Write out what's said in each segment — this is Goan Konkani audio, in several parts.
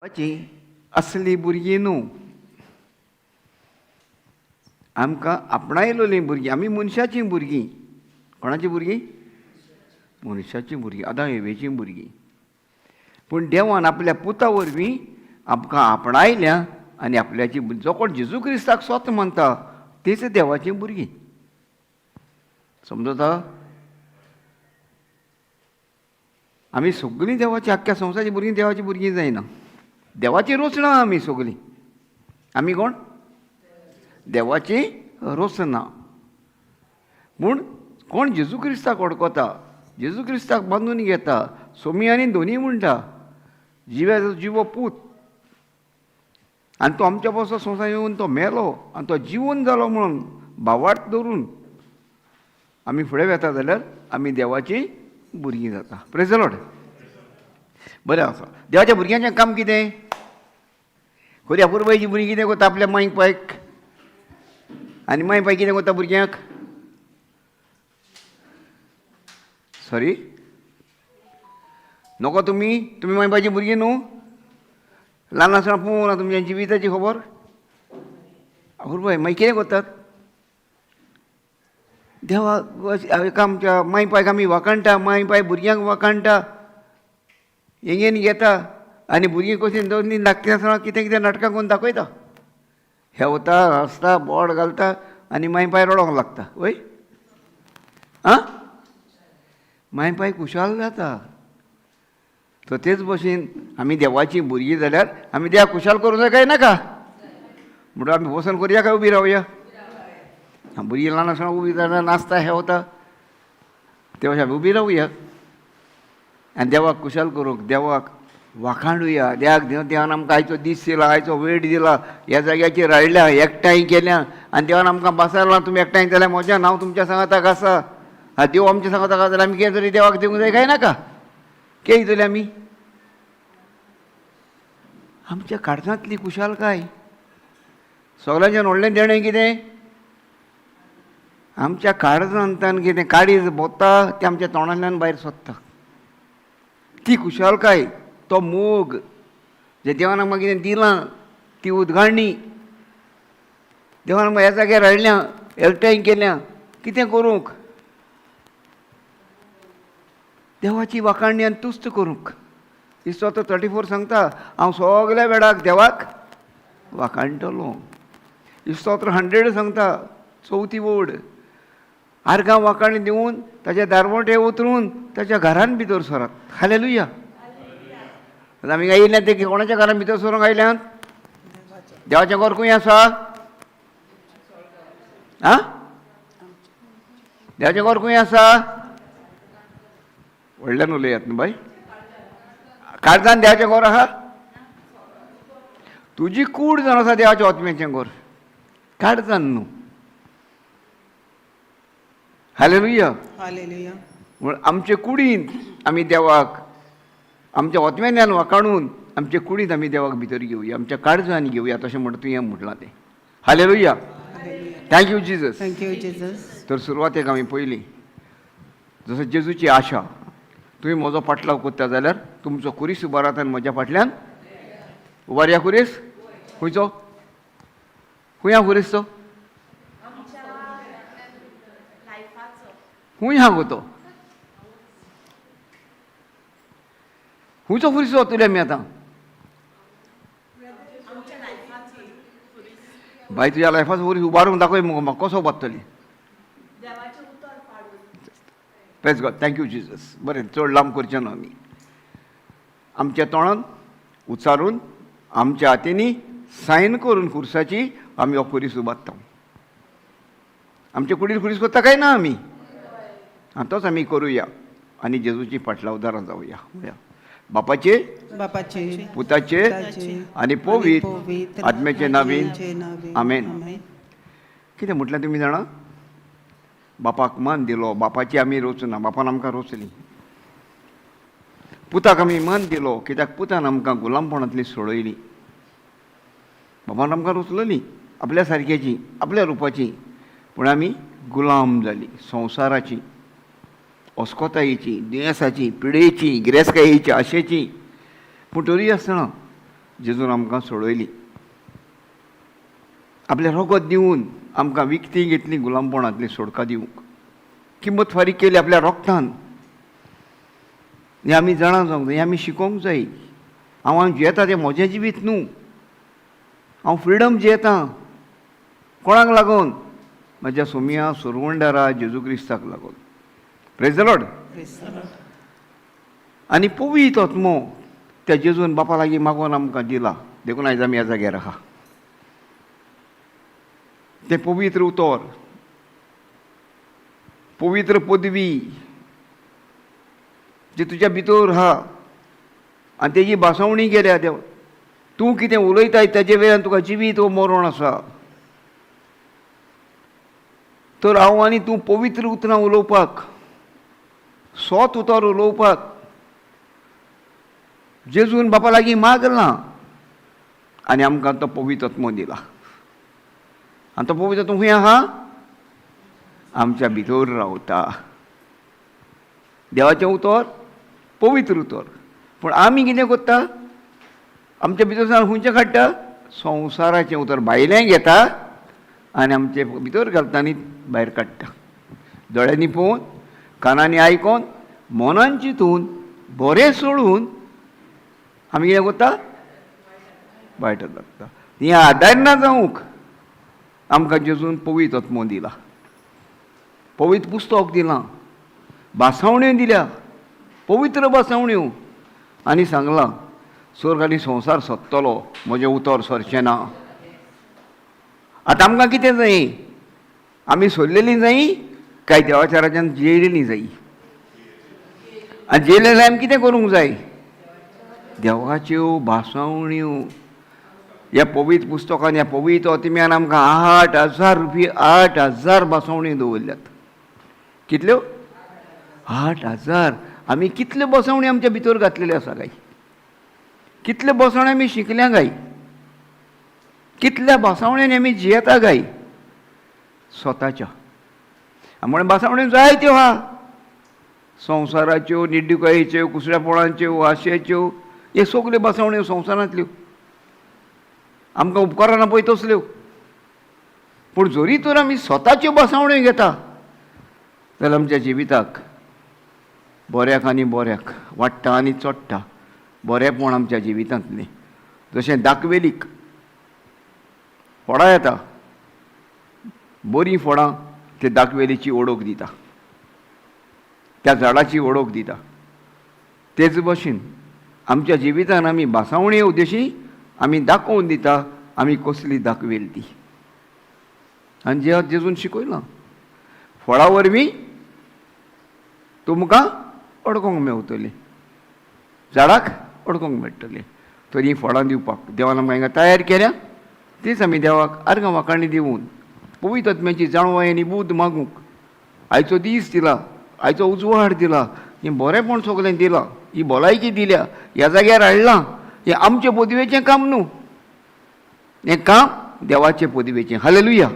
देवाची असली भुरगीं न्हू, आमकां आपणायलोलीं भुरगीं. आमी मनशाचीं भुरगीं. कोणाचीं भुरगीं? मनशाचीं भुरगीं, आदां एवेचीं भुरगीं. पूण देवान आपल्या पुता वरवीं आमकां आपणायल्या आनी आपल्याची, जो कोण जेजू क्रिस्ताक स्वत मानता तीच देवाचीं भुरगीं. समजता? आमी सगळीं देवाची, आख्ख्या संवसाराची भुरगीं देवाची भुरगीं जायना. देवाची रोचना आमी सगळीं. आमी कोण? देवाची रोचना. पूण कोण जेजू क्रिस्ताक वळखता, जेजू क्रिस्ताक बांदून घेता, सोमी आनी दोनी म्हणटा, जिव्याचो जिवो पूत, आनी तो आमच्या पासून संवसार येवन तो मेलो आनी तो जिवन जालो म्हणून भावार्थ धरून आमी फुडें वेता जाल्यार आमी देवाची भुरगीं जाता. Praise the Lord. बरें आसा. देवाच्या भुरग्यांचें काम कितें? खरी अपुरबायेची भुरगीं कितें करता आपल्या मांयक पायक, आनी मांय पाय कितें करता भुरग्यांक? सॉरी नको, तुमी तुमी मांय पायची भुरगीं न्हू? ल्हान आसतना पळोवंक ना तुमच्या जिविताची खबर? अपुरबाय मागीर कितें करतात? देवा आमच्या मांय पायक आमी वाखाणटा, मांय पाय भुरग्यांक वाखाणटा, येंगेन घेता आनी भुरगीं कशीं दोन तीन धाकटीं आसतना कितें कितें नाटकां करून दाखयता, हेवता, हांसता, बोड घालता आनी मांय पाय रडोंक लागता. वय आं, मांय पाय खुशाल जाता. तर तेच भशेन आमी देवाचीं भुरगीं जाल्यार आमी देवाक खुशाल करूं जाय काय नाका? म्हणटूच आमी वचून करुया काय उबी रावया? भुरगीं ल्हान आसतना उबी जाल्यार नाचता हेवता, ते भशेन आमी उबी रावया आनी देवाक खुशाल करूंक, देवाक वाखाणुया. देवाक देवान आमकां आयचो दीस दिला, आयचो वेळ दिला, ह्या जाग्याचेर हाडल्या, एकठांय केल्या आनी देवान आमकां बसायला. तुमी एकठांय जाल्यार म्हज्या नांव तुमच्या सांगाताक आसा. हा देव आमच्या सांगाताक आसा जाल्यार आमी कितें तरी देवाक दिवंक जाय काय नाका? कितें दितले आमी? आमच्या काळजांतली खुशालकाय. सगळ्यांच्यान व्हडलें देणें कितें? आमच्या काळजांतल्यान कितें काळीज भोंवता तें आमच्या तोंडांतल्यान भायर सोदता. ती खुशालकाय, तो मोग जे देवान आमकां कितें दिलां ती उदगाळणी. देवान आमकां ह्या जाग्यार हाडल्या, एकठांय केल्या, कितें करूंक? देवाची वाखाणणी आनी तुस्त करूंक. इस्तोत्र 34 सांगता, हांव सगल्या वेळाक देवाक वाखाणटलो. इस्तोत्र 100 सांगता, चवथी वड, आर्गां वाखाणी दिवन ताच्या दारवंटे उतरून ताच्या घरान भितर सरात. हालेलुया. आमी आयिल्ल्या ते कोणाच्या घरान भितर सरूंक आयल्यात? देवाचें घर खंय आसा? आं, देवाचें घर खंय आसा? व्हडल्यान उलयात न्हू बाय. काळजान देवाचें घर आसा? तुजी कूड जावन आसा देवाचें आत्म्याचें घर, काळजान न्हू. हालेलुया. हालेलुया. म्हूण आमचे कुडींत आमी देवाक, आमच्या आत्म्यान वाखाणून आमचे कुडींत आमी देवाक भितर घेवया, आमच्या काळजान घेवया, तशें म्हणटा तुवें म्हटलां तें. Hallelujah. Thank you Jesus. Thank you Jesus. तर सुरवातेक आमी पयलीं जसो जेजूची आशा, तुमी म्हजो फाटलाव करता जाल्यार तुमचो खुरीस उबारात आनी म्हज्या फाटल्यान उबारया. खुरीस खंयचो? खंय आहा खुरीस तो? खंय आहा गो तो? खंयचो खुरीस वतले आमी आतां? बाय तुज्या लायफाचो खुरीस उबारूंक दाखय मुगो म्हाका, कसो उबारतली? Praise God. Thank you Jesus. बरें, चड लांब करचें ना आमी. आमच्या तोंडान उच्चारून, आमच्या हातींनी सायन करून खुर्साची आमी हो खुरीस उबारता. आमच्या कुडीर खुरीस करता काय ना आमी? आं, तोच आमी करुया आनी जेजूची फाटलावदारां जावया. बापाचे, बापाचे, पुताचे आनी पवित्र आत्म्याचे नावीन, आमेन. कितें म्हटलें तुमी जाणा? बापाक मान दिलो, बापाची आमी रोचना, बापान आमकां रोचली. पुताक आमी मान दिलो कित्याक पुतान आमकां गुलामपणांतली सोडयली. बापान आमकां रोचलली आपल्या सारक्याची, आपल्या रुपाची, पूण आमी गुलाम जाली संवसाराची, अस्कोतायेची, दुयेंसाची, पिडेची, गिरेस्तकायेची, आशेची. पूण तरी आसतना जेजून आमकां सोडयली, आपलें रगत दिवन आमकां विकती घेतली गुलामपणांतली सोडका दिवंक, किंमत फारीक केली आपल्या रोगतान. हें आमी जाणा जावंक जाय, हें आमी शिकोवंक जाय. हांव हांव जियेता तें म्हजें जिवीत न्हू, हांव फ्रिडम जियेतां. कोणाक लागून? म्हज्या सोमिया सुरवंडारा जेजू क्रिस्ताक लागून. Praise the Lord. आनी पवित्र आत्मो त्या जेजून बापा लागीं मागोन आमकां दिला, देखून आयज आमी ह्या जाग्यार आहा. तें पवित्र उतर, पवित्र पदवी जी तुज्या भितर आहा आनी तेजी भासावणी केल्या देव, तूं कितें उलयताय तेजे वेल्यान तुका जिवीत वो मरण आसा. तर हांव आनी तूं पवित्र उतरां उलोवपाक, सोत उतर उलोवपाक जेजून बापा लागीं मागलां आनी आमकां तो पवित्र आत्मो दिला. आनी तो पवित्र आत्मो खंय आहा? आमच्या भितर रावता. देवाचें उतर पवित्र उतर, पूण आमी कितें करता? आमच्या भितर सावन खंयचें काडटा? संवसाराचें उतर भायलें घेता आनी आमचे भितर घालता आनी भायर काडटा. दोळ्यांनी पळोवन, कानांनी आयकोन, मनान चिंतून, बरें सोडून आमी कितें करता? वायट लागता. हें आदार ना जावंक आमकां जेजून पवित्र आत्मो दिला, पवित्र पुस्तक दिलां, भासावण्यो दिल्या, पवित्र भासावण्यो, आनी सांगलां स्वर्ग आनी संवसार सोदतलो, म्हजें उतर सरचें ना. आतां आमकां कितें जाय? आमी सोडलेलीं जायी काय देवाच्या राज्यान जियेलेलीं जायी? आनी जियेलें जाल्यार आमी कितें करूंक जाय? देवाच्यो भासावण्यो ह्या पवित्र पुस्तकान, ह्या पवित्र आत्म्यान आमकां 8,000 रुपया, 8,000 भासावण्यो दवरल्यात. कितल्यो? 8,000. आमी कितल्यो बसवण्यो आमच्या भितर घातलेल्यो आसा काय? कितल्यो बसवण्यो आमी शिकल्या काय? कितल्या भासावण्यांनी आमी जियेता काय स्वताच्या? म्हणून भासावण्यो जायत्यो आहा, संवसाराच्यो, निड्डुकायेच्यो, कुसड्यापोळांच्यो, आशेच्यो, हे सगल्यो भासावण्यो संवसारांतल्यो आमकां उपकरणां पळय तसल्यो. पूण जरी तर आमी स्वताच्यो भासावण्यो घेता जाल्यार आमच्या जिविताक बऱ्याक आनी बऱ्याक वाडटा आनी चडटा बरेंपण आमच्या जिवितांतलें. जशें दाखवेलीक फळां येता, बरीं फळां ते दाखवेलीची ओळख दिता, त्या झाडाची ओळख दिता. तेच भशेन आमच्या जिवितान आमी भासावणे उद्देशी आमी दाखोवन दिता आमी कसली दाखवेल ती. आनी जे जेजून शिकयलां, फळां वरवीं तुमकां अडकोंक मेवतलीं, झाडाक अडकोंक मेळटलें. तर हीं फळां दिवपाक देवान आमकां हांगा तयार केल्या, तीच आमी देवाक आर्गां वाखाणी दिवन पवित्र आत्म्याची जाणवाय आनी बूद मागूंक आयचो दीस दिला, आयचो उजवाड दिला, हें बरेंपण सगळें दिलां, ही भलायकी दिल्या, ह्या जाग्यार हाडलां. हें आमचे पदवेचें काम न्हू, हें काम देवाचे पदवेचें. हालेलुया.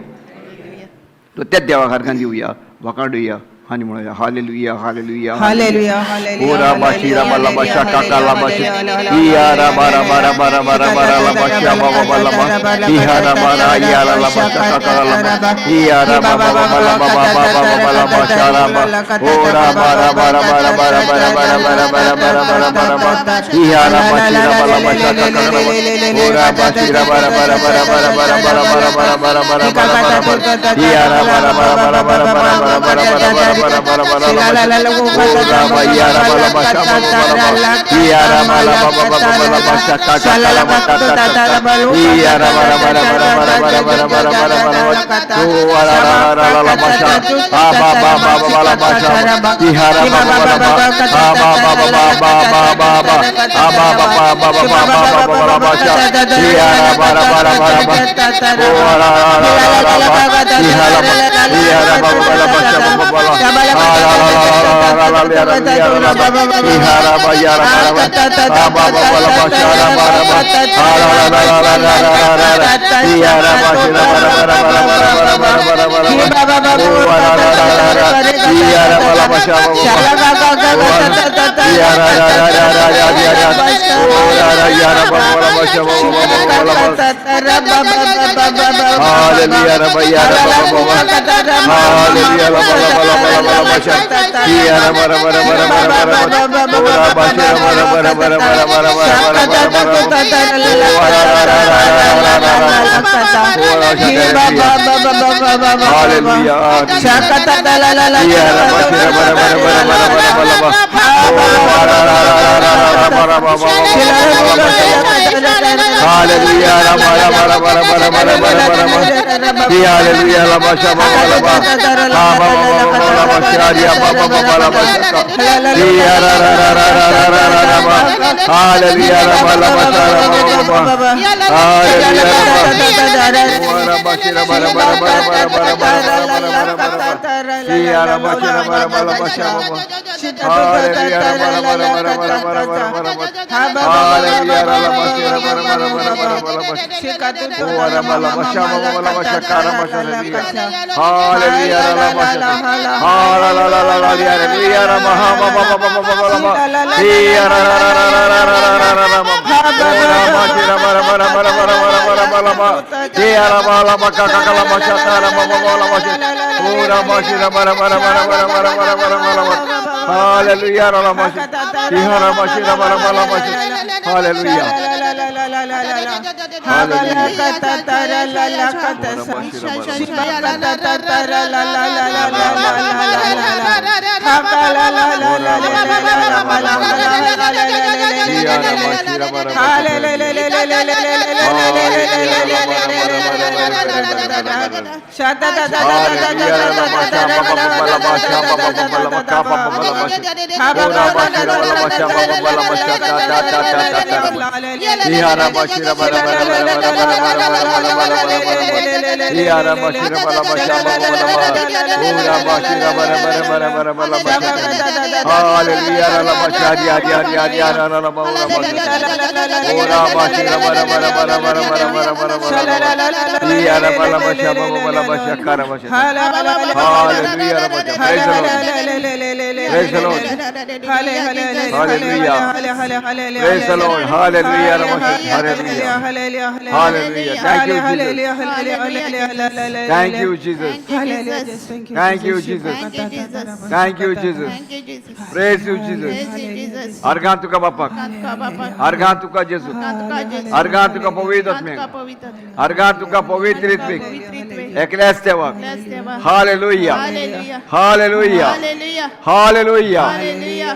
तो त्याच देवाक आर्गां दिवया, वाखाणुया आनी म्हणुया hallelujah, hallelujah, hallelujah, hallelujah. ओरा बाशी राबा लाबा शाका काला बाशी इया राबा राबा राबा राबा राबा राबा बाशा बाबा बाला बा इहा राबा रा इया ला बा शाका काला बा इया राबा बाबा बाला बाबा बाबा बाला बा शारा बा ओरा बा राबा राबा राबा राबा राबा राबा राबा राबा राबा राबा राबा इहा राबा शी राबा ला बा शाका काला बा ओरा बाशी राबा राबा राबा राबा राबा राबा राबा राबा राबा राबा राबा राबा इया राबा राबा राबा राबा राबा राबा राबा राबा राबा राबा राबा राबा इया राबा ला बा शा बा बा ला बा इया राबा ला बा बा बा बा ला बा शा का का ला बा ता ता ता ता इया राबा राबा राबा राबा राबा राबा राबा राबा राबा राबा तो रा रा रा रा ला बा शा आ बा बा बा बा ला बा शा इहा रा बा बा ला बा आ बा बा बा बा बा बा बा आ बा बा बा बा बा बा बा बा ला बा शा इया रा बा रा बा रा बा रा बा ओ रा रा रा रा रा बा इहा ला बा इया रा बा बा ला बा शा बा बा ला आ रा रा रा रा रा रा रा रा रा रा रा अर्घा तुका बापाक, अर्घा तुका जेजू, अर्घा तुका पवित्र आत्म्याक, अर्घा तुका पवित्र आत्म्याक, एकल्याच देवाक. Hallelujah, hallelujah, hallelujah,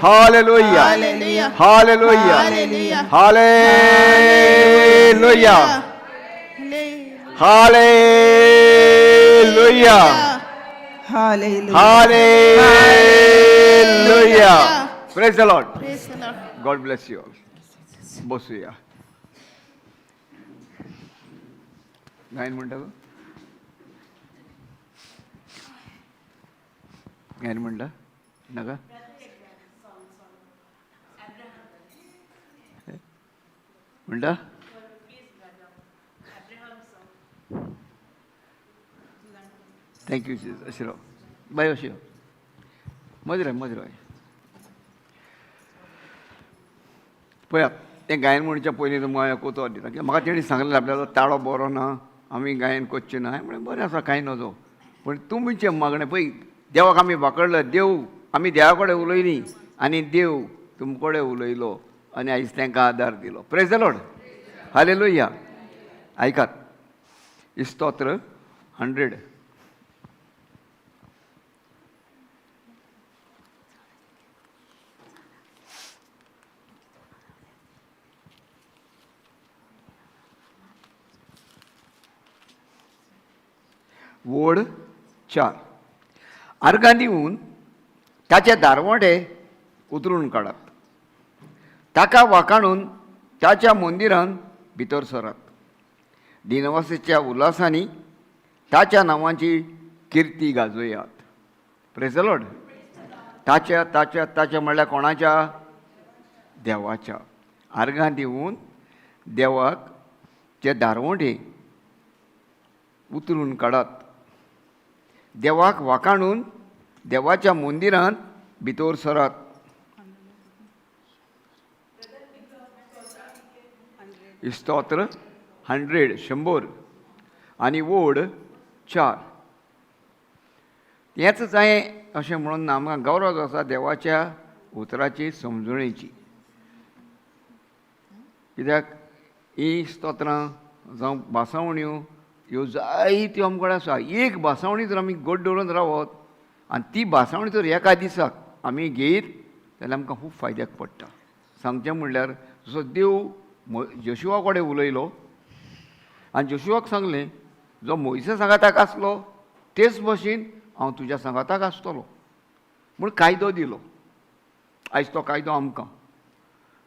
hallelujah, hallelujah, hallelujah, hallelujah, hallelujah. Praise the Lord. God bless you all. बसूया. गायन म्हणटा गो? गायन म्हणटा नाका? म्हणटा? Thank you Jesus. अशें राव बाय, अशें मज राव, मज राव. पळयात तें गायन म्हणच्या पयलीं तुमकां हांवें कोतो दिता कित्याक म्हाका तेणी सांगलें आपल्याचो ताळो बरो ना, आमी गायन करचें ना. हांवें म्हणलें बरें आसा, कांय नजो, पूण तुमचें मागणें पळय देवाक आमी वाकडलो, देव आमी देवा कडेन उलयलीं आनी देव तुमचे कडेन उलयलो आनी आयज तांकां आदार दिलो. Praise the Lord, hallelujah. आयकात स्तोत्र 100. वोड 4. आर्गां दिवन ताचे दारवंटे उतरून काडात, ताका वाकाणून ताच्या मंदिरान भितर सरात, दिनवासीच्या उल्हासांनी ताच्या नांवाची किर्ती गाजोयात. Praise the Lord. ताच्या ताच्या ताच्या म्हणल्यार कोणाच्या? देवाच्या आर्गां दिवन देवाक जे दारवंटे उतरून काडात, देवाक वाखाणून देवाच्या मंदिरांत भितर सरात. स्तोत्र 100 100 आनी ओड 4. हेंच जाय अशें म्हणून आमकां गौरव आसा देवाच्या उतराची समजणेची. कित्याक ही स्तोत्रां जावं भासावण्यो ह्यो जायत्यो आमचे कडेन आसा. एक भासावणी जर आमी गोड दवरून रावत आनी ती भासावणी जर एका दिसाक आमी घेयत जाल्यार आमकां खूब फायद्याक पडटा. सांगचें म्हणल्यार जसो देव जोशुआ कडेन उलयलो आनी जोशुआक सांगलें, जो मोयसा सांगाताक आसलो तेच भशेन हांव तुज्या सांगाताक आसतलो म्हूण कायदो दिलो. आयज तो कायदो आमकां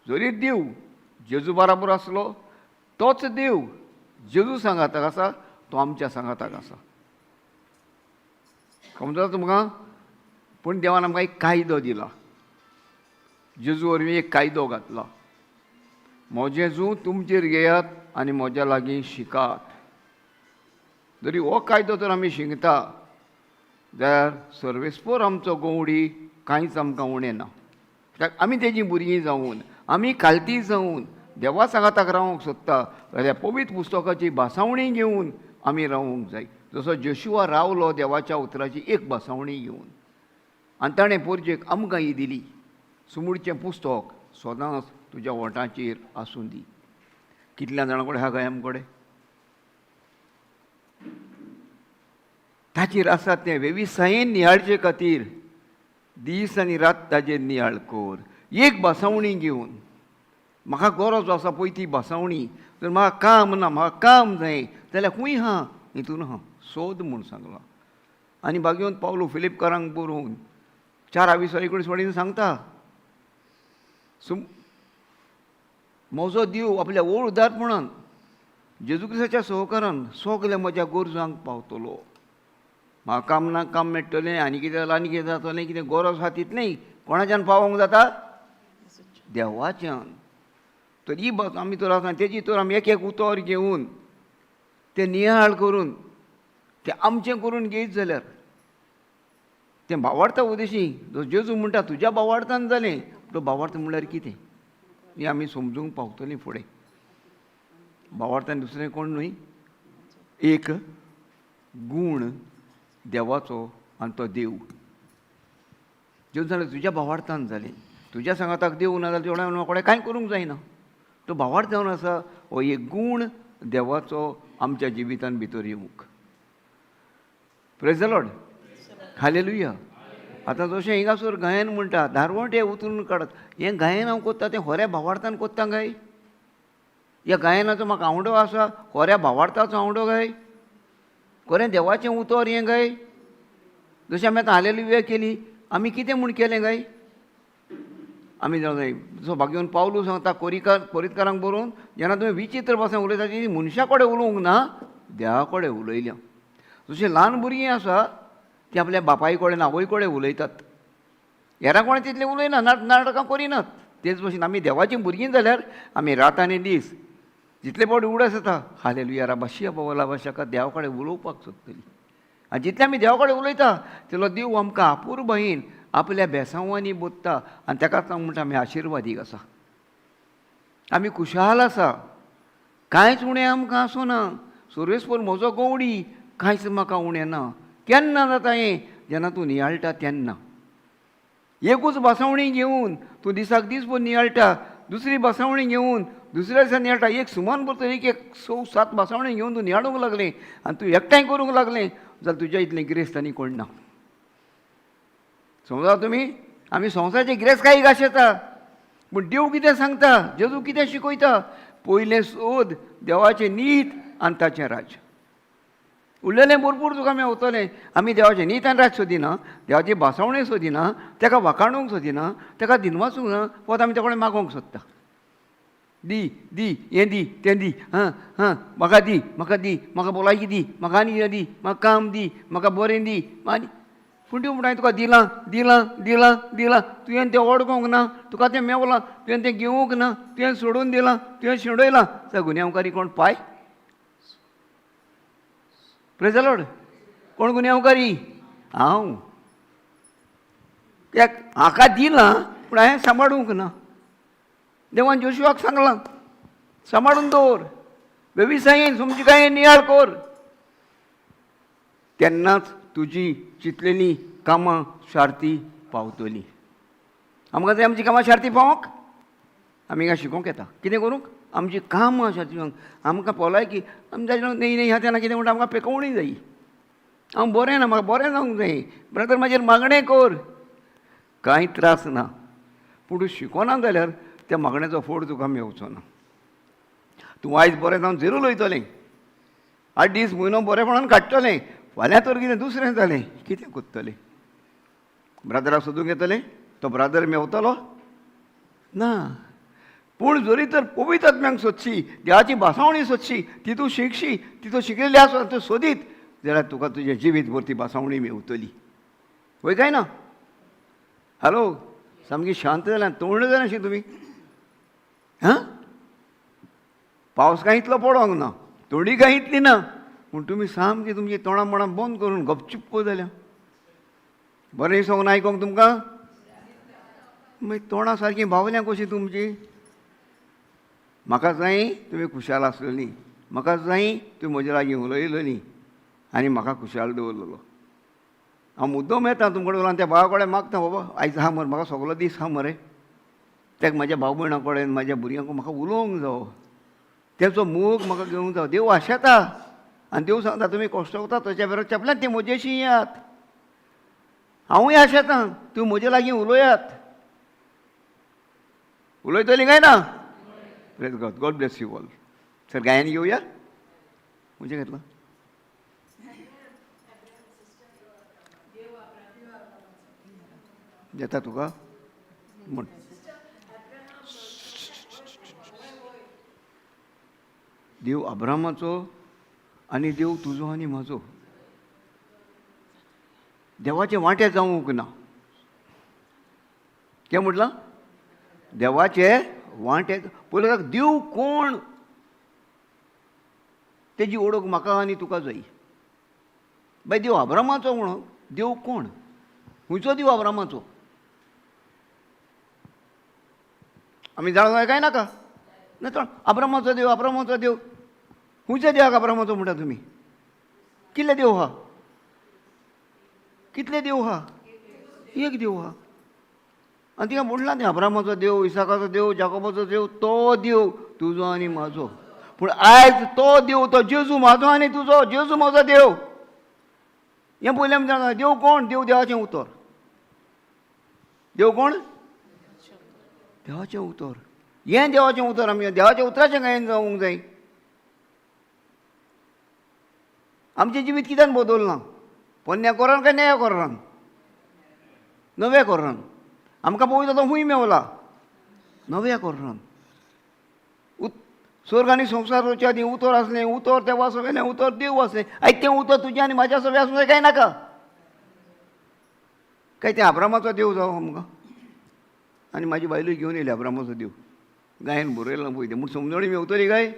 जरी देव जेजू बराबर आसलो तोच देव जेजू सांगाताक आसा, तो आमच्या सांगाताक आसा. समजा तुमकां? पूण देवान आमकां एक कायदो दिला, जेजू वरवीं एक कायदो घातला. म्हजें जूं तुमचेर घेयात आनी म्हज्या लागीं शिकात. जरी हो कायदो जर आमी शिकता जाल्यार सर्वेस्पोर आमचो गंवडी कांयच आमकां उणें ना. कित्याक आमी तेजी भुरगीं जावन आमी कालती जावन देवा सांगाताक रावंक सोदता जाल्यार पवित्र पुस्तकाची भासावणी घेवन आमी रावूंक जाय. जसो जोशुआ रावलो देवाच्या उतराची एक भासावणी घेवन आनी ताणें पोरजेक आमकां ही दिली, सुमुडचें पुस्तक सदांच तुज्या वोंटाचेर आसूं दी. कितल्या जाणां कडेन आहा काय आमचे कडेन? ताचेर आसा तें वेविसायेन नियाळचे खातीर दीस आनी रात ताजेर नियाळ कर. एक भासावणी घेवन म्हाका गरज आसा पळय ती भासावणी, जर म्हाका काम ना, म्हाका काम जाय जाल्यार खूंय आहा हितून आहा सोद म्हूण सांगलां. आनी बागेवन पावलो फिलिपकारांक बरोवन 4:19 वडीन सांगता, म्हजो देव आपल्या ओळ उदारपणान जेजू क्रिस्ताच्या सहकारान सगल्या म्हज्या गरजांक पावतलो. म्हाका काम ना काम मेळटलें आनी कितें जालां आनी कितें जातलें, कितें गरज आसा तितलें कोणाच्यान पावोंक जाता? देवाच्यान. तर ही भास आमी तर आसा तेजी तर आमी एक एक उतर घेवन तें नियाळ करून तें आमचें करून घेयत जाल्यार तें भावार्था उदेशी जो जेजू म्हणटा तुज्या भावार्थान जालें, तो भावार्थ म्हणल्यार कितें हें आमी समजूंक पावतलीं फुडें. भावार्थान दुसरें कोण न्हय, एक गूण देवाचो आनी तो देव. जेजू जालें तुज्या भावार्थान जालें, तुज्या सांगाताक देव ना जाल्यार तुज्या कडेन कांय करूंक जायना. तो भावार्थ जावन आसा हो एक गूण देवाचो आमच्या जिवितान भितर येवंक. Praise the Lord, hallelujah. आतां जशें हिंगासर गायन म्हणटा दारवंटे उतरून काडत, हें गायन हांव कोत्ता तें खऱ्या भावार्थान कोत्ता काय? ह्या गायनाचो म्हाका आवडो आसा, खऱ्या भावार्थाचो आवडो काय? खरें देवाचें उतर हें काय? जशें आमी आतां हालेलुया केली, आमी कितें म्हूण केलें काय? आमी जाणां जसो भाग्यवन पावलू सांगता कोरितकारांक बरोवन, जेन्ना तुमी विचित्र भाशेन उलयता ती मनशा कडेन उलोवंक ना, देवा कडेन उलयल्या. जशें ल्हान भुरगीं आसा ती आपल्या बापाय कडेन आवय कडेन उलयतात, हेरां कोणें तितलें उलयना, नाटकां करिनात. तेच भशेन आमी देवाचीं भुरगीं जाल्यार आमी रात आनी दीस जितले फावट उगडास येता हालेलुया राबाशिया बाबा लाबाशाका देवा कडेन उलोवपाक सोदतली. आनी जितलें आमी देवा कडेन उलयता तितलो देव आमकां अपुरबायेन आपल्या बेसांवांनी बोधता आनी ताकाच हांव म्हणटा आमी आशिर्वादीक आसा, आमी खुशाल आसा, कांयच उणें आमकां आसना. सुरेशपूर म्हजो गवडी कांयच म्हाका उणें ना. केन्ना जाता हें? जेन्ना तूं नियाळटा तेन्ना. एकूच भासावणी घेवन तूं दिसाक दीसभर नियाळटा, दुसरी भासावणी घेवन दुसऱ्या दिसा नियाळटा, एक सुमान भर एक एक 6 7 भासावणी घेवन तूं नियाळूंक लागलें आनी तूं एकठांय करूंक लागलें जाल्यार तुज्या इतलें गिरेस्त आनी कोण ना. समजा तुमी आमी संवसाराचे गिरेस्तकाय गाशेता, पूण देव कितें सांगता, जेजू कितें शिकयता? पयलें सोद देवाचें नीत आनी ताचें राज्य, उरलेलें भरपूर तुका मेवतलें. आमी देवाचें नीत आनी राज्य सोदिना, देवाची भासावणी सोदिना, ताका वाखाणूंक सोदिना, ताका दिनवासूंक ना, फकत आमी तेका मागोवंक सोदता. दी दी हें दी तें दी, हां हां म्हाका दी, म्हाका दी, म्हाका भलायकी दी, म्हाका आनी कितें दी, म्हाका काम दी, म्हाका बरें दी. आनी पूण देव म्हणटा, हांवें तुका दिलां दिलां दिलां दिलां, तुवें तें ओडकोंक ना, तुका तें मेवलां, तुवें तें घेवंक ना, तुवें सोडून दिलां, तुवें शेणयलां. तर गुन्यांवकारी कोण पाय? प्रेज the Lord. कोण गुन्यांवकारी? हांव. कित्याक हाका दिलां पूण हांवें सांबाळूंक ना. देवान जोशुआक सांगलां, सांबाळून दवर, वेविसायेन समजिकायेन नियाळ कर, तेन्नाच तुजी चिंतलेली कामां सारती पावतली. आमकां जाय आमची कामां सारती पावोंक, आमी हिंगा शिकोवंक येता. कितें करूंक? आमची कामां सारती पावोंक. आमकां पोलाय की आमी जाय न्ही न्ही ह्या तेन्ना कितें म्हणटा, आमकां पेकोवणी जाय, हांव बरें ना, म्हाका बरें जावंक जाय, ब्रदर म्हाजेर मागणें कर. कांय त्रास ना, पूण तूं शिकोना जाल्यार त्या मागण्याचो फोड तुका मेवचो ना. तूं आयज बरें जावन झेरू लयतलें, 8 दीस म्हयनो बरेपणान काडटलें, फाल्यां तर कितें दुसरें जालें, कितें कोत्तलें? ब्रादराक सोदूंक येतलें? तो ब्रादर मेवतलो ना. पूण जरी तर पवित्र आत्म्यांक सोदशी, देवाची भासावणी सोदशी, ती तूं शिकशी, ती तूं शिकिल्ली आसा तूं सोदीत जाल्यार तुका तुजें जिवीत भर ती भासावणी मेवतली. वय काय ना? हॅलो, सामकी शांत जाल्या, तोंड जालें अशें तुमी. हां, पावस कांय इतलो पडोंक ना, तोंडी कांय इतली ना, पूण तुमी सामकी तुमची तोंडां मोणां बंद करून गपचुप्प जाल्या. बरें दिसोंक ना आयकोंक तुमकां? मागीर तोंडां सारकीं बावल्यां कशीं तुमची? म्हाका जाय तुमी खुशाल आसलेलीं, म्हाका जाय तुमी म्हज्या लागीं उलयलेलीं आनी म्हाका खुशाल दवरलेलो. हांव मुद्दम येता तुमचे कडेन उलोवन त्या भावा कडेन मागता, बाबा आयज आहा मरे, म्हाका सगलो दीस आहा मरे, तेका म्हाज्या भाव भयणां कडेन म्हाज्या भुरग्यांक म्हाका उलोवंक जावो, तेचो मोग म्हाका घेवंक जावो. देव आशेता आनी देव सांगता तुमी कश्टवता तशे बरोबर चेपल्यात ती म्हजेशी येयात, हांवूय आशेतां तुमी म्हजे लागीं उलयात. उलयतली काय ना? Praise God. God bless you all. Sir गायन घेवया? म्हजें घेतलां. येता तुका म्हण. देव अब्रामाचो आनी देव तुजो आनी म्हजो. देवाचे वांटे जावंक ना. कितें म्हटलां? देवाचे वांटे. पयलीं देव कोण तेजी ओळख म्हाका आनी तुका जाय. बाय देव अब्रामाचो म्हणून देव कोण? खंयचो देव अब्रामाचो? आमी जाणा जाय काय नाका? ना तो अब्रामाचो देव, अब्रामाचो देव खंयच्या देवाक अब्रामाचो म्हणटा तुमी? कितले देव आहा? कितले देव आहा? एक देव आहा. आनी तिका म्हणलां तें अब्रामाचो देव, इसाकाचो देव, जाकोबाचो देव, तो देव तुजो आनी म्हाजो. पूण आयज तो देव, तो जेजू म्हाजो आनी तुजो, जेजू म्हजो देव. हें पयलें आमी जाणा. देव कोण? देव देवाचें उतर. देव कोण? देवाचें उतर. हें देवाचें उतर आमी देवाच्या उतराचें गायन जावंक जाय. आमचें जिवीत कित्यान बदलना? पोन्न्या कोरान काय नव्या कोरान? नव्या कोरान. आमकां पळोवं जाता खूंय मेवला? नव्या कोरान. स्वर्ग आनी संवसार रोवच्या आदीं उतर आसलें, उतर देवा सगळें, उतर देव आसलें. आयज तें उतर तुजें आनी म्हाज्या सगळें आसूं जाय काय नाका? काय तें अब्रामाचो देव जावं आमकां? आनी म्हाजी बायलूय घेवन येयली अब्रामाचो देव. गायन बरयलां पळय तें, म्हूण समजणी मेवतली काय?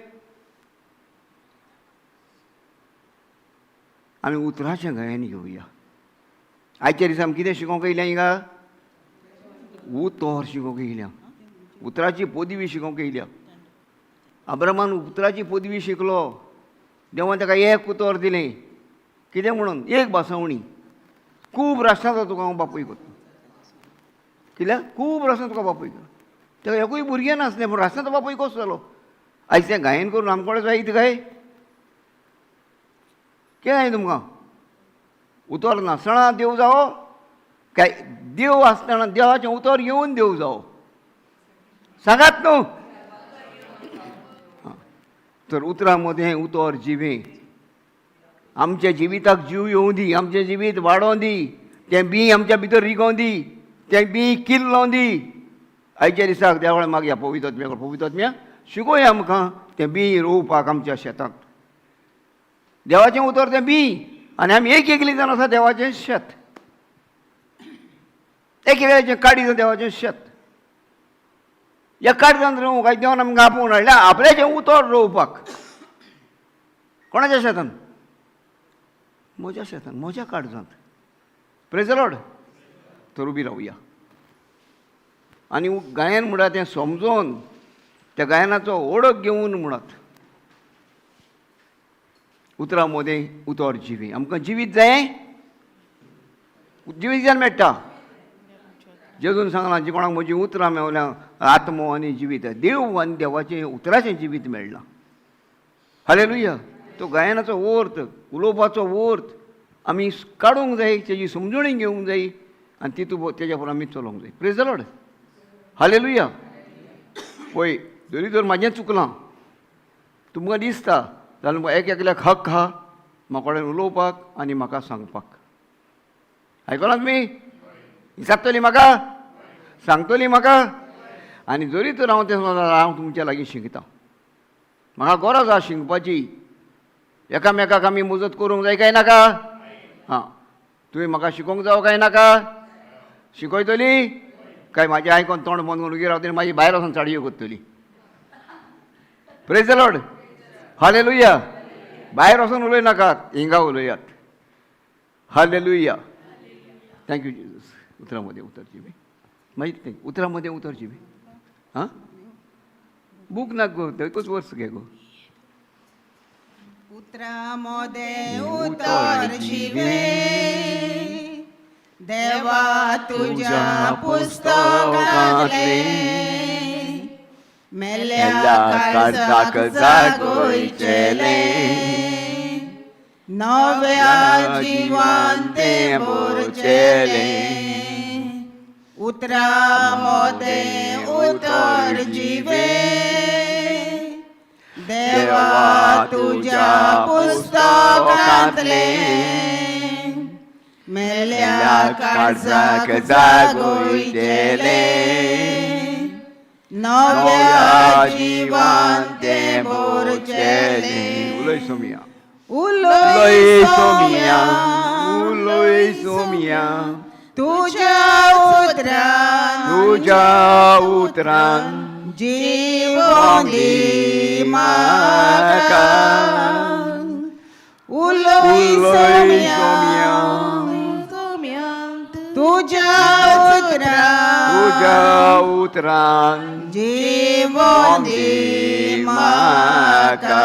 आमी उतराचें गायन घेवया. आयच्या दिसा आमी कितें शिकोवंक येयल्या हिंगा? उतर शिकोवंक येयल्या. उतराची पदवी शिकोवंक येयल्या. अब्रामान उतराची पदवी शिकलो. देवान ताका एक उतर दिलें. कितें म्हणून? एक भासावणी. खूब राष्ट्रांचो तुका हांव बापूय करता. कित्याक? खूब राष्ट्रां तुका बापूय करता. ताका एकूय भुरगें नासलें, पूण राष्ट्रांचो बापूय कसो जालो? आयज तें गायन करून आमकां कडेन जायत काय? कितें जाय तुमकां? उतर नासतना देव जावो काय देव आसतना देवाचें उतर घेवन देव जावो? सांगात न्हू. तर उतरां मदें उतर जिवें. आमच्या जिविताक जीव येवं दी, आमचें जिवीत वाडोवं दी, तें बीं आमच्या भितर रिगोवं दी, तें बीं किल्लोवं दी. आयच्या दिसाक देवा मागया पवित्र आत्म्या, पवित्र आत्म्या शिकोया आमकां तें बीं रोवपाक आमच्या शेतांत. देवाचें उतर तें बीं आनी आमी एक एकली जावन आसा देवाचें शेत. एक एकल्याचें काडीज देवाचें शेत. ह्या काडजान रोवंक काय देवान आमकां आपोवन हाडल्या आपल्याचें उतर रोवपाक. कोणाच्या शेतान? म्हज्या शेतान, म्हज्या काळजांत. Praise the Lord. तर उबी रावया आनी गायन म्हणटा तें समजोन त्या गायनाचो ओळख घेवन म्हणत. उतरां मदें उतर जिवी. आमकां जिवीत जाय, जिवीत जावन मेळटा. जेजून सांगलां, जी कोणाक म्हजी उतरां मेवल्या आत्मो आनी जिवीत. देव आनी देवाचें उतराचें जिवीत मेळ्ळां. हालेलुया. तो गायनाचो अर्थ, उलोवपाचो अर्थ आमी काडूंक जाय, तेजी समजणी घेवंक जाय आनी तितू तेज्या बरोबर आमी चलोवंक जाय. Praise the Lord. Hallelujah. पळय, जरी तर म्हाजें चुकलां तुमकां दिसता जाल्यार एक एकल्याक हक आहा म्हाका कडेन उलोवपाक आनी म्हाका सांगपाक. आयकलां तुमी? विचारतली म्हाका, सांगतली म्हाका. आनी जरी तर हांव तें हांव तुमच्या लागीं शिकतां, म्हाका गरज आहा शिकपाची. एकामेकाक आमी मजत करूंक जाय काय नाका? आं, तुवें म्हाका शिकोवंक जावो काय नाका? शिकयतली काय म्हाजें आयकोन तोंड बंद करून उगी रावतली, मागीर भायर वचोन चाडयो करतली? Praise the Lord. Hallelujah. भायर वचोन उलय नाकात, हिंगा उलयात. हालेलुया. Thank you Jesus. उतरां मदें उतर जिवी. मागीर तें उतरां मदें उतर जिवी. आं, बूक ना गो, एकूच वर्स घे गो. उतरां मोदें उतर जिवे, देवा तुज्या पुस्तकांतले, मेल्या काळजाक जागोयचेले, नव्या जिवान तें भरचेले. उतरां मोदें उतर जिवे, देवा तुज्या पुस्तकांतले, मेल्या काळजाक जागोयचेले, नव्या जिवान तें भरचेले. उलय सोमिया. उलय सोमिया, उलय सोमिया, तुज्या उतरान, तुज्या उतरान जीवन दी म्हाका. उलय उलय सोम्या, सोम्या, तुज्या उतरान, तुज्या उतरान जीवन दी म्हाका.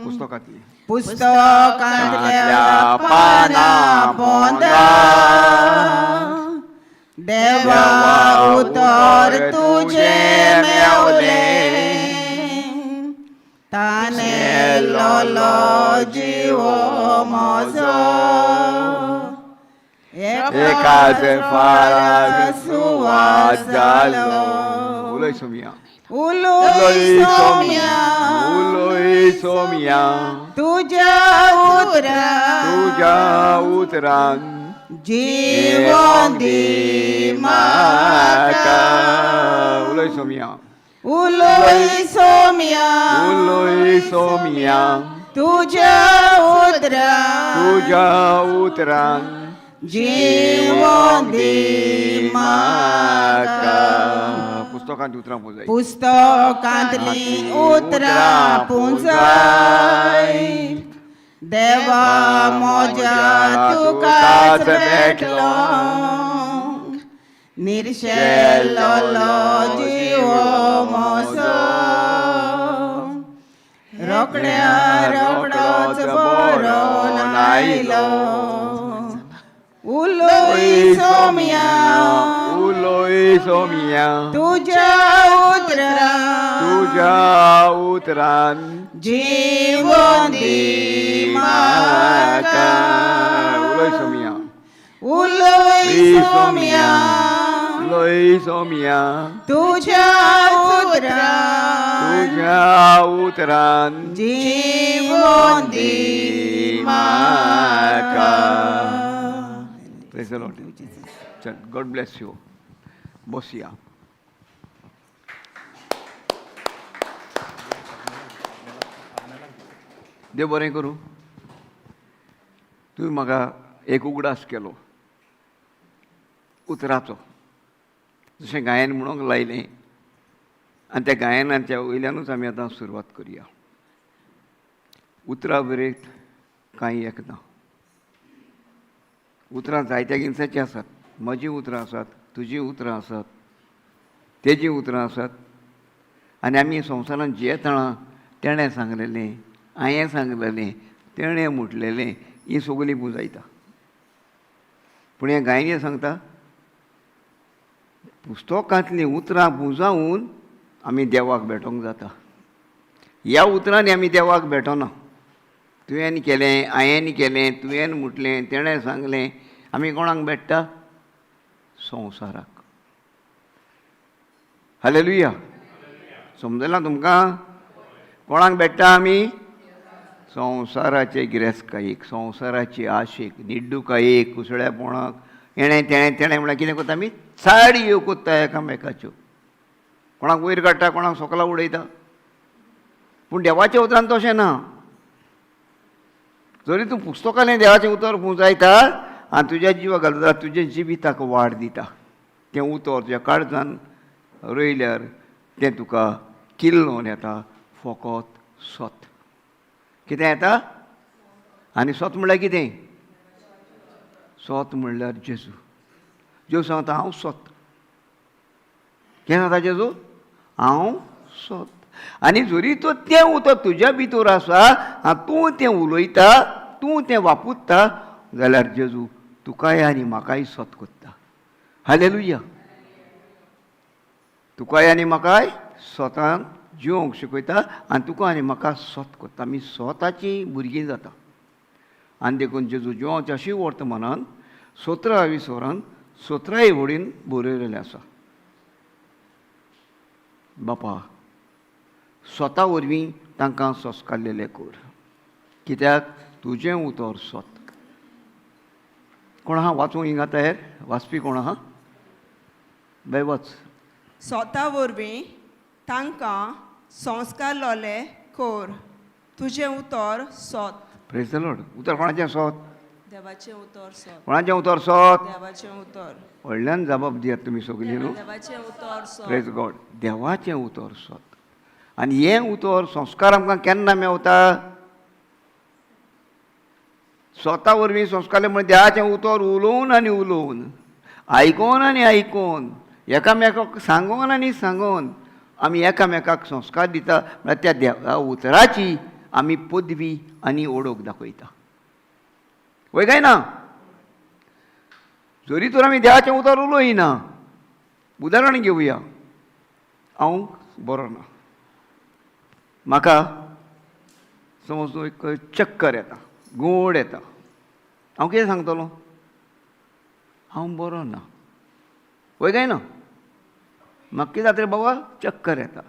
पुस्तकांतली पुस्तकांतल्या पाना पोंदा, देवा उतर तुझे मेवले, ताने लोलो जीवो म्हजो, एकाच फाराक सुवात जालो. जालो. उलय सोमिया. उलय सोम्या, उलय सोमिया, तुज्या उतरान, तुज्या उतरान जीवन दी म्हाका. उलय सोमिया. उलय सोम्या, उलय सोमिया, तुज्या उतरान, तुज्या उतरान जीवन दी म्हाका. पुस्तकांत उतरां पुजाय. पुस्तकांतली उतरां पुंजाय, देवा म्हज्या तुकाच भेटलो, निर्शेलो जीव म्हजो, रोकड्या रोकडोच बरोवन आयलो. उलय सोम्या, उलय सोमिया, तुज्या उतरान, तुज्या उतरान जीवन दी म्हाका. उलय सोमिया. उलय सोम्या, उलय सोमिया, तुज्या उतरान, तुज्या उतरान जीवन दी म्हाका. म्हाका. Praise the Lord. चल, God bless you. बसया. देव बरें करूं. तुवें म्हाका एक उगडास केलो. उतराचो. जशें गायन म्हणूंक लायलें आनी त्या गायनाच्या वयल्यानूच आमी आतां सुरवात करुया. उतरां बरेत कांय एक ना. उतरां जायत्या जिनसाचीं आसात. म्हजीं उतरां आसात, तुजीं उतरां आसात, तेजीं उतरां आसात. आनी आमी संवसारांत जियेतना तेणें सांगलेलें, हांवें सांगलेलें, तेणें म्हटलेलें, हीं सगळीं पुंजायता. पूण हें गायनी सांगता, पुस्तकांतलीं उतरां पुंजावन आमी देवाक भेटोवंक जाता. ह्या उतरांनी आमी देवाक भेटना. तुवें केलें, हांवें केलें, तुवें म्हटलें, तेणें सांगलें, आमी कोणाक भेट्टा? संवसाराक. हालेलुया. समजलां तुमकां? कोणाक भेट्टा आमी? संवसाराचे गिरेस्तकायेक, संवसाराची आशेक, निड्डुकायेक, कुसळ्यापणाक, हेणें तेणें तेणें म्हळ्यार कितें करता आमी? साडयो कोत्ता एकामेकाच्यो. कोणाक वयर काडटा, कोणाक सोकला उडयता. पूण देवाच्या उतरान तशें ना. जरी तूं पुस्तकांनी देवाचें उतर पुंजायता आनी तुज्या जिवाक घालता, तुज्या जिविताक वाड दिता. तें उतर तुज्या काळजान रोयल्यार तें तुका किल्लोवन येता. फकत सत. कितें येता? आनी सत म्हणल्यार कितें? सत म्हणल्यार जेजू. जेजू सांगता हांव सत. कितें सांगता जेजू? हांव सत. आनी जरी तो तें उतर तुज्या भितर आसा आनी तूं तें उलयता, तूं तें वापरता, जाल्यार जेजू तुकाय आनी म्हाकाय सत करता. हालेलुया. तुकाय आनी म्हाकाय स्वतान जिवंक शिकयता आनी तुका आनी म्हाका सत करता. आमी स्वताचीं भुरगीं जाता. आनी देखून जेजू जिवाच्या अशी वर्तमानान 17व्या वरान 17 वडीन बरयलेलें आसा. बापा, स्वता वरवीं तांकां संस्कारलेलें कर, कित्याक तुजें उतर सत. कोण आहा वाचूंक हिंगा तयार? वाचपी कोण आहा? बाय वाच. स्वता वरवीं तांकां संस्कार लोले कर, तुजें उतर सत. Praise the Lord. उतर कोणाचें सत? देवाचें उतर सत. कोणाचें उतर सत? देवाचें उतर. व्हडल्यान जबाब दियात तुमी सगळीं न्हू. देवाचें उतर सत. Praise God. देवाचें उतर सत. आनी हें उतर संस्कार आमकां केन्ना मेवता? स्वता वरवीं संस्कार म्हळ्यार देवाचें उतर उलोवन आनी उलोवन, आयकोन आनी आयकोन, एकामेकाक सांगोन आनी सांगोन आमी एकामेकाक संस्कार दिता. म्हळ्यार त्या देवा उतराची आमी पदवी आनी ओळख दाखयता. वय काय ना? जरी तर आमी देवाचें उतर उलोयना. उदाहरण घेवया. हांव बरो ना, म्हाका समज तूं एक चक्कर येता, गोड येता, हांव कितें सांगतलो? हांव बरो ना. वय काय ना? म्हाका कितें जाता रे बाबा? चक्कर येता.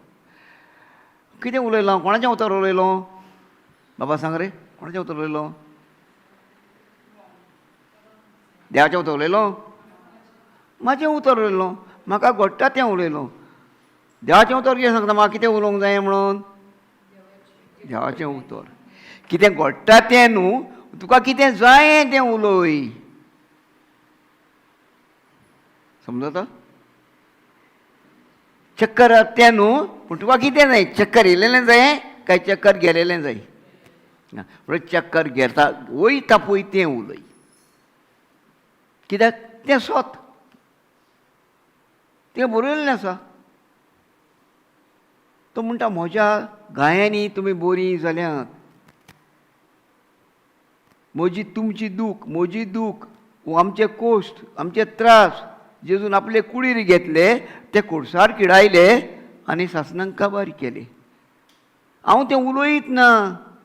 कितें उलयलो? कोणाचें उतर उलयलो? बाबा सांग रे, कोणाचें उतर उलयलो? देवाचें उतर उलयलो? म्हाजें उतर उलयलो. म्हाका घडटा तें उलयलो. देवाचें उतर कितें सांगता म्हाका कितें उलोवंक जाय म्हणून? देवाचें उतर कितें घडटा तें न्हू, तुका कितें जाय तें उलय. समजता? चक्कर तें न्हू, पूण तुका कितें जाय? चक्कर येयलेलें जाय काय चक्कर गेलेलें जाय? ना, चक्कर घेता वयता पळय तें उलय. कित्याक तें सत, तें बरयल्लें आसा. तो म्हणटा म्हज्या गायांनी तुमी बरीं जाल्यात, म्हजी तुमची दूख, म्हजी दूख, आमचे कोश्ट, आमचे त्रास जेजून आपले कुडीर घेतले, ते कोडसार किडायले आनी सासणाक काबार केले. हांव तें उलयत ना,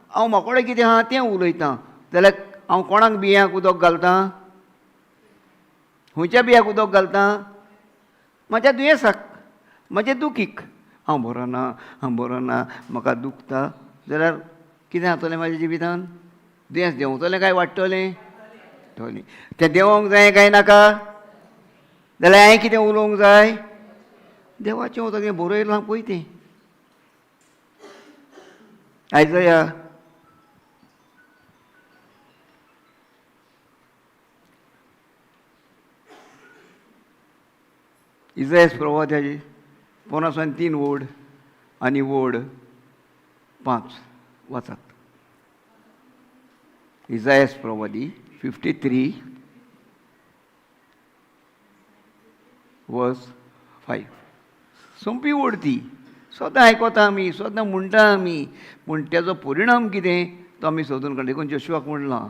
हांव म्हाकोडे कितें आहा तें उलयतां. जाल्यार हांव कोणाक बियांक उदक घालतां? खंयच्या बियाक उदक घालतां? म्हाज्या दुयेंसाक, म्हाज्या दुखीक. हांव बरो ना, हांव बरो ना, म्हाका दुखता. जाल्यार कितें जातलें म्हाज्या जिवितान? दुयेंस देंवतलें काय वाडटलें? वाडटलें. तें देंवोंक जाय काय नाका? जाल्यार हांवें कितें उलोवंक जाय? देवाचें उतर कितें बरयलां पळय तें. आयजया इजायस प्रवाद्याची 53 वोड आनी वोड 5 वाचात. इजायस प्रवादी 53 वर्स 5. सोंपी वोड ती, सदां आयकता आमी, सदां म्हणटा आमी, पूण तेजो परिणाम कितें तो आमी सोदून काडटा. देखून जेशुआक म्हणलां,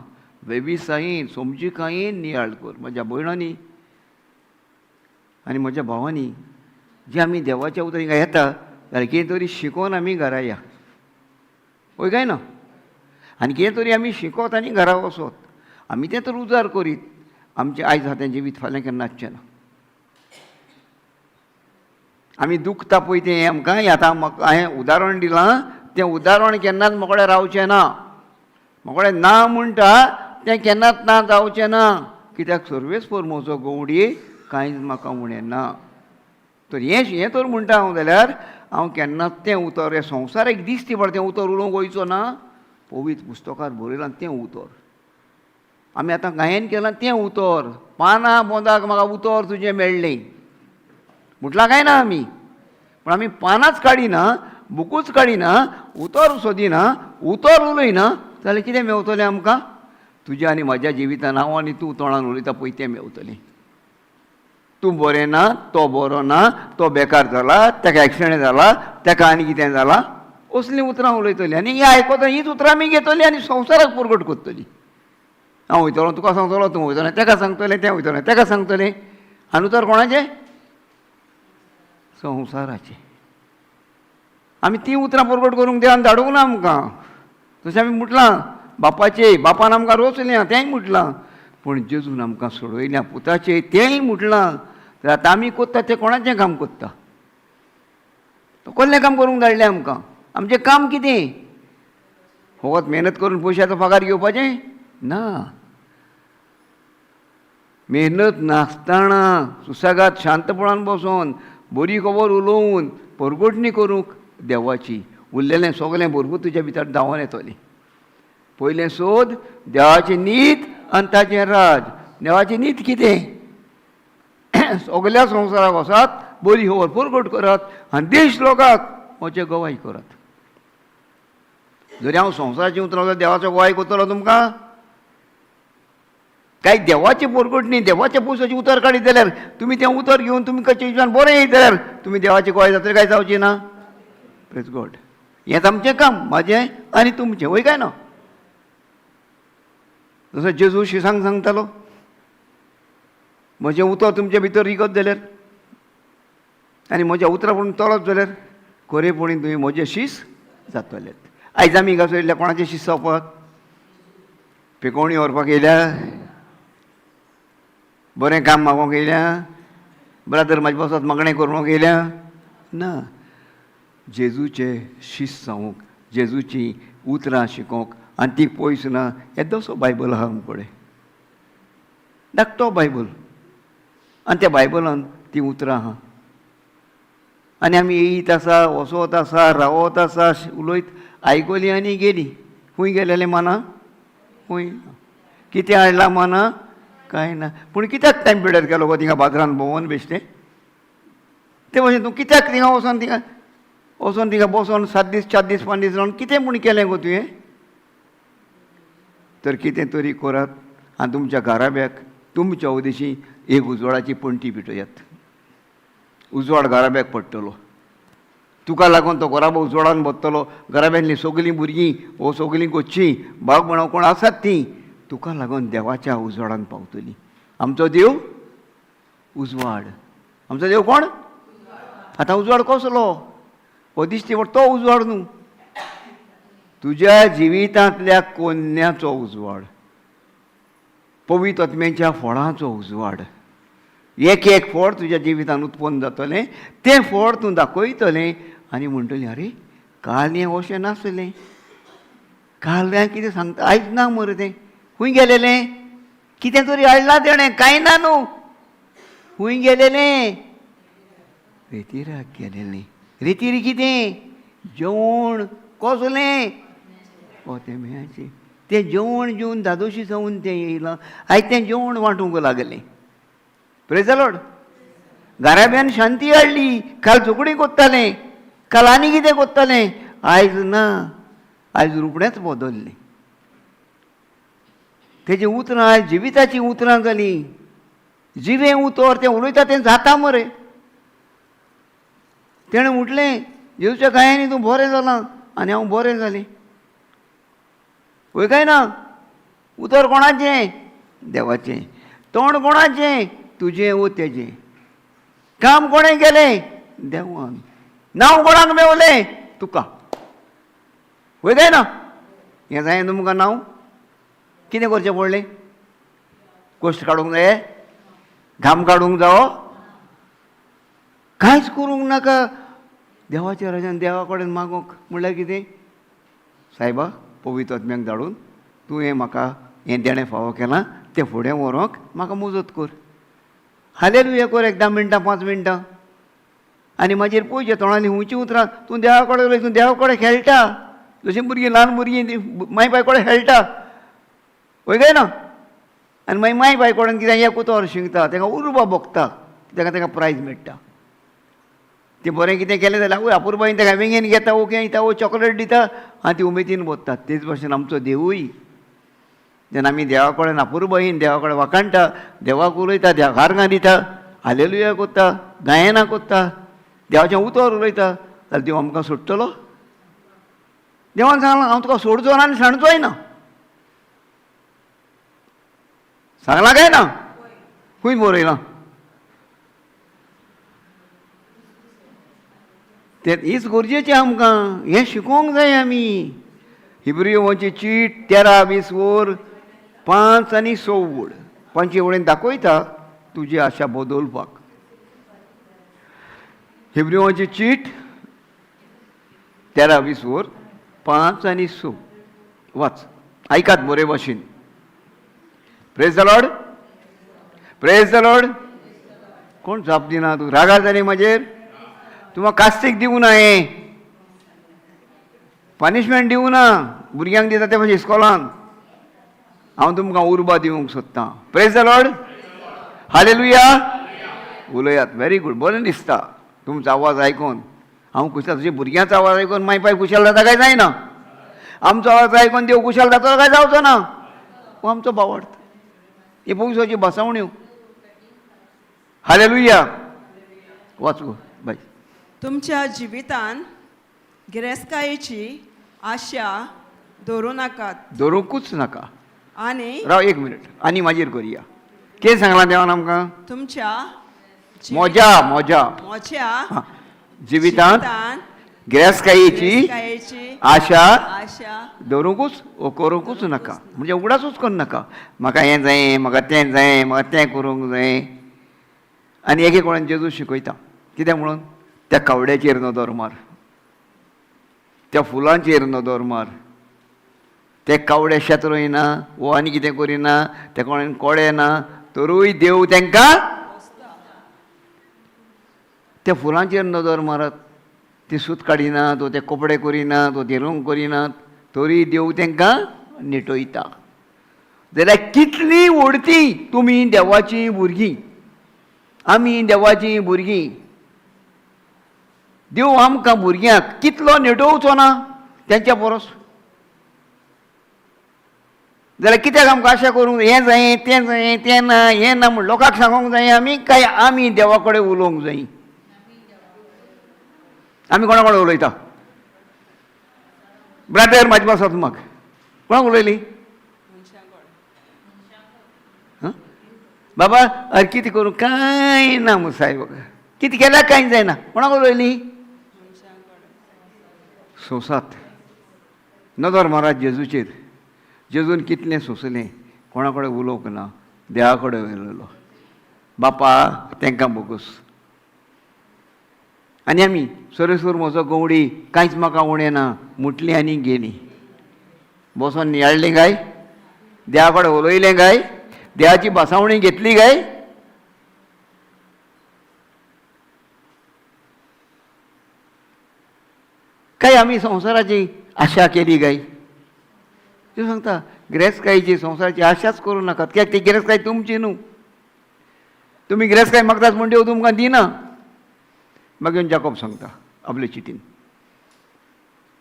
वेविसायेन समजिकायेन नियाळ कर. म्हज्या भयणांनी आनी म्हज्या भावांनी, जे आमी देवाच्या उतर हिंगा येता जाल्यार कितें तरी शिकोवन आमी घरा या, वय काय ना? आनी कितें तरी आमी शिकोत आनी घरा वचत, आमी तें तर उजार करीत आमचें आयज आहा तें जिवीत फाल्यां केन्ना आसचें ना. आमी दुखता पळय तें आमकां आतां म्हाका हांवें उदाहरण दिलां, तें उदाहरण केन्नाच मोकळें रावचें ना. मोकळें ना म्हणटा तें केन्नाच ना जावचें ना, कित्याक सर्वेस्पर म्हजो गवडी कांयच म्हाका उणें ना. तर हें तर म्हणटा हांव जाल्यार हांव केन्नाच तें उतर हें संवसाराक दिसती पडटा तें उतर उलोवंक वयचो ना. पवित्र पुस्तकांत बरयलां तें उतर, आमी आतां गायन केलां तें उतर, पानां बोंदाक म्हाका उतर तुजें मेळ्ळें म्हटलां काय ना आमी, पूण आमी पानांच काडिना, बुकूच काडिना, उतर सोदिना, उतर उलयना जाल्यार कितें मेवतलें आमकां? तुज्या आनी म्हज्या जिवितान हांव आनी तूं तोंडान उलयता पळय तें मेवतलें. तूं बरें ना, तो बरो ना, तो बेकार जाला, ताका एक्सिडेंट जाला, ताका आनी कितें जाला, असलीं उतरां उलयतलीं आनी हीं आयकता हीच उतरां आमी घेतली आनी संवसाराक परगट करतली. हांव वयतलो तुका सांगतलो, तूं वयतलो ताका सांगतलें, तें वयतलें ताका सांगतलें, आनी उतर कोणाचें? संवसाराचें. आमी तीं उतरां परगट करूंक देवान धाडूंक ना आमकां. तशें आमी म्हटलां बापाचे, बापान आमकां रोचलें तेंय म्हटलां, पूण जेजून आमकां सोडयल्या पुताचें तेंय म्हटलां. तर आतां आमी कोत्ता तें कोणाचें काम कोत्ता? तो कसलें काम करूंक धाडलें आमकां? आमचें काम कितें? फकत मेहनत करून पयशाचो पगार घेवपाचें ना. मेहनत नासतना सुसागात शांतपणान बसोन बरी खबर उलोवन परगटणी करूंक देवाची, उरलेलें सगलें भरपूर तुज्या भितर धांवोन येतलें. पयलें सोद देवाची नीत आनी ताचें राज. देवाची नीत कितें? सगल्या संवसाराक वसात, बरी खबर परगट करात आनी देश लोकांक म्हजे गवाय करात. जरी हांव संवसाराचें उतरां जाल्यार देवाचो गवाय करतलो तुमकां? काय देवाचें परगटणी, देवाच्या पयशाचें उतर काडीत जाल्यार तुमी तें उतर घेवन तुमी कशें जिवान बरें येत जाल्यार तुमी देवाची गवाय जातली काय जावची ना? प्रेज गॉड. हेंच आमचें काम, म्हाजें आनी तुमचें, वय काय ना? जसो जेजू शिसांक सांगतालो, म्हजें उतर तुमचे भितर रिगत जाल्यार आनी म्हज्या उतरां पळोवन चलत जाल्यार खरेपणी तुमी म्हजें शीस जातलेत. आयज आमी हांगासर येयल्या कोणाचें शीस जावपाक? पिकोवणी व्हरपाक येयल्या? बरें काम मागोवंक येयल्या? ब्रादर म्हाजे पासत मागणें करूंक येयल्या? ना. जेजूचे शीस जावंक, जेजूची उतरां शिकोवंक, आनी ती पयस ना. येदोसो बायबल आहा आमचे कडेन, धाकटो बायबल, आनी त्या बायबलान तीं उतरां आहा. आनी आमी येयत आसा, वचत आसा, रावत आसा, उलयत आयकली आनी गेली. खूंय गेलेलें मना? खूंय कितें हाडलां मना? कांय ना. पूण कित्याक टायम पिड्यार केलो गो थिंगा बाजारान भोंवोन बेश्टें? ते भशेन तूं कित्याक थिंगा वचोन, थिंगा वचोन थिंगा बसोन 7 दीस 4 दीस 5 दीस रावन कितें म्हूण केलें गो तुवें? तर कितें तरी करात आनी तुमच्या घराब्याक तुमच्या उदेशी एक उजवाडाची पणटी पेटयात. उजवाड घराब्याक पडटलो, तुका लागून तो घराबो उजवाडान बसतलो. घराब्यांतलीं सगलीं भुरगीं वो सगलीं गोच्चीं भाव भयणां कोण आसात तीं तुका लागून देवाच्या उजवाडान पावतलीं. आमचो देव उजवाड. आमचो देव कोण? आतां उजवाड कसलो? हो दिश्टी पडटा तो उजवाड न्हू, तुज्या जिवितांतल्या कोन्याचो उजवाड, पवित्र आत्म्याच्या फळांचो उजवाड. एक एक फळ तुज्या जिवितान उत्पन्न जातलें, तें फळ तूं दाखयतलें आनी म्हणटलें, अरे काल हें अशें नासलें, काल हें कितें सांगता आयज ना मरे, तें खूंय गेलेलें? कितें तरी हाडलां तेणें, कांय ना न्हू, खूंय गेलेलें? रेतिराक गेलेलें. रेतीर कितें? जेवण. कसलें? ओतेम्याचें. तें जेवण जेवन धादोशी जावन तें येयलां, आयज तें जेवण वांटूंक लागलें. Praise the Lord. घराब्यान शांती हाडली. काल झगडीं कोत्तालें, काल आनी कितें कोत्तालें, आयज ना, आयज रुपणेंच बदल्लें. तेजीं उतरां आयज जिविताचीं उतरां जालीं. जिवें उतर तें उलयता तें जाता मरे. तेणें म्हटलें जेजूच्या गायांनी तूं बरें जालां आनी हांव बरें जालें. वय काय ना? उतर कोणाचें? देवाचें. तोंड कोणाचें? तुजें वो तेजें. काम कोणें केलें? देवान. नांव कोणाक मेवलें? तुका. वय काय ना? हें जायें तुमकां नांव कितें करचें पडलें? कश्ट काडूंक जाये, घाम काडूंक जावो, कांयच करूंक नाका. देवाच्या राजान देवा कडेन मागूंक म्हणल्यार कितें? सायबा पवित्र आत्म्याक धाडून तूं हें म्हाका हें देणें फावो केलां तें फुडें व्हरूंक म्हाका मजत कर. हालेलुया कर एक 10 मिनटां 5 मिनटां आनी मागीर पळोवचें तोंडांतलीं खंयचीं उतरां. तूं देवा कडेन उलय, तूं देवा कडेन खेळटा जशीं भुरगीं ल्हान भुरगीं माय पाय कडेन खेळटा. वय काय ना? आनी मागीर माय पाय कडेन कितें एक उतर शिंकता, ताका उर्बा भोगता, ताका ताका प्रायज मेळटा. तें बरें कितें केलें जाल्यार आवय अपुरबायेन ताका वेंगेन घेता, ओके दिता, वो चॉकलेट दिता आनी ती उमेदीन वता. तेच भाशेन आमचो देवूय जेन्ना आमी देवा कडेन अपुरबायेन देवा कडेन वाखाणटा, देवाक उलयता, देवाक आर्गां दिता, हालेलुया कोत्ता, गायनां कोत्ता, देवाचें उतर उलयता, जाल्यार देव आमकां सोडटलो? देवान सांगलां हांव तुका सोडचो ना आनी सांडचोय ना. सांगलां काय ना? खंय बरयलां? तें हीच गरजेचें आमकां, हें शिकोवंक जाय आमी. हिब्रियोची चीट 13 20 वर 5 आनी 6 वड 5 वळीन दाखयता तुजी आशा बदलपाक. हिब्रियोची चीट 13 20 वर 5 आनी 6 वाच, आयकात बरे भाशेन. Praise the Lord, praise the Lord. कोण जाप दिना? तूं रागार जाली म्हाजेर? तुमकां कास्तीक दिवं ना, हें पनिशमेंट दिवं ना. भुरग्यांक दिता ते भाशेन इस्कॉलान. हांव तुमकां उर्बा दिवंक सोदतां. प्रेज the Lord, hallelujah. उलयात, व्हेरी गूड, बरें दिसता तुमचो आवाज आयकून. हांव खुशाल. तुज्या भुरग्यांचो आवाज आयकून माय पाय खुशाल जाता काय जायना? आमचो आवाज आयकून देव खुशाल जातलो काय जावचो ना? हो आमचो भावार्थ, ही पयशाची बसावण्यो. हालेलुया. वाचू बाय. तुमच्या जिवितान गिरेस्तकायेची आशा दवरूं नाकात, दवरूंकूच नाका. आनी राव एक मिनट, आनी मागीर करुया. कितें सांगलां देवान आमकां? तुमच्या मोजा मोजा मोज्या जिवितांत गिरेस्तकायेची आशा आशा दवरूंकूच वो करूंकूच नाका. म्हणजे उगडासूच करूं नाका, म्हाका हें जायें, म्हाका तें जायें, म्हाका तें करूंक जायें. आनी एक एक जेजू शिकयता कितें म्हणून? त्या कावड्याचेर नदर मार, त्या फुलांचेर नदर मार. ते कावडे शेत रोयना वो आनी कितें करिना, ते कोणें कोडे ना, तरूय देव तांकां त्या फुलांचेर नदर मारत. ती सूत काडिनात वो ते कपडे करिनात वो ते रंग करिनात, तरी देव तांकां निटयता. जाल्यार कितली व्हडती तुमी देवाचीं भुरगीं, आमी देवाचीं भुरगीं. देव आमकां भुरग्यांक कितलो निटोवचो ना तेंच्या परस. जाल्यार कित्याक आमकां आशा करूंक हें जायें तें जायें तें ना हें ना म्हूण लोकांक सांगूंक जाय आमी, काय आमी देवा कडेन उलोवंक जाय? आमी कोणा कडेन उलयता? ब्रादर म्हाजे पासत म्हाका कोणाक उलयली? बाबा अरे कितें करूं कांय ना मु सायब, कितें केल्यार कांय जायना. कोणाक उलयली? सोंसात. नदर मारात जेजूचेर. जेजून कितलें सोंसलें, कोणा कडेन उलोवंक ना, देवा कडेन उलयलो. बापा तांकां बोगस. आनी आमी सरेसूर म्हजो गवडी कांयच म्हाका उणें ना म्हटली आनी गेली. बसोन नियाळ्ळें काय? देवा कडेन उलयलें काय? देवाची बसावणी घेतली काय? काय आमी संवसाराची आशा केली काय? त्यो सांगता गिरेस्तकायेची संवसाराची आशाच करूं नाकात, कित्याक ती गिरेस्तकाय तुमची न्हू. तुमी गिरेस्तकाय मागतात म्हूण देव तुमकां दिना. मागीर जाकोब सांगता आपले चिटीन.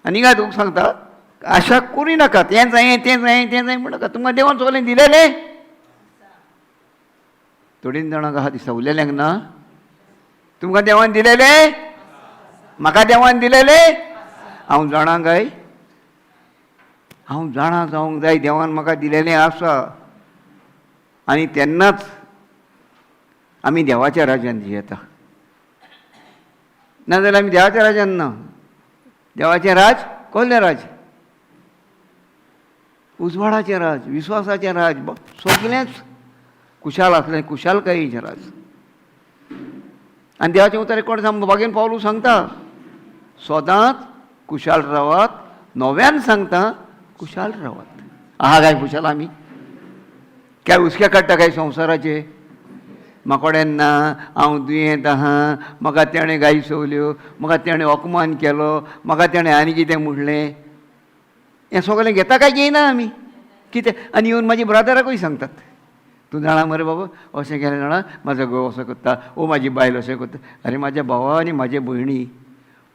आनी हिंगा तुका सांगता, आशा करूय नाका, तें जाय तें जाय तें जाय म्हणूं नाका. तुमकां देवान सगळें दिलेलें. थोडीं जाणांक आहा दिसता उलयल्यांक ना. तुमकां देवान दिलेलें, म्हाका देवान दिलेलें, हांव जाणा काय? हांव जाणा जावंक जाय देवान म्हाका दिलेलें आसा. आनी तेन्नाच आमी देवाच्या राज्यान जियेता, नाजाल्यार आमी देवाच्या राज्यान ना. देवाचें राज कसलें राज? उजवाडाचें राज, विस्वासाचें राज, सगळेंच खुशाल आसलें, खुशालकायेचें राज. आनी देवाचें उतर कोण सांग बागेन पावलू सांगता, सदांच खुशाल रावात, नव्यान सांगता खुशाल रावात. आहा काय खुशाल आमी? काय हुसक्या काडटा काय संवसाराचे? म्हाकोडेन ना, हांव दुयेंत आहा, म्हाका तेणें गायी सोवल्यो, म्हाका तेणें अपमान केलो, म्हाका तेणें आनी कितें म्हणलें, हें सगळें घेता काय घेयना आमी कितें? आनी येवन म्हाजी ब्रादराकूय सांगतात, तूं जाणा मरे बाबा अशें केलें जाणा, म्हाजो घोव असो करता, ओ म्हाजी बायल अशें करता. अरे म्हाज्या भावा आनी म्हाजे भयणी,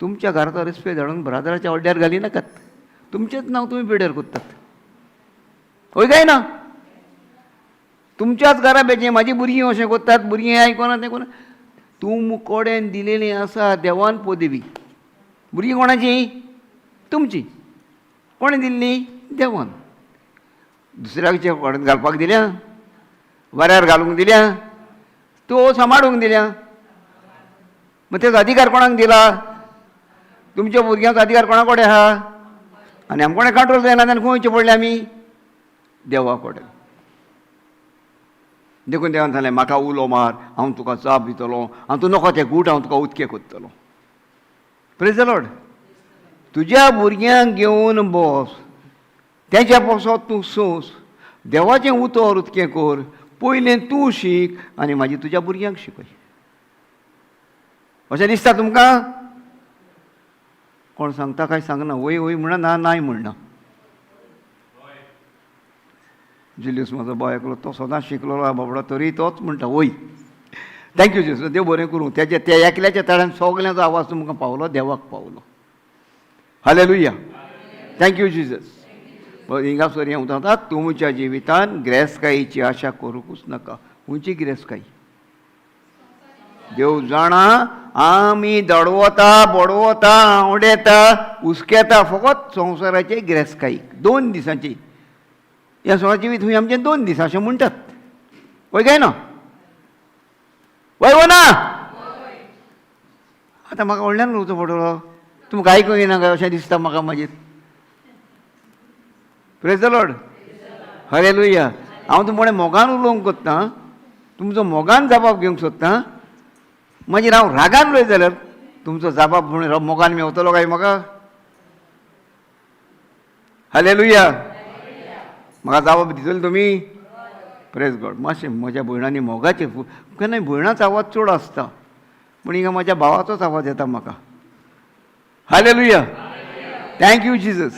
तुमच्या घराचो रेस्पेद हाडून ब्रादराच्या ऑड्ड्यार घाली नाकात. तुमचेंच नांव तुमी पिड्यार करतात, हय काय ना? तुमच्याच घरा बेचें म्हाजी भुरगीं अशें करतात, भुरगीं आयकना तें कोण. तुम कडेन दिलेलीं आसा देवान पदवी. भुरगीं कोणाची? तुमची. कोणें दिल्ली? देवान. दुसऱ्याच्या कडेन घालपाक दिल्या, वाऱ्यार घालूंक दिल्या, तो सांबाळूंक दिल्या. मग तेजो अधिकार कोणाक दिला? तुमच्या भुरग्यांचो अधिकार कोणा कडेन आहा? आनी आमकां कोणें कंट्रोल जायना तेन्ना खंय वयचें पडलें आमी? देवा कडेन. देखून देवान सांगलें, म्हाका उलो मार, हांव तुका जाप दितलो, हांव तूं नको तें गूट हांव तुका उदकें करतलो. Praise the Lord. तुज्या भुरग्यांक घेवन बस, तेच्या पासत तूं सोंस, देवाचें उतर उदकें कर, पयलें तूं शीक आनी मागीर तुज्या भुरग्यांक शिकय. अशें दिसता तुमकां? कोण सांगता काय सांगना? वय वय म्हणना, ना नाय म्हणना. जुलियस म्हजो बाय एकलो, तो सदांच शिकलेलो आहा बाबडो, तरी तोच म्हणटा वय. Thank you Jesus, देव बरें करूं. तेच्या त्या एकल्याच्या ताळ्यान सगल्यांचो आवाज तुमकां पावलो, देवाक पावलो. Hallelujah, thank you Jesus. हिंगासर हें उतरता, तुमच्या जिवितान गिरेस्तकायेची आशा करूंकूच नाका. खंयची गिरेस्तकाय? देव जाणा आमी दडवता, बडवता, आवडेता, हुसकेता फकत संवसाराचे गिरेस्तकायेक. 2 दिसांची ह्या संवसार जिवीत खंय आमचें 2 दीस अशें म्हणटात, वय काय ना? वय वो ना? आतां म्हाका व्हडल्यान उलोवचो पडटलो, तुमकां आयकूंक येना काय अशें दिसता म्हाका मागीर. Praise the Lord, hallelujah. हांव तुमचे मोगान उलोवंक कोत्ता, तुमचो मोगान जबाब घेवंक सोदता. मागीर हांव रागान उलयत जाल्यार तुमचो जबाब म्हूण मोगान मेवतलो काय म्हाका? हालेलुया. म्हाका जबाब दितले तुमी? Praise God. मातशें म्हज्या भयणांनी मोगाचे, केन्नाय भयणाचो आवाज चड आसता, पूण हिंगा म्हज्या भावाचोच आवाज येता म्हाका. Hallelujah, thank you Jesus.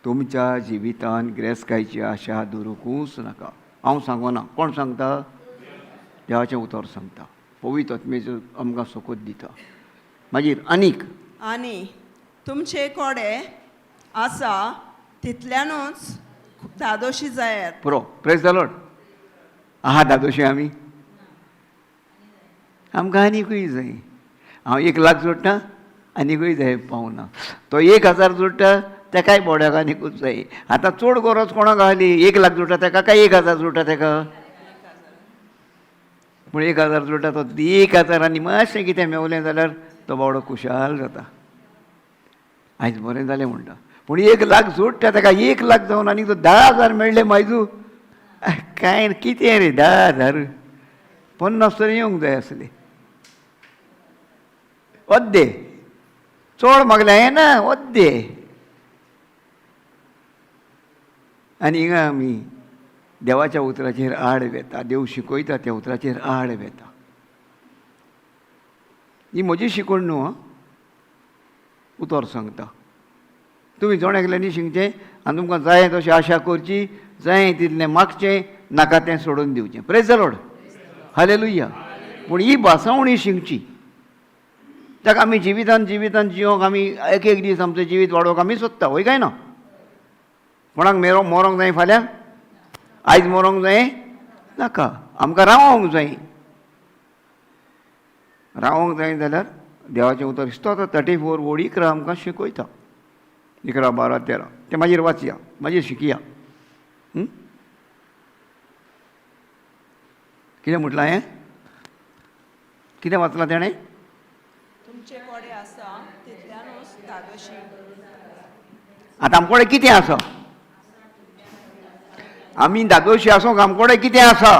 तुमच्या जिवितान गिरेस्तकायेची आशा दवरूंकूच नाका. हांव सांगना, कोण सांगता? देवाचें उतर सांगता. पवित्र आत्म्याचो आमकां सोकोत दिता. मागीर आनीक आनी तुमचे कोडे आसा तितल्यानूच धादोशी जायात. पुरो. Praise the Lord. आहा धादोशी आमी? आमकां आनीकूय जाय. हांव 1 लाख जोडटा, आनीकूय जाय पावना. तो 1000 जोडटा, तेकाय बोड्याक आनीकूच जाय. आतां चड गरज कोणाक आहली? 1 लाख जोडटा तेका काय 1000 जोडटा तेका? पूण 1000 जोडटा तो 1000 आनी मातशें कितें मेवलें जाल्यार तो बावडो खुशाल जाता, आयज बरें जालें म्हणटा. पूण 1 लाख जोडटा तेका 1 लाख जावन आनी तो 10,000 मेळ्ळे मायजू, कांय कितें रे 10,000, 50 तरी येवंक जाय आसले. अद्दे चड मागलें हांवें ना, अद्दे. आनी हिंगा आमी देवाच्या उतराचेर आड वेता, देव शिकयता त्या उतराचेर आड वेता. ही म्हजी शिकवण न्हू, आं, उतर सांगता. तुमी जण एकल्यांनी शिकचें आनी तुमकां जाय तशी आशा करची, जाय तितलें मागचें, नाका तें सोडून दिवचें. Praise the Lord. हालेलुया. पूण ही भासावणी शिकची, ताका आमी जिवितान जिवितान जिवंक आमी एक एक दीस आमचें जिवीत वाडोवंक आमी सोदता, वय काय ना? कोणाक मेरो मरोंक जाय फाल्यां? आयज मरोंक जाय नाका, आमकां रावोंक जाय. रावोंक जाय जाल्यार देवाचें उतर स्तोत्र 34 ओळ 11 आमकां शिकयता, 11, 12, 13. तें मागीर वाचया, मागीर शिकया. कितें म्हटलां हें? कितें वाचलां तेणें? तुमचे कडेन आसा तितल्यानूच धादोशी. आतां आमकोडे कितें आसा? आमी धादोशी आसूंक आमकोडे कितें आसा?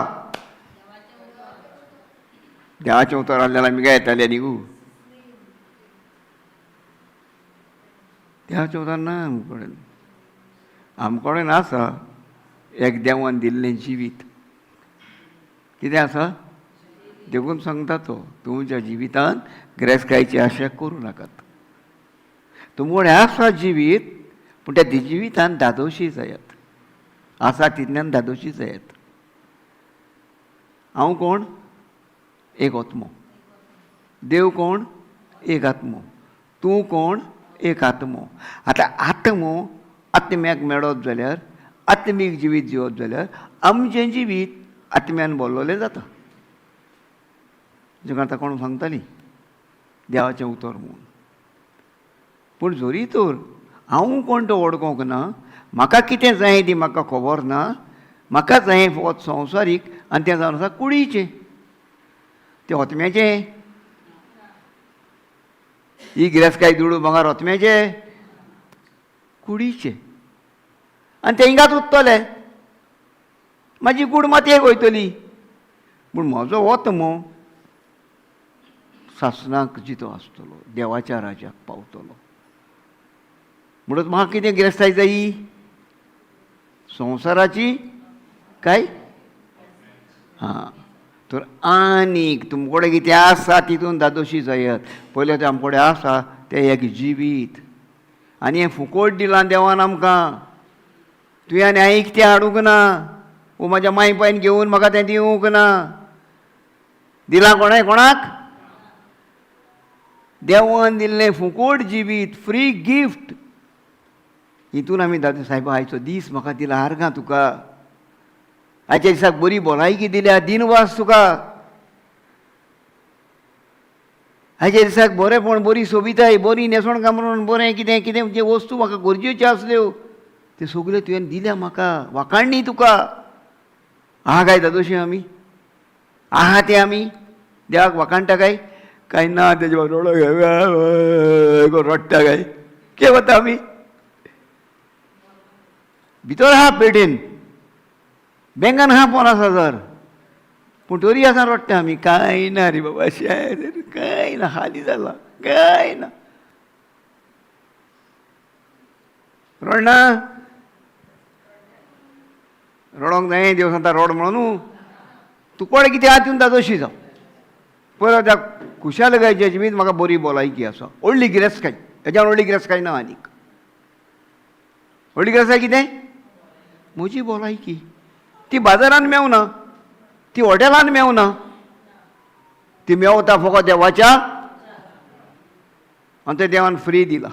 देवाचें उतर आहल्यार आमी काय येताले न्ही गो. देवाचें उतर ना आमकडेन. आमकडेन आसा एक देवान दिल्लें जिवीत. कितें आसा? देखून सांगता तो, तुमच्या जिवितान गिरेस्तकायेची आशा करूं नाकात. तुमकोडें आसा जिवीत, पूण त्या जिवितान धादोशी जायात. आसा तितल्यान धादोशी जायात. हांव कोण? एक आत्मो. देव कोण? एक आत्मो. तूं कोण? एक आत्मो. आतां आत्मो आत्म्याक मेळत जाल्यार, आत्मीक जिवीत जिवत जाल्यार आमचें जिवीत आत्म्यान बोल्लोलें जाता. जेका आतां कोण सांगतालीं देवाचें उतर म्हूण. पूण जरी तर हांव कोण तो वळखूंक ना, म्हाका कितें जाय ती म्हाका खबर ना, म्हाका जाय फकत संवसारीक आनी तें जावन आसा कुडीचें, तें ओतम्याचें. ही गिरेस्तकाय दुडू भांगर ओतम्याचे, कुडीचे, आनी ते हिंगाच उत्तले. म्हाजी कूड मातयेक वयतली, पूण म्हजो ओतमो सासणाक जितो आसतलो, देवाच्या राज्याक पावतलो. म्हणून म्हाका कितें गिरेस्ताय जायी? संवसाराची काय? हां, तर आनीक तुमकोडे कितें आसा तितून धादोशी जायात. पयलें तें आमकोडे आसा तें एक जिवीत, आनी हें फुकोट दिलां देवान आमकां. तुवें आनी हांवें कितें हाडूंक ना, वो म्हाज्या माय पायन घेवन म्हाका तें दिवंक ना. दिलां कोणें? कोणाक? देवान दिल्लें फुकोट जिवीत, फ्री गिफ्ट. हितून आमी दादू सायबा आयचो दीस म्हाका दिला, आर्गां तुका. आयच्या दिसाक बरी भलायकी दिल्या, दिनवास तुका. आयच्या दिसाक बरेंपण, बरी सोबिताय, बरी न्हेसवण कामरून, बरें कितें कितें जे वस्तू म्हाका गरजेच्यो आसल्यो त्यो सगल्यो तुवें दिल्या म्हाका, वाखाणणी तुका. आहा काय दादोशी आमी? आहा ते आमी देवाक वाखाणटा काय? काय ना तेजे रडो रडटा काय? कितें वता आमी? भितर आहा पेटेन, बँकान आहा 50,000, पूण तरी आसा रडटा आमी. कांय ना रे बाबा, अशें कांय ना, खाली जाला, कांय ना. रडना? रडोंक जाय देव सांगता रड म्हणून. तूं कोण कितें आहा तितून धादोशी जाव. पयलो त्या खुशालकायच्या जिवीत म्हाका बरी भलायकी आसा, व्हडली गिरेस्तकाय, हेज्यान व्हडली गिरेस्तकाय ना आनीक. व्हडली गिरेस्तकाय कितें? म्हजी भलायकी. ती बाजारान मेवना, ती हॉटेलान मेवना, ती मेवता फकत देवाच्या, आनी तें देवान फ्री दिला.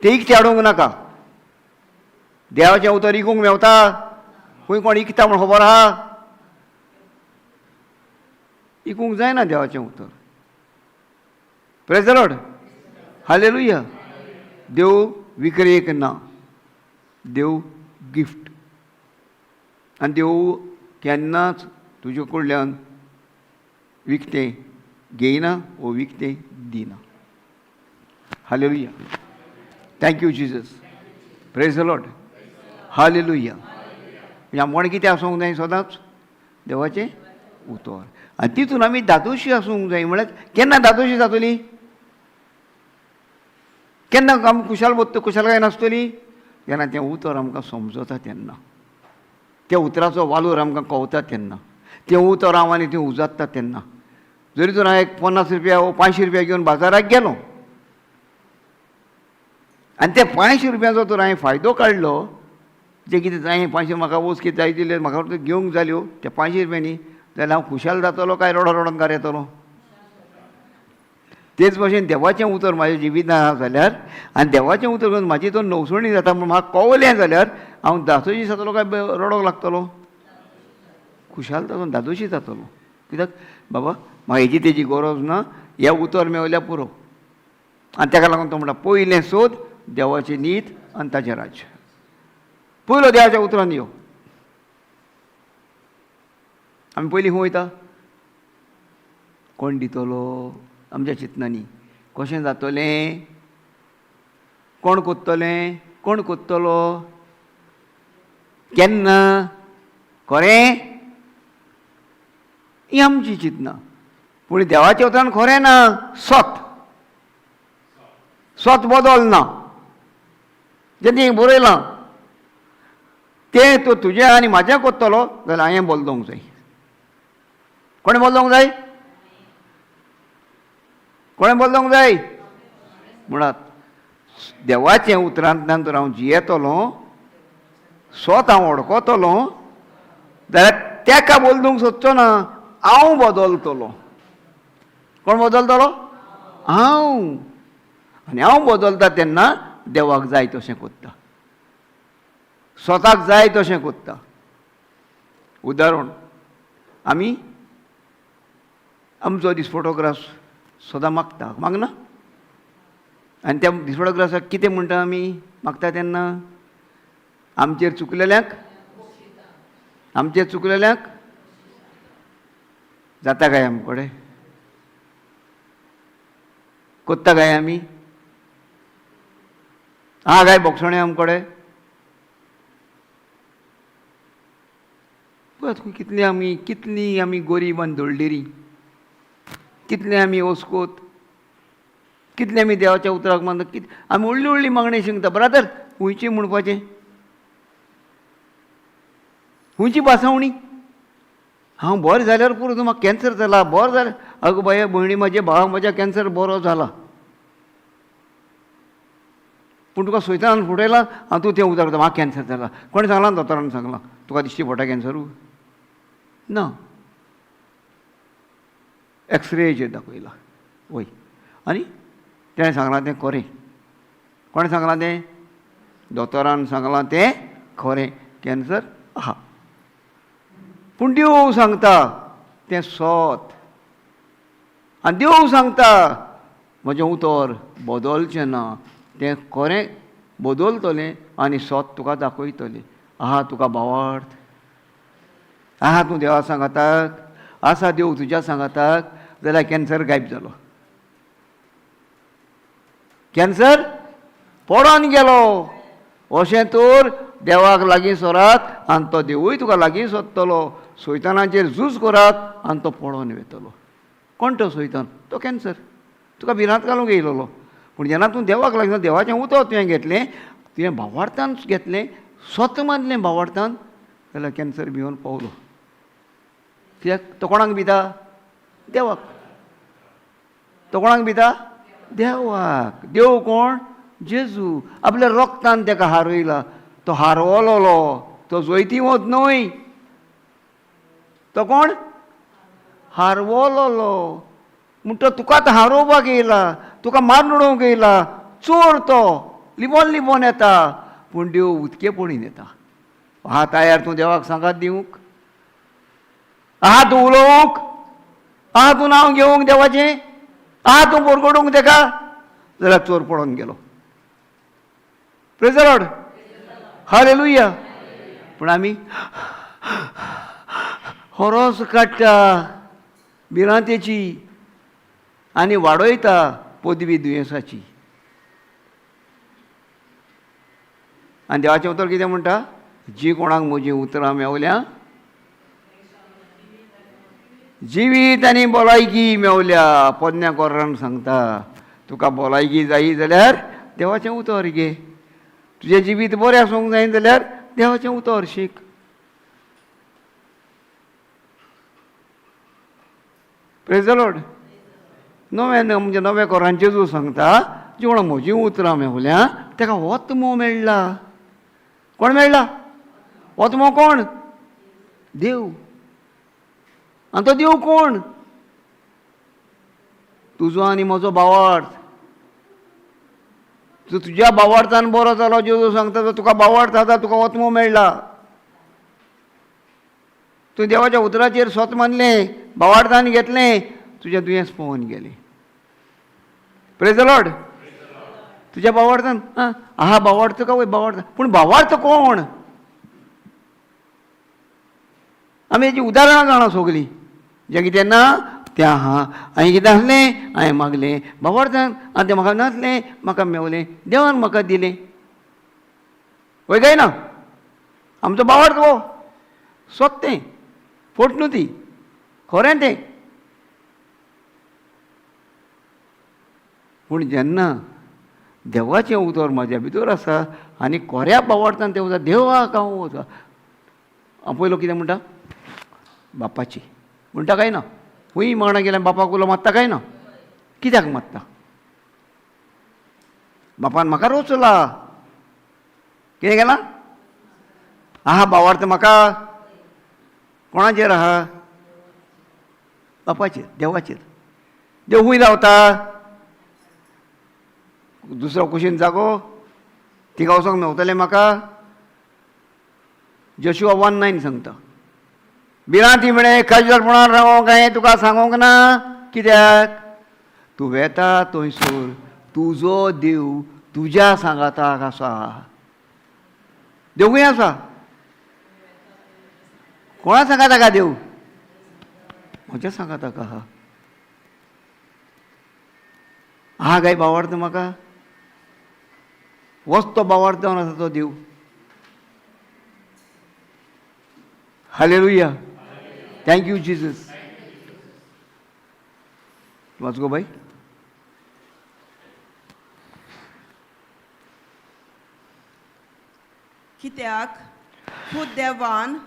तें इकतें हाडूंक नाका. देवाचें उतर इकूंक मेवता? खंय कोण इकता म्हूण खबर आहा? इकूंक जायना देवाचें उतर. Praise the Lord, hallelujah. देव विक्रेक ना, देव गिफ्ट. आनी देव केन्नाच तुजे कडल्यान विकतें घेयना वो विकतें दिना. Hallelujah. Thank you Jesus. Praise the Lord, hallelujah. म्हणजे आमकोण कितें आसूंक जाय सदांच? देवाचें उतर. आनी तितून आमी धादोशी आसूंक जाय. म्हळ्यार केन्ना धादोशी जातली? केन्ना आमी खुशाल खुशालकाय नासतली? जेन्ना तें उतर आमकां समजता तेन्ना, त्या उतराचो वालोर आमकां कवता तेन्ना, तें उतर हांव आनी तें उजात्ता तेन्ना. जरी तर हांव एक 50 रुपया वो 500 रुपया घेवन बाजाराक गेलो आनी त्या 500 रुपयांचो तर हांवें फायदो काडलो, जे कितें जाय 500 म्हाका वस्त कितें जाय दिल्यो म्हाका घेवंक जाल्यो त्या 500 रुपयांनी, जाल्यार हांव खुशाल जातलो काय रडो रडोन घरा येतलो? तेच भाशेन देवाचें उतर म्हाज्या जिवितांत आसा जाल्यार आनी देवाचें उतर घेवन म्हाजी तो नवसणी जाता म्हूण म्हाका कवलें जाल्यार हांव धादोशी जातलो काय रडोंक लागतलो? खुशाल जातलो, धादोशी जातलो. कित्याक बाबा म्हाका हेजी तेजी गरज ना, हें उतर मेवल्यार पुरो. आनी ताका लागून तो म्हणटा पयलें सोद देवाची नीत आनी ताचें राज्य. पयलो देवाच्या उतरान यो. आमी पयलीं खंय वयता? कोण दितलो? आमच्या चिंतनांनी कशें जातलें, कोण कोत्तलें, कोण कोत्तलो, केन्ना, खरें, ही आमची चिंतनां. पूण देवाच्या उतरान खरें ना, सत सत बदल ना. जें बरयलां तें तूं तुजें आनी म्हाजें कोत्तलो जाल्यार हांवें बदलोवंक जाय. कोणें बदलोवंक जाय? कोणें बदलोवंक जाय? म्हणात देवाचें उतरांतल्यान तर हांव जियेतलो, स्वत हांव वळखतलो जाल्यार तेका बदलूंक सोदचो ना, हांव बदलतलो. कोण बदलतलो? हांव. आनी हांव बदलता तेन्ना देवाक जाय तशें कोत्ता, स्वताक जाय तशें कोत्ता. उदाहरण, आमी आमचो दिसपटो ग्रास सदां मागता, मागना? आनी त्या दिसपटो ग्रासाक कितें म्हणटा आमी मागता तेन्ना? आमचेर चुकलेल्यांक, आमचेर चुकलेल्यांक जाता काय आमचे कडेन? कोत्ता काय आमी? आहा काय बोगसणें आमचे कडेन? पळयात कितली आमी, कितली आमी गरीब आनी दळडिरी, कितले आमी ओस्कोत, कितले आमी देवाच्या उतराक मानता, आमी व्हडली व्हडली मागणी शिंकता. ब्रादर खंयची म्हणपाचें, खंयची भासावणी? हांव बरें जाल्यार पुरो, म्हाका कॅन्सर जाला, बरो जाल्यार. अगो बाये भयणी म्हजे, भावा म्हज्या कॅन्सर बरो जाला, पूण तुका सोयतान फुटयला आनी तूं तें उतर म्हाका कॅन्सर जाला. कोणें सांगलां? दोतोरान सांगलां. तुका दिश्टी पडटा कॅन्सरू? ना, एक्सरेचेर दाखयला वय. आनी तेणें सांगलां तें खरें. कोणें सांगलां तें? दोतोरान सांगलां तें खरें, कॅन्सर आहा. पूण देव सांगता तें सत. आनी देव सांगता म्हजें उतर बदलचें ना, तें खरें बदलतलें आनी सत तुका दाखयतलें. आहा तुका भावार्थ, आहा तूं देवा सांगाताक, आसा देव तुज्या सांगाताक, जाल्यार कॅन्सर गायब जालो, कॅन्सर पडोन गेलो. अशें तर देवाक लागीं सरात आनी तो देवूय तुका लागीं सोदतलो. सैतानाचेर झूज करात आनी तो पडोन वयतलो. कोण तो सैतान? तो कॅन्सर तुका भिरांत घालूंक येयलेलो. पूण जेन्ना तूं देवाक लागीं देवाचें उतर तुवें घेतलें, तुवें भावार्थान घेतलें, स्वत मानलें भावार्थान, जाल्यार कॅन्सर भिवन पावलो. कित्याक? तो कोणाक भिता? देवाक. तो कोणाक भिता? देवाक. देव कोण? जेजू. आपल्या रोगतान तेका हारयला. तो हारवलोलो, तो जैतिवंत न्हय. तो कोण? हारवलोलो. म्हण तो तुका आतां हारोवपाक येयला, तुका मारून उडोवंक येयला. चोर तो लिपोन लिपोन येता, पूण देव उदकेपणीन येता. आहा तयार तूं देवाक सांगात दिवंक? आहा तूं उलोवंक? आहा तूं नांव घेवंक देवाचें? आहा तूं बोरगडूंक तेका? जाल्यार चोर पडोन गेलो. Praise the Lord, hallelujah. पूण आमी हरोस काडटा भिरांतेची आनी वाडयता पदवी दुयेंसाची. आनी देवाचें उतर कितें म्हणटा? जी कोणाक म्हजीं उतरां मेवल्या जिवीत आनी भलायकी मेवल्या. पोन्न्या कोरान सांगता तुका भलायकी जायी जाल्यार देवाचें उतर घे, तुजें जिवीत बरें आसूंक जाय जाल्यार देवाचें उतर शीक. Praise the Lord. नवें म्हणजे नव्या कोरान जेजू सांगता जी कोणाक म्हजीं उतरां मेवल्या तेका होतमो मेळ्ळा. कोण मेळ्ळा? होतमो कोण? देव. आनी तो देव कोण? तुजो आनी म्हजो भावार्थ. तूं तुज्या भावार्थान बरो जालो. जेजू सांगता तो तुका भावार्थ आसा, तुका ओत्मो मेळ्ळा. तूं देवाच्या उतराचेर स्वत मानलें, भावार्थान घेतलें, तुजें दुयेंस पळोवन गेलें. Praise the Lord. तुज्या भावार्थान आं आहा भावार्थ का वय भावार्थ, पूण भावार्थ कोण? आमी हेची उदाहरणां जाणा सगलीं. जें कितें ना तें आहा, हांवें कितें आसलें हांवें मागलें भावार्थान, आनी तें म्हाका नासलें म्हाका मेवलें, देवान म्हाका दिलें. वय काय ना? आमचो भावार्थ हो सोत तें, फोट न्हू ती, खरें तें. पूण जेन्ना देवाचें उतर म्हज्या भितर आसा आनी कोऱ्या भावार्थान तें उतर देवाक हांव वता, हांव पयलो कितें म्हणटा? बापाची म्हणटा काय ना? खंय मागणा गेल्यार बापाक उलो मारता काय ना? कित्याक मारता? बापान म्हाका रोचला. कितें केलां? आहा भावार्थ म्हाका कोणाचेर आहा? बापाचेर, देवाचेर. देव खंय रावता? दुसरो कुशीन जागो थिंगा वचोंक मेवतलें म्हाका? जोशुआ 1:9 सांगता, भिरांती म्हळें खाजलपणान रावोंक हांवें तुका सांगोंक ना. कित्याक? तूं वेता थंयसर तुजो देव तुज्या सांगाताक आसा. देव खंय आसा? कोणा सांगाताक आहा देव? म्हज्या सांगाताक आहा. आहा काय भावार्थ म्हाका? वच तो भावार्थ जावन आसा तो देव. हालेलुया. Thank you Jesus. वाच गो बाई. कित्याक खूद देवान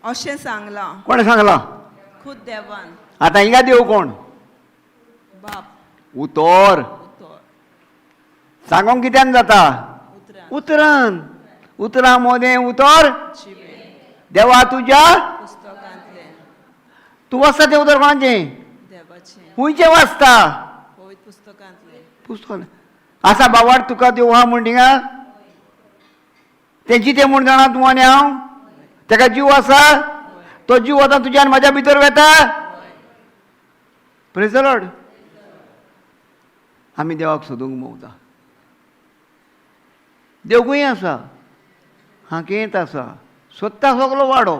अशें सांगलां. कोणें सांगलां? खूद देवान. आतां हिंगा देव कोण? बाप. उतर. उतर. सांगोंक कित्यान जाता? उतरान. उतरान. उतरां मोदें उतर जिवें. देवा तुज्या पुस्तकांतलें. तूं वाचता तें उतर कोणाचें? देवाचें. खंयचें वाचता? पवित्र पुस्तकांतलें. पुस्तक आसा बाबार तुका देव आहा म्हूण थिंगा? तें जितें म्हूण जाणा तूं आनी हांव? तेका जीव आसा? तो जीव आतां तुज्या आनी म्हाज्या भितर वेता? Praise the Lord. आमी देवाक सोदूंक भोंवता. देव खंय आसा? हांकेंत आसा. सोदता सगलो वाडो.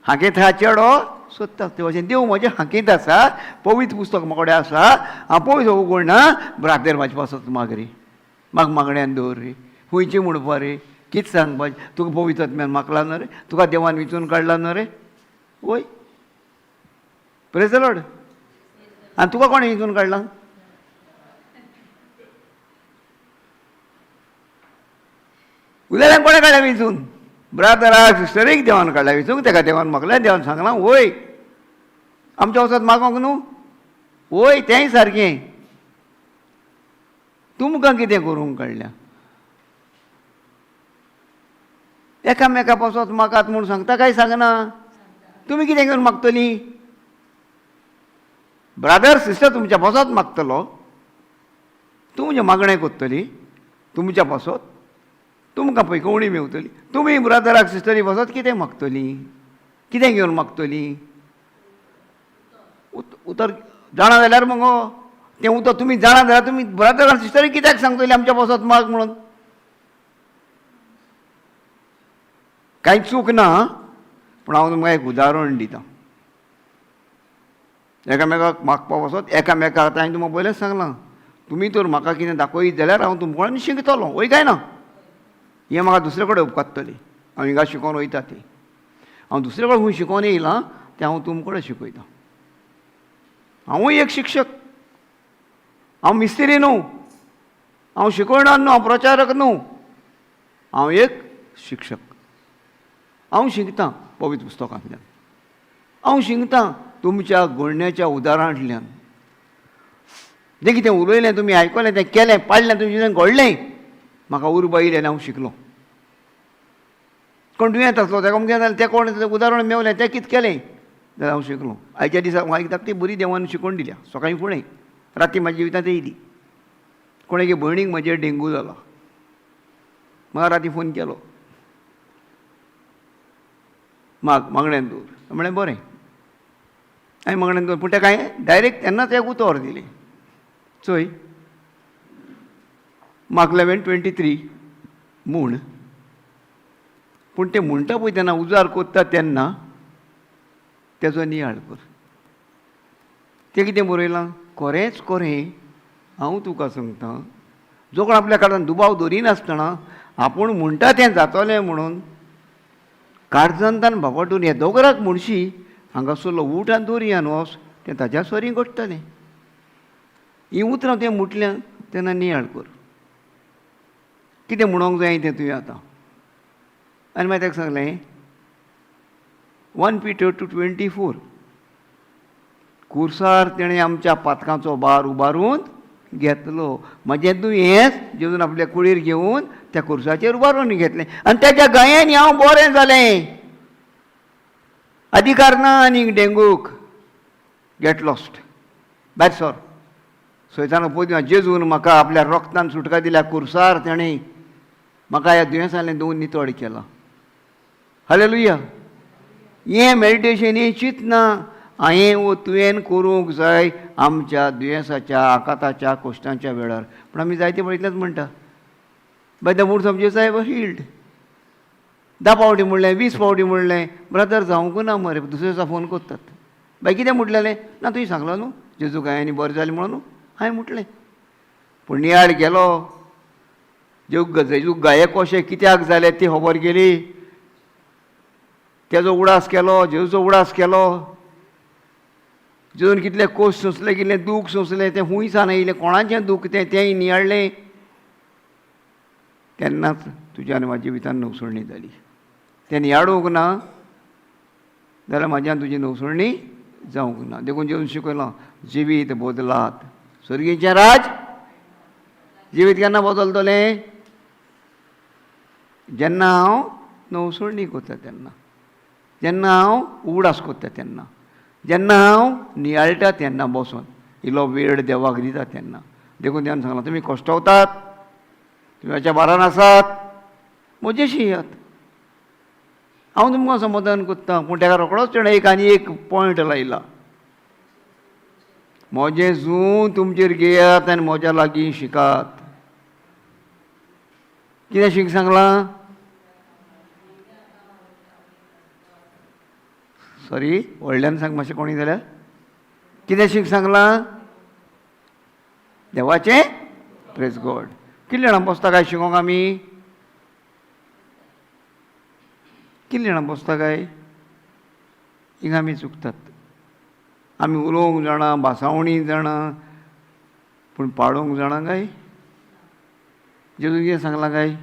हांकेंत आहा चेडो सोदता. ते भाशेन देव म्हज्या हांकेंत आसा. पवित्र पुस्तक म्हाका कडेन आसा. हांव पवित्र उगडना, ब्रादेर म्हाजे पासत माग रे, म्हाका मागण्यान दवर रे, खंयचें म्हणपा रे, कितें सांगपाचें तुका? पवित्र आत्म्यान मागला न्हू रे, तुका देवान विंचून काडला न्हू रे. वय. Praise the Lord. आनी तुका कोणें विंचून काडला? उलयल्यान कोणें काडल्या विंचून? ब्रादराक सिस्टरीक देवान काडल्या विंचूंक. तेका देवान मागलें, देवान सांगलां वय आमच्या वचत मागोंक न्हू. वय तेंय सारकें. तुमकां कितें करूंक काडल्या? एकामेका पासत मागात म्हूण सांगता काय सांगना? तुमी कितें घेवन मागतलीं? ब्रादर सिस्टर तुमच्या पासत मागतलो, तुमचें मागणें करतली तुमच्या पासत, तुमकां पयकवणी मेवतली. तुमी ब्रादराक सिस्टरी पासत कितें मागतलीं? कितें घेवन मागतलीं? उतर जाणा जाल्यार मगो तें उतर तुमी जाणा जाल्यार तुमी ब्रादराक सिस्टरी कित्याक सांगतली आमच्या पासत माग म्हणून? कांय चूक ना, पूण हांव तुमकां एक उदाहरण दितां. एकामेकाक मागपा वचत एकामेकाक. आतां हांवें तुमकां पयलेंच सांगलां, तुमी तर म्हाका कितें दाखयत जाल्यार हांव तुमकां कडेन शिकतलो. वय काय ना? हें म्हाका दुसरे कडेन उपकारतलें. हांव हिंगा शिकोवन वयता तें, हांव दुसरे कडेन खंय शिकोवन येयलां तें हांव तुमकां कडेन शिकयतां. हांवूय एक शिक्षक, हांव मिस्त्री न्हू, हांव शिकयणार न्हू, हांव प्रचारक न्हू, हांव एक शिक्षक. हांव शिकतां पवित्र पुस्तकांतल्यान, हांव शिकतां तुमच्या घडण्याच्या उदाहरणांतल्यान. जें कितें उलयलें तुमी आयकलें, तें केलें, पाडलें, तुमचें घडलें, म्हाका उर्बा येयली आनी हांव शिकलो. कोण दुयेंत आसलो ताका अमकें जालें, तें कोण उदाहरण मेवलें, तें कितें केलें जाल्यार हांव शिकलो. आयच्या दिसा म्हाका एक धाकटी बरी देवान शिकोवन दिल्या. सकाळीं फुडें राती म्हाज्या जिवितांत येयली. कोण एके भयणीक म्हजेर डेंगू जाला, म्हाका राती फोन केलो, माग मागण्यान दवर. म्हणलें बरें, हांवें मागण्यान दवर. पूण ताका हांवें डायरेक्ट तेन्नाच एक उतर दिलें, चोय मार्क 11:23 म्हूण. पूण तें म्हणटा पळय तेन्ना उजार कोत्ता तेन्ना तेजो नियाळ कर. तें कितें बरयलां, खरेंच खरें हांव तुका सांगता, जो कोण आपल्या कारणान दुबाव दवरिनासतना आपूण म्हणटा तें जातलें म्हणून काळजांतान बाबाटून ह्या दोगराक म्हणशी हांगासरलो उठ आनी दर्यान वच, तें ताज्या सरीं घडटलें. हीं उतरां तें म्हटल्यां तेन्ना नियाळ कर, कितें म्हणूंक जाय तें तुवें आतां. आनी मागीर ताका सांगलें 1 Peter 2:24, कुर्सार तेणें आमच्या पातकांचो भार उबारून घेतलो. म्हजें दुयेंस जेजून आपल्या कुळीर घेवन त्या कुर्साचेर उबारून घेतलें आनी त्याच्या गायेन हांव बरें जालें. अधिकार ना आनीक डेंगूक, गेट लॉस्ट, भायर सर. सैताना पयलीं जेजून म्हाका आपल्या रोगतान सुटका दिल्या, कुर्सार तेणें म्हाका ह्या दुयेंसांतलें दोन नितळ केलां. हालेलुया. हें मेडिटेशन, हें चिंतना हांवें वो तुवें करूंक जाय आमच्या दुयेंसाच्या आकाताच्या कश्टांच्या वेळार. पूण आमी जायते पळयतलेच म्हणटा, by the words of Jesus I was healed. 10 फावटी म्हणलें, 20 फावटी म्हणलें, ब्रदर जावंक ना मरे. दुसरे दिसा फोन करतात, बाय कितें म्हटलेलें ना तुवें सांगलां न्हू जेजू गायांनी बरें जालें म्हणून हांवें म्हटलें. पूण नियाळ गेलो, जेजू गाये कशें कित्याक जालें ती खबर गेली, तेजो उडास केलो, जेजूचो उडास केलो. जेजून कितले कोश सोंसले, कितलें दूख सोंसलें तें खूंय सान येयलें, कोणाचें दूख तें तेंय नियाळ्ळें. तेन्नाच तुज्या आनी म्हाज्या जिवितान नवसरणी जाली. तें नियाळूंक ना जाल्यार म्हाज्यान तुजी नवसरणी जावंक ना. देखून जेजून शिकयलां, जिवीत बदलात, स्वर्गीचें राज. जिवीत केन्ना बदलतलें? जेन्ना हांव नवसरणी करता तेन्ना, जेन्ना हांव उगडास करता तेन्ना, जेन्ना हांव नियाळटा तेन्ना, बसून इल्लो वेळ देवाक दिता तेन्ना. देखून देवान सांगलां, तुमी कश्टवतात, तुमी हाच्या बारान आसात, म्हजेशी येयात, हांव तुमकां समाधान करता. पूण ताका रोकडोच तेणें एक आनी एक पॉयंट लायला, म्हजें जूं तुमचेर घेयात आनी म्हज्या लागीं शिकात. कितें शीक सांगलां? सॉरी, व्हडल्यान सांग मातशें कोणी जाल्यार. कितें शीक सांगलां? देवाचें. प्रेज गॉड. कितलीं जाणां बसता काय शिकोंक आमी? कितलीं जाणां बसता काय? हिंगा आमी चुकतात. आमी उलोवंक जाणा, भासावणी जाणा, पूण पाडूंक जाणा काय? जेजून कितें सांगलां काय?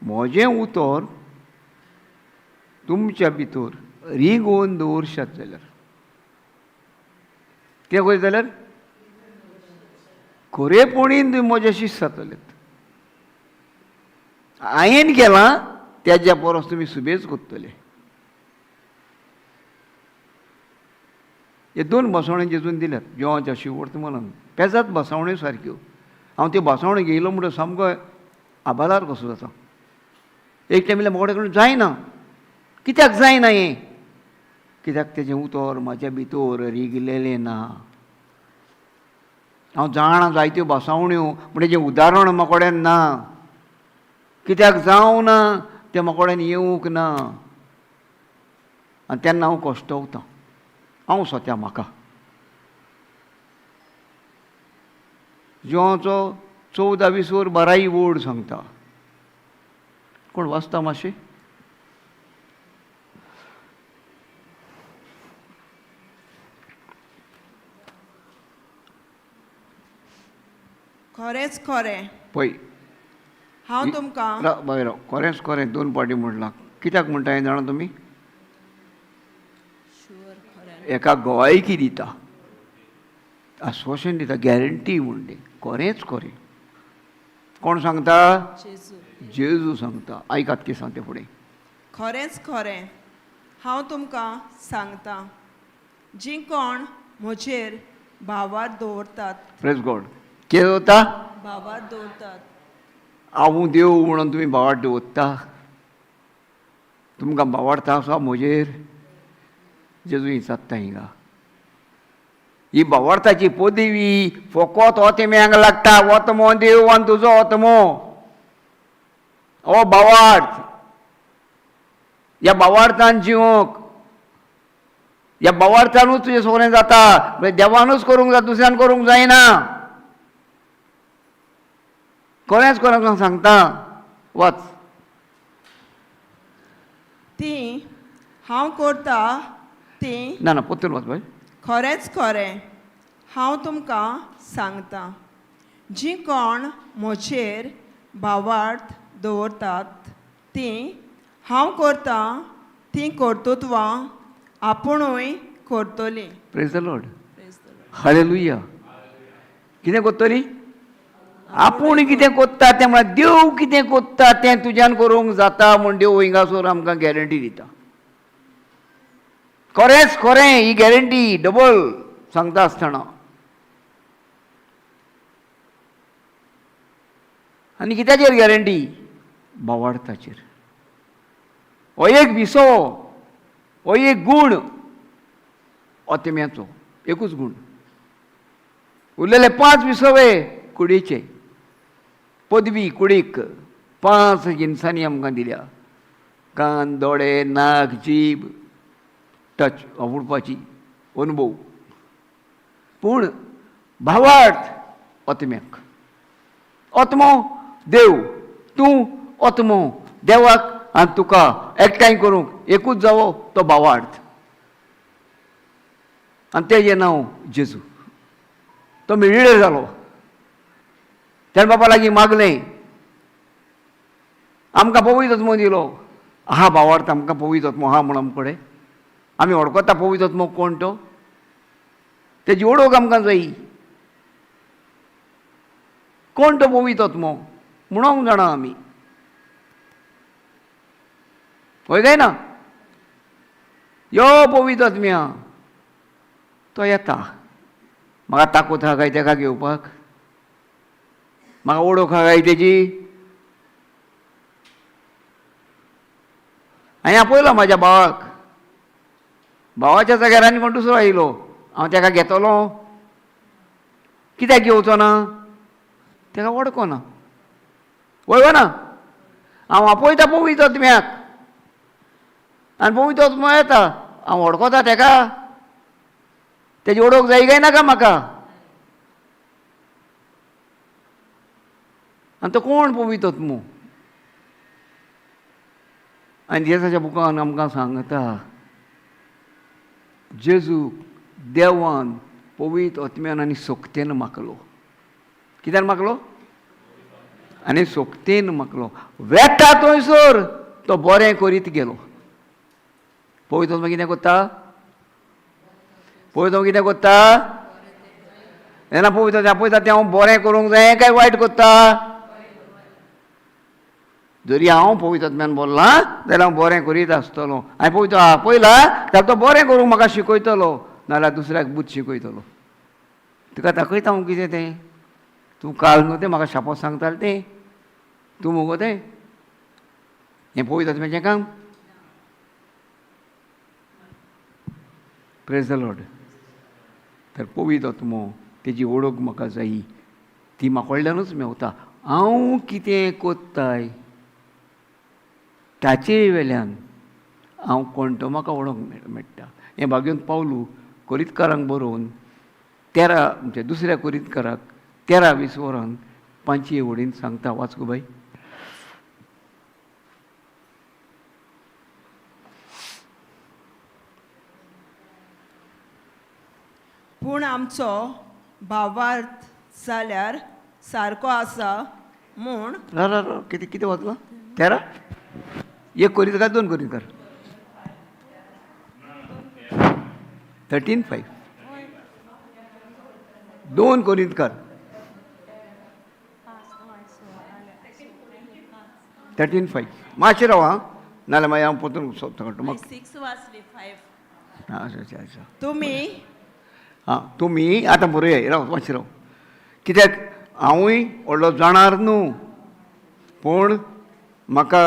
म्हजें उतर तुमच्या भितर रिगोवन दवरशात जाल्यार, कितें करीत जाल्यार खरेपणीन तुमी म्हज्या शिस्त जातलेत. हांवें केलां तेज्या परस तुमी सुबेज करतले. हे 2 बसवणे जेजून दिल्यात जेवणाच्या शिववर्त म्हणून, पेजात बसवण्यो सारक्यो. हांव त्यो बसवण्यो घेयलो म्हणटकीर सामको आबालार कसो जाता. एक टायम येयल्यार म्हाका कडून जायना. कित्याक जायना हें? कित्याक तेजें उतर म्हाज्या भितर रिगलेलें ना. हांव जाणा जायत्यो बसवण्यो, पूण तेजें उदाहरण म्हाका कडेन ना. कित्याक जावं ना तें म्हाका कडेन येवंक ना. आनी तेन्ना हांव कश्टवतां, हांव सोत्या म्हाका. जिवाचो 14 20 बाराय वर्ड सांगता. कोण वाचता मातशें? खरेंच खरें पळय हांव तुमकां बाय राव, खरेंच खरें 2 पाटी म्हणलां. कित्याक म्हणटा हें जाणा तुमी? एका गवायकी दिता, आस्वासन दिता, गॅरंटी म्हणली. खरेंच खरें. कोण सांगता? जेजू सांगता. आयकात की सांगते फुडें. खरेंच खरें हांव तुमकां सांगता, जीं कोण म्हजेर भावार दवरतात. प्रेज गॉड. कितें दवरता? भावार दवरतात. हांव देव म्हणून तुमी भावार्थ दवरता, तुमकां भावार्थ आसा म्हजेर. जेजू विचारता हिंगा, ही भावार्थाची पदवी फोकोत ओतम्यांक लागता. ओतमो देव आनी तुजो ओतमो, ओ भावार्थ. ह्या भावार्थान जिवंक, ह्या भावार्थानूच तुजें सगळें जाता. देवानूच करूंक जाय, दुसऱ्यान करूंक जायना. खरेंच खरें सांगता, वच. ती हांव करता ती ना ना पोत्तून वच बाय. खरेंच खरें हांव तुमकां सांगता, जीं कोण म्हजेर भावार्थ दवरतात तीं हांव करता तीं कर्तृत्वां आपुणूय करतलीं. Praise the Lord. Hallelujah. कितें करतली? आपूण कितें कोत्ता तें म्हळ्यार देव कितें कोत्ता तें तुज्यान करूंक जाता म्हूण देव हिंगासर आमकां गॅरंटी दिता. खरेंच खरें, ही गॅरंटी डबल सांगता आसतना. आनी कित्याचेर गॅरंटी? भावार्थाचेर. हो एक विसो, हो एक गूण ओतम्याचो, एकूच गूण. उरलेले 5 विसवे कुडीचे. पदवी कुडीक 5 जिनसांनी आमकां दिल्या. कान, दोळे, नाक, जीब, टच, वावुरपाची अनुभव. पूण भावार्थ ओतम्याक. ओतमो देव, तूं ओतमो देवाक आनी तुका एकठांय करूंक एकूच जावो तो भावार्थ. आनी तेजें नांव जेजू. तो मेळिल्लो जालो. तेणें बापा लागीं मागलें, आमकां पवित्र आत्मो दिलो. आहा भावार्थ, आमकां पवित्र आत्मो आहा म्हूण आमचे कडेन. आमी वळखता पवित्र आत्मो कोण तो, तेजी ओळख आमकां जायी. कोण तो पवित्र आत्मो म्हणूंक जाणा आमी, हय काय ना? यो पवित्र आत्म्या, तो येता. म्हाका ताकद आहा काय तेका घेवपाक? म्हाका ओळख आहा काय तेजी? हांवें आपयलो म्हाज्या भावाक, भावाच्या जाग्यार आनी कोण दुसरो आयलो, हांव तेका घेतलो. कित्याक घेवचो ना? तेका वळखना. वळखना ना? हांव आपयता पवित्र आत्म्याक आनी पवित्र आत्मो येता, हांव वळखता तेका. तेजी ओळख जाय काय नाका म्हाका? आनी तो कोण पवित्र आत्मो? आनी जेजाच्या बुकान आमकां सांगता, जेजू देवान पवित्र आत्म्यान आनी सोकतेन मागलो. कित्यान मागलो? आनी सोकतेन मागलो. वेता थंयसर तो बरें करीत गेलो. पवित्र आत्मो कितें करता? पवित्र आत्मो कितें करता? जेन्ना पवित्र आपयता तें हांव बरें करूंक जाय काय वायट करता? जरी हांव पवित्र आत्म्यान बोल्लां जाल्यार हांव बरें करीत आसतलो. हांवें पवित्र आपयला जाल्यार तो बरें करूंक म्हाका शिकयतलो, नाजाल्यार दुसऱ्याक बूद शिकयतलो. तुका दाखयता हांव कितें तें. तूं काल न्हू तें म्हाका शापोत सांगतालें तें, तूं मुगो तें. हें पवित्र आत्म्याचें काम. Praise the Lord. तर पवित्र आत्मो तेजी ओळख म्हाका जायी, ती म्हाका कडल्यानूच मेवता. हांव कितें कोत्ताय ताचे वेल्यान हांव कोण तो म्हाका वळोंक मेळटा. हें भाग्योन पावलू कोरितकारांक बरोवन 13 म्हणजे दुसऱ्या कोरितकाराक 13-20 वरान 5 वडीन सांगता. वाच गो बाय. पूण आमचो भावार्थ जाल्यार सारको आसा म्हूण. रा कितें कितें वाचलां? 13 1 कोरितकार 2 कोरितकार 13:5 2 कोरितकार 13:5. मातशें राव आं. नाल्यार मागीर हांव परतून सोदता म्हाका. सिक्स वाचली, फायव. आं, अच्छा अच्छा. तुमी आं, तुमी आतां बरोया, राव मातशें राव, कित्याक हांवूय व्हडलो जाणार न्हू, पूण म्हाका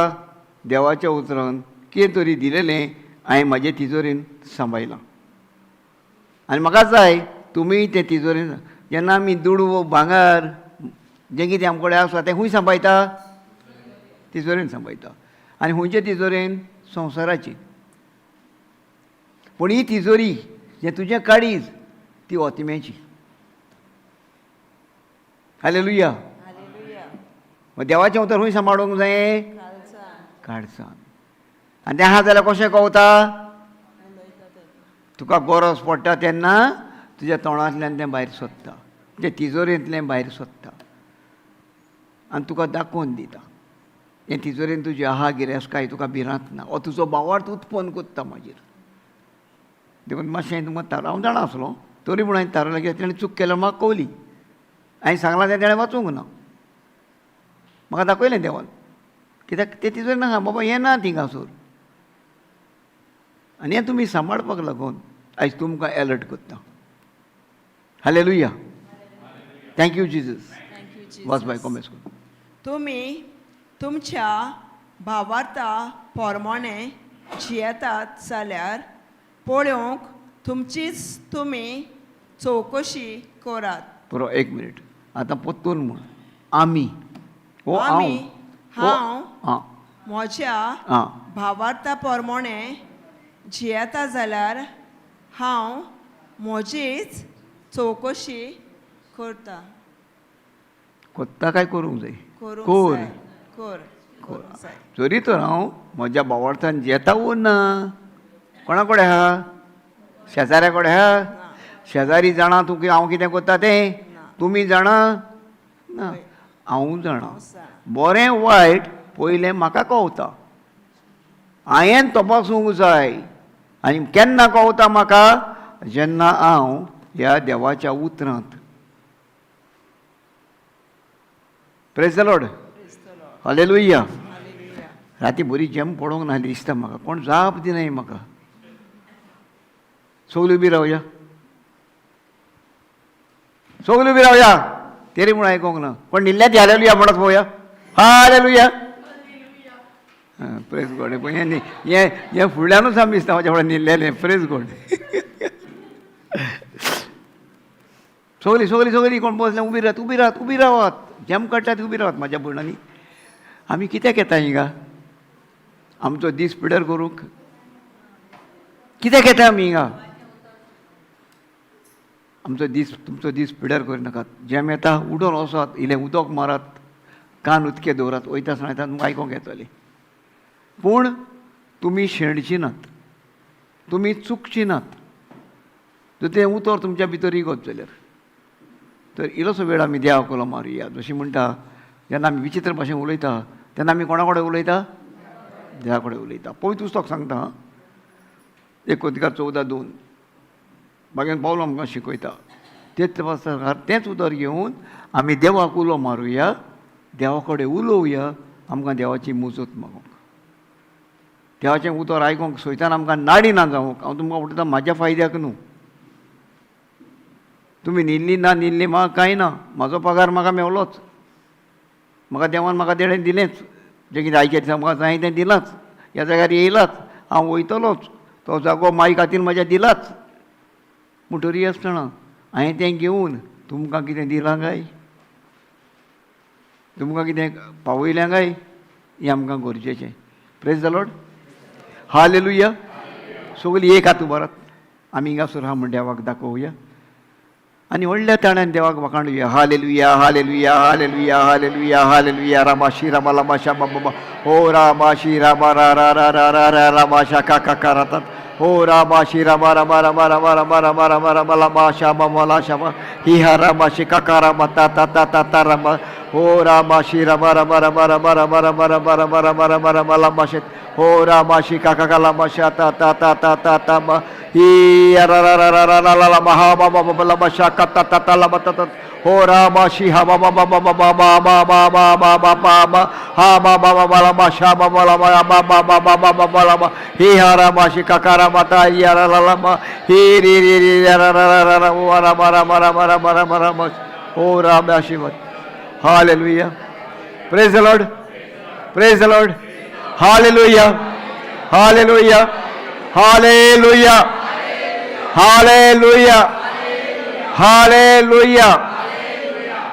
देवाच्या उतरान कितें तरी दिलेलें हांवें म्हाजे तिजोरेन सांबाळलां आनी म्हाका जाय तुमी तें तिजोरेन. जेन्ना आमी दुडू भांगर जें कितें आमचे कडेन आसा तें खूंय सांबाळटा? तिजोरेन सांबाळटा. आनी खंयचे तिजोरेन? संवसाराची. पूण ही तिजोरी जें तुजें काळीज ती ओतिम्याची. हालेलुया. देवाचें उतर खूंय सांबाळूंक जाय? काळजान. आनी तें आहा जाल्यार कशें कवता? तुका गरज पडटा तेन्ना तुज्या तोंडांतल्यान तें भायर सोदता, तुज्या तिजोरेंतलें भायर सोदता आनी तुका दाखोवन दिता. हें तिजोरेन तुजी आहा गिरेस्तकाय, तुका भिरांत ना, हो तुजो भावार्थ उत्पन्न कोत्ता मागीर. देखून मातशें तुमकां तार हांव जाणा आसलो, तरी पूण हांवें तारयलें कित्याक तेणें चूक केल्या म्हाका कवली. हांवें सांगलां तें तेणें वाचूंक ना, म्हाका दाखयलें देवान, कित्याक तें तिजोरेन आहा बाबा, हें ना थिंगासर. आनी हें तुमी सांबाळपाक लागून आयज तुमकां एलर्ट करता. Hallelujah. Thank you Jesus. वाच बाय कॉमेस. तुमी तुमच्या भावार्था पोरमाणे जियेतात जाल्यार पळोवंक तुमचीच तुमी चवकशी करात. पुरो, एक मिनीट. आतां परतून म्हण. आमी हो हांव. आमी, हांव आं म्हज्या आं भावार्था पोरमाणे जियेता जाल्यार हांव म्हजीच चवकशी करता. कोत्ता काय करूंक जाय? करूंक कोर जाय. कर करूंक जाय. जरी तर हांव म्हज्या भावार्थान जेता वो ना, कोणा कडेन आहा? शेजाऱ्या कडेन आहा? शेजारी जाणा तूं की हांव कितें करता तें? तुमी जाणा ना, हांव जाणा. बरें वायट पयलें म्हाका कवता, हांवें तपासूंक जाय. आनी केन्ना कवता म्हाका? जेन्ना हांव ह्या देवाच्या उतरांत. Praise the Lord. Hallelujah. राती बरी जेम पडोंक ना दिसता म्हाका, कोण जाप दिनाय म्हाका. सगळीं उबी रावया, सगळीं उबी रावया. तेरी म्हूण आयकोंक ना, कोण न्हिल्ल्या ती हालेलुया म्हणत पळोवया. हालेलुया. प्रेज गॉड. हें हें हें फुडल्यानूच आमी दिसता म्हाज्या फुडें न्हिल्लेलें. Praise God. सगळीं सगळीं सगळीं कोण बसलें उबी रात, उबी रात, उबी रावात. जेम काडटा ती उबी रावात. म्हाज्या भयणांनी आमी कित्याक येता हिंगा? आमचो दीस पिडर करूंक कित्याक येता आमी हिंगा? आमचो दीस तुमचो दीस पिड्यार करिनाकात. जेम येता उडोन वचात, इल्लें उदक मारात, कान उदके दवरात, वयता आसतना येता तुमकां आयकोंक येतलें. पूण तुमी शेणची नात, तुमी चुकची नात. जर तें उतर तुमच्या भितर रिगत जाल्यार तर इल्लोसो वेळ आमी देवाक उलो मारुया. जशी म्हणटा जेन्ना आमी विचित्र भाशेन उलयता तेन्ना आमी कोणा कडेन उलयता? देवा कडेन उलयता. पवित्र पुस्तक सांगता, 1 कोरिंथीकार 14:2 बागेन पावलो आमकां शिकयता. तेच पासत तेंच उतर घेवन आमी देवाक उलो मारुया, देवा कडेन उलोवया, आमकां देवाची मुजत मागूंक. देवाचें उतर आयकोंक सोयतान आमकां नाडी ना जावंक. हांव तुमकां उलयता म्हाज्या फायद्याक न्हू. तुमी न्हिल्ली ना न्हिल्ली म्हाका कांय ना, म्हाजो पगार म्हाका मेवलोच, म्हाका देवान म्हाका देणें दिलेंच, जें कितें आयच्या दिसा म्हाका जाय तें दिलांच, ह्या जाग्यार येयलाच, हांव वयतलोच, तो जागो माई खातीर म्हज्या दिलाच. पूण तरी आसतना हांवें तें घेवन तुमकां कितें दिलां काय, तुमकां कितें पावयलें काय, हें आमकां गरजेचें. Praise the Lord. Hallelujah. सगळीं एक हात उबारात, आमी हिंगासर आहा म्हूण देवाक दाखोवया आनी व्हडल्या ताण्यान देवाक वाखाणुया. Hallelujah, hallelujah, hallelujah, hallelujah, hallelujah. रामाशी रामा लामाशा बाबा हो रामाशी रामा रा रा रा रा रा रा रामाशा का का का रातात हो रामाशी रामा रामा रामा रामा रामा रामा रामा रामा लामाशा मामा लाशा मा ही हा रामाशी काका रामा ता ता ता ता ता रामा हो रामाशी रामा रामा रामा रामा रामा रामा रामा रामा रामा रामा रामा लामाशे हो रामाशी काका का लामाशा ता ता ता ता ता ता मा ही रा रा रा रा रा रा ला ला मा हा मा मा मा ला मा शा का ता ता ता ला मा ता ता हो रा बा शी हा बा बा बा बा बा बा बा बा बा बा बा बा बा बा हा बा बा बा बा ला बा शा बा बा ला बा बा बा बा बा बा बा बा ला बा ही हा रा बा शी का का रा बा ता या रा ला ला बा ही री री री रा रा रा रा रा ओ रा बा रा बा रा बा रा बा रा बा रा बा ओ रा बा शी बा. Hallelujah. Praise the Lord. Praise the Lord. Hallelujah. Hallelujah. Hallelujah. Hallelujah. Hallelujah.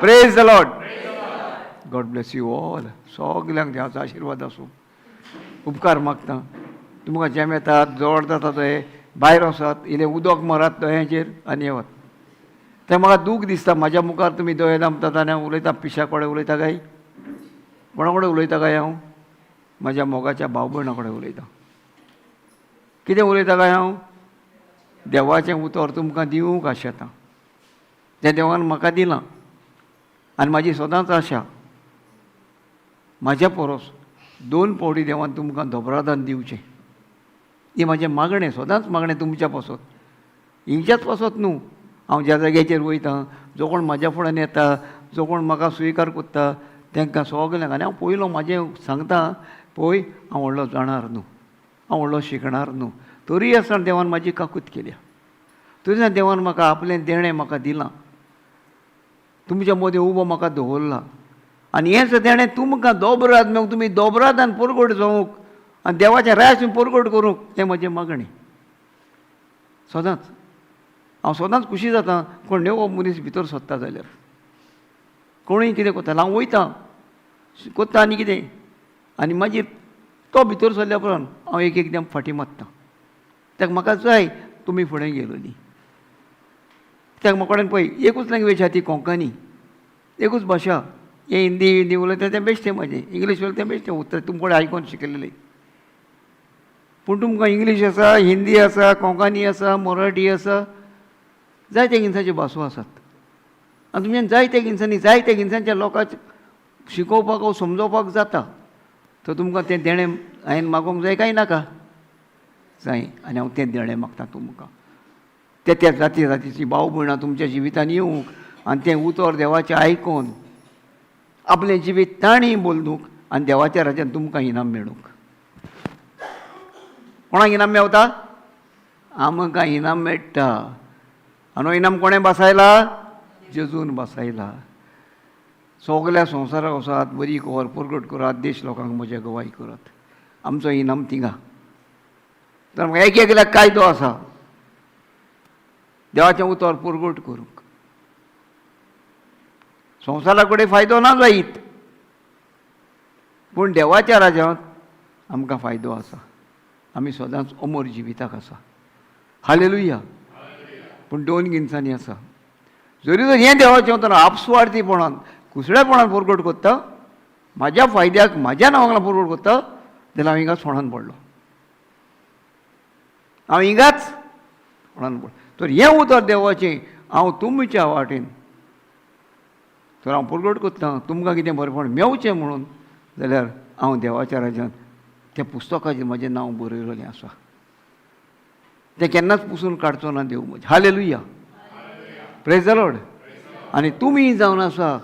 Praise the Lord. God bless you all. सगल्यांक देवाचो आशिर्वाद आसूं. उपकार मागता. तुमकां जेम येतात, जोड जाता थंय भायर वसात, इल्लें उदक मारात दोळ्यांचेर आनी येवात. तें म्हाका दूख दिसता, म्हाज्या मुखार तुमी दोळे दामतात आनी हांव उलयतां. पिशा कडेन उलयता काय? कोणा कडेन उलयता काय हांव? म्हाज्या मोगाच्या भाव भयणा कडेन उलयतां. कितें उलयता काय हांव? देवाचें उतर तुमकां दिवंक आशेतां, तें देवान म्हाका दिलां. आनी म्हाजी सदांच आशा, म्हाज्या परस दोन पावटी देवान तुमकां दोबरादान दिवचें. ही म्हाजें मागणें, सदांच मागणें तुमच्या पासत, हिंच्याच पासत न्हू. हांव ज्या जाग्याचेर वयता, जो कोण म्हाज्या फुड्यान येता, जो कोण म्हाका स्विकार करता, तांकां सगल्यांक. आनी हांव पयलो म्हाजें सांगता, पळय, हांव व्हडलो जाणार न्हू, हांव व्हडलो शिकणार न्हू, तरी आसतना देवान म्हाजी काकूत केल्या, तरी आसतना देवान म्हाका आपलें देणें म्हाका दिलां, तुमच्या मदीं उबो म्हाका दवरला. आनी हेंच देणें तुमकां दोबराद मेळूंक, तुमी दोबरादान परगट जावंक आनी देवाचें राज परगट करूंक, तें म्हजें मागणें सदांच. हांव सदांच खुशी जाता कोण नवो मनीस भितर सोदता जाल्यार, कोणूय कितें करता, हांव वयता कोत्ता आनी कितें, आनी मागीर तो भितर सरल्या उपरांत हांव एक एकदम फाटीं मारता. ताका म्हाका जाय तुमी फुडें गेलोली. कित्याक म्हाका कडेन पळय एकूच लँग्वेज आहा, ती कोंकणी, एकूच भाशा. हें हिंदी हिंदी उलयता तें बेश्टें म्हाजें, इंग्लीश उलयता तें बेश्टें उतर तुमकां कडेन आयकोन शिकयलेलें. पूण तुमकां इंग्लीश आसा, हिंदी आसा, कोंकणी आसा, मराठी आसा, जायत्या जिनसाच्यो भासो आसात. आनी तुमच्यान जायत्या जिनसांनी जायत्या जिनसांच्या लोकांक शिकोवपाक वो समजोवपाक जाता. तर तुमकां तें देणें हांवें मागोवंक जाय काय नाका? जाय. आनी हांव तें देणें मागता तुमकां, त्या त्या जाती जातीची भाव भयणां तुमच्या जिवितान येवंक आनी तें उतर देवाचें आयकोन आपलें जिवीत तांणी बदलूंक आनी देवाच्या राज्यान तुमकां इनाम मेळूंक. कोणाक इनाम मेवता? आमकां इनाम मेळटा. आनी हो इनाम कोणें बसायला? जेजून बसायला. सगल्या संवसाराक वसात, बरी खबर परगट करात, देश लोकांक म्हज्या गवाय करात. आमचो इनाम थिंगा. तर एक एकल्याक कायदो आसा देवाचें उतर परगट करूंक. संवसारा कडेन फायदो ना जायत, पूण देवाच्या राज्यांत आमकां फायदो आसा. आमी सदांच अमर जिविताक आसा. हालेलुया. पूण दोन जिनसांनी आसा, जरी जर हें देवाचें उतर आपसुवार्थीपणान कुसडेपणान परगट करता, म्हाज्या फायद्याक म्हाज्या नांवाक परगट करता, जाल्यार हांव हिंगाच फोंडान पडलो, हांव हिंगाच फोंडान पडलो. तर हें उतर देवाचें हांव तुमच्या वाटेन तर हांव परगट करता, तुमकां कितें बरेपण मेवचें म्हणून, जाल्यार हांव देवाच्या राज्यांत त्या पुस्तकाचेर म्हजें नांव बरयलेलें आसा, तें केन्नाच पुसून काडचो ना देव म्हजें. हालेलुया. Praise the Lord. आनी तुमी जावन आसा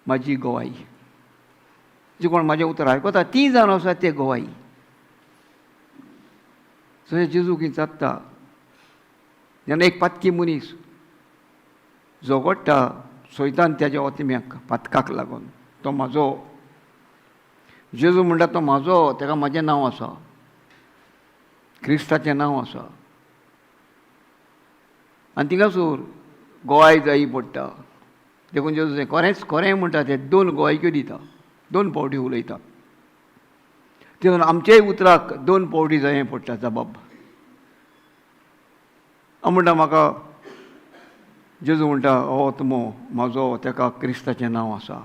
म्हाजी गवाई. जी कोण म्हाजें उतर आयकता ती जावन आसा ते गवाई. सो जेजू कितें जाता, जेन्ना एक पातकी मनीस झगडटा सैतान त्याच्या ओतम्याक पातकाक लागून, तो म्हाजो, जेजू म्हणटा तो म्हाजो, ताका म्हाजें नांव आसा, क्रिस्ताचें नांव आसा. आनी थिंगासूर गोवाय जाई पडटा. देखून जेजू खरेंच खरें म्हणटा, ते दोन गोवायक्यो दिता, दोन पावटी उलयता. देखून आमच्याय उतराक दोन पावटी जाय पडटा जबाब. हांव म्हणटा म्हाका जेजू म्हणटा, हो तुमो म्हाजो, ताका क्रिस्ताचें नांव आसा,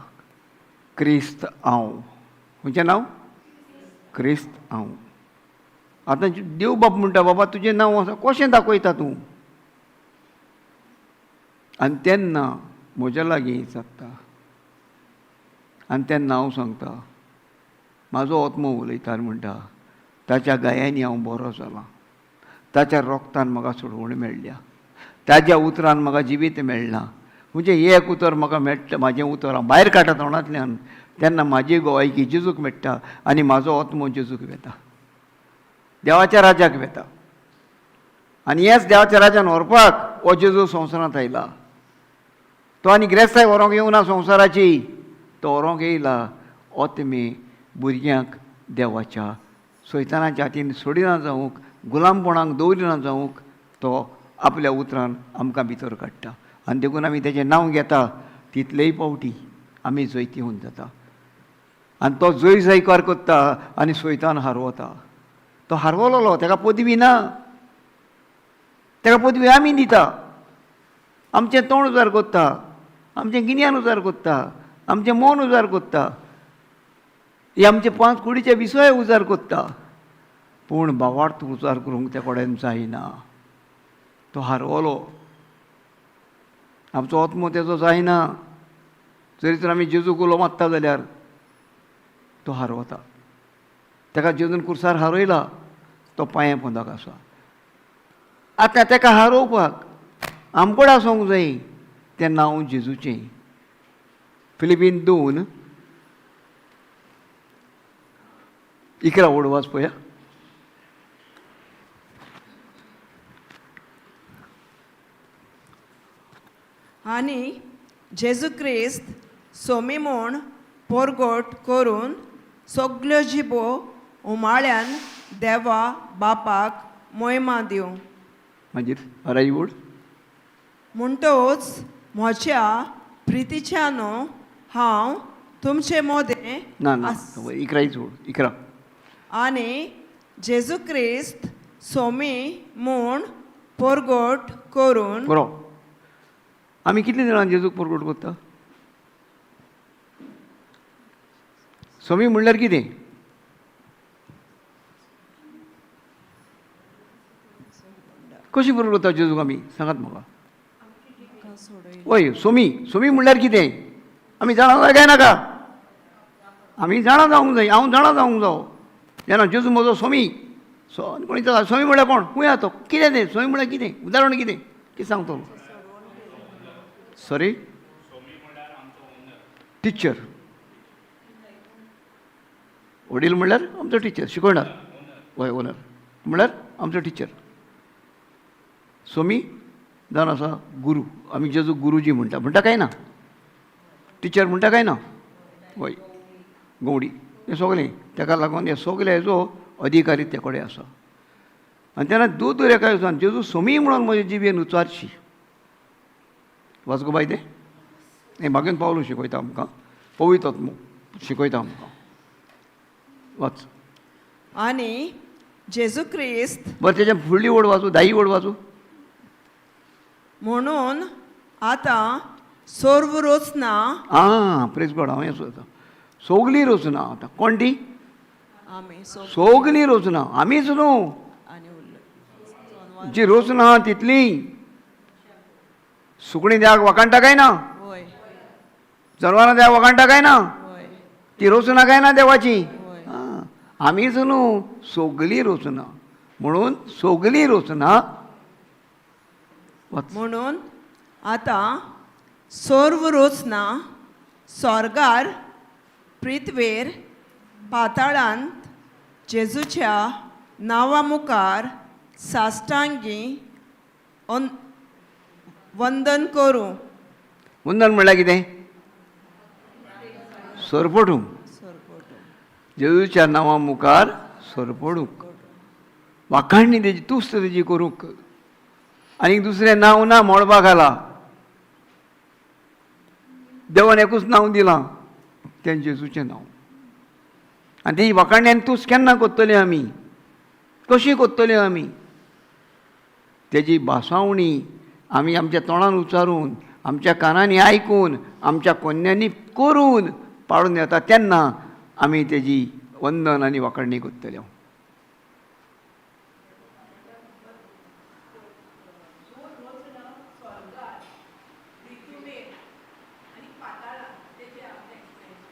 क्रिस्त हांव. खंयचें नांव? क्रिस्त हांव. आतां देव बाब म्हणटा, बाबा तुजें नांव आसा, कशें दाखयता तूं? आनी तेन्ना म्हज्या लागीं जाता आनी तेन्ना हांव सांगता, म्हाजो आत्मो उलयता आनी म्हणटा, ताच्या गायांनी हांव बरो जाला, ताच्या रोगतान म्हाका सोडवण मेळ्ळ्या, ताज्या उतरान म्हाका जिवीत मेळ्ळां. म्हणजे एक उतर म्हाका मेळटा, म्हाजें उतर हांव भायर काडटा तोंडांतल्यान, तेन्ना म्हाजी गोवायकी जेजूक मेळटा आनी म्हाजो आत्मो जेजूक वेता, देवाच्या राज्याक वेता. आनी हेच देवाच्या राज्यान व्हरपाक हो जेजू संवसारांत आयला. तो आनी ग्रेस्ताय व्हरोंक येवना संवसाराची, तो व्हरोंक येयला ओतमे भुरग्यांक देवाच्या सैतानाच्या हातीन सोडिना जावंक, गुलामपणाक दवरिना जावंक तो आपल्या उतरान आमकां भितर काडटा. आनी देखून आमी तेजें नांव घेता तितलेय पावटी आमी जैती होवन जाता. आनी तो जय जयकार करता आनी सैतान हारवता. तो हारवलोलो, ताका पदवी ना, ताका पदवी आमी दिता. आमचें तोंड उजार करता, आमचें गिन्यान उजार करता, आमचें मन उजार करता, हे आमचे पांच कुडीचे विसय उजार करता, पूण भावार्थ उजार करूंक त्या कडेन जायना. तो हारवलो, आमचो आत्मो तेजो जायना. जरी तर आमी जेजूक उलो मारता जाल्यार तो हारवता. ताका जेजून कुर्सार हारयला, तो पांया पोंदाक आसा. आतां ताका हारोवपाक आमकोड आसूंक जाय तें नांव जेजूचें. फिलिपीन 2:11 ओड वाच पळया. आनी जेजू क्रिस्त सोमी म्हूण पोरगोट करून सगल्यो जिबो उमाळ्यान देवा बापाक मोयमा दिवं. मागीर 12 ओड. म्हणटोच म्हज्या प्रितीच्या न्हू हांव तुमचे मोदें ना ना, 11 ओड, 11. आनी जेजू क्रिस्त सोमी म्हूण पोरगोट करून. बरो, आमी कितले जाणां जेजूक परगट करता? सोमी म्हणल्यार कितें? कशी परगट करता जेजूक आमी? सांगात म्हाका. वय, सोमी सोमी म्हणल्यार कितें आमी जाणा जाय काय नाका? आमी जाणा जावंक जाय, हांव जाणा जावंक जावो. जेन्ना जेजू म्हजो सोमी, सो कोणी सोमी म्हणल्यार कोण? खंय आहा तो? कितें तें सोमी म्हणल्यार कितें? उदाहरण कितें? कितें सांगतलो? Sorry, teacher. वडील म्हणल्यार आमचो टिचर, शिकवणार. वय, ओनर म्हणल्यार आमचो टिचर. सोमी जावन आसा गुरू. आमी जेजू गुरुजी म्हणटा, म्हणटा काय ना? टिचर म्हणटा काय ना? वय, गवडी, हें सगळें ताका लागून हे सगळे हेजो अधिकारी ते कडेन आसा. आनी तेन्ना दूद एका दिसान जेजू सोमी म्हणून म्हजे जिबेन उचारशी. वाच गो बाय तें. हें मागीर पावलो शिकयता आमकां, पवित्र आत्मो शिकयता आमकां. वाच. आनी जेजू क्रिस्त बरें, तेच्या फुडली ओड वाचू, 10 ओड वाचू. म्हणून आतां सर्व रोचना. आं, प्रेज गॉड. हांव हें सोदता, सगली रोचना आतां कोण ती? आमी सगली रोचना आमीच न्हू, जी रोचना तितली. सुकणी द्याक वाखाणटा काय ना? जनावरां द्याक वाखाणटा काय ना? ती रोचना काय ना देवाची? आमीच न्हू, सगली रोचना. म्हणून सगली रोचना. म्हणून आतां सर्व रोचना स्वर्गार, पृथ्वेर, पाताळांत जेजूच्या नांवा मुखार साश्टांगी वंदन करूं. वंदन म्हणल्यार कितें? सरपडूंक. जेजूच्या नांवा मुखार सरपडूंक, वाखाणणी तेजी, तुस्त तेजी करूंक. आनी दुसरें नांव ना मळबा घाला. देवान एकूच नांव दिलां, तें जेजूचें नांव. आनी तेजी वाखाणणी आनी तुस्त केन्ना करतली आमी? कशी करतली आमी? तेजी भासावणी आमी आमच्या तोंडान उच्चारून, आमच्या कानांनी आयकून, आमच्या कोन्यांनी करून पाळून येता तेन्ना आमी तेजी वंदन आनी वाखाणणी करतले.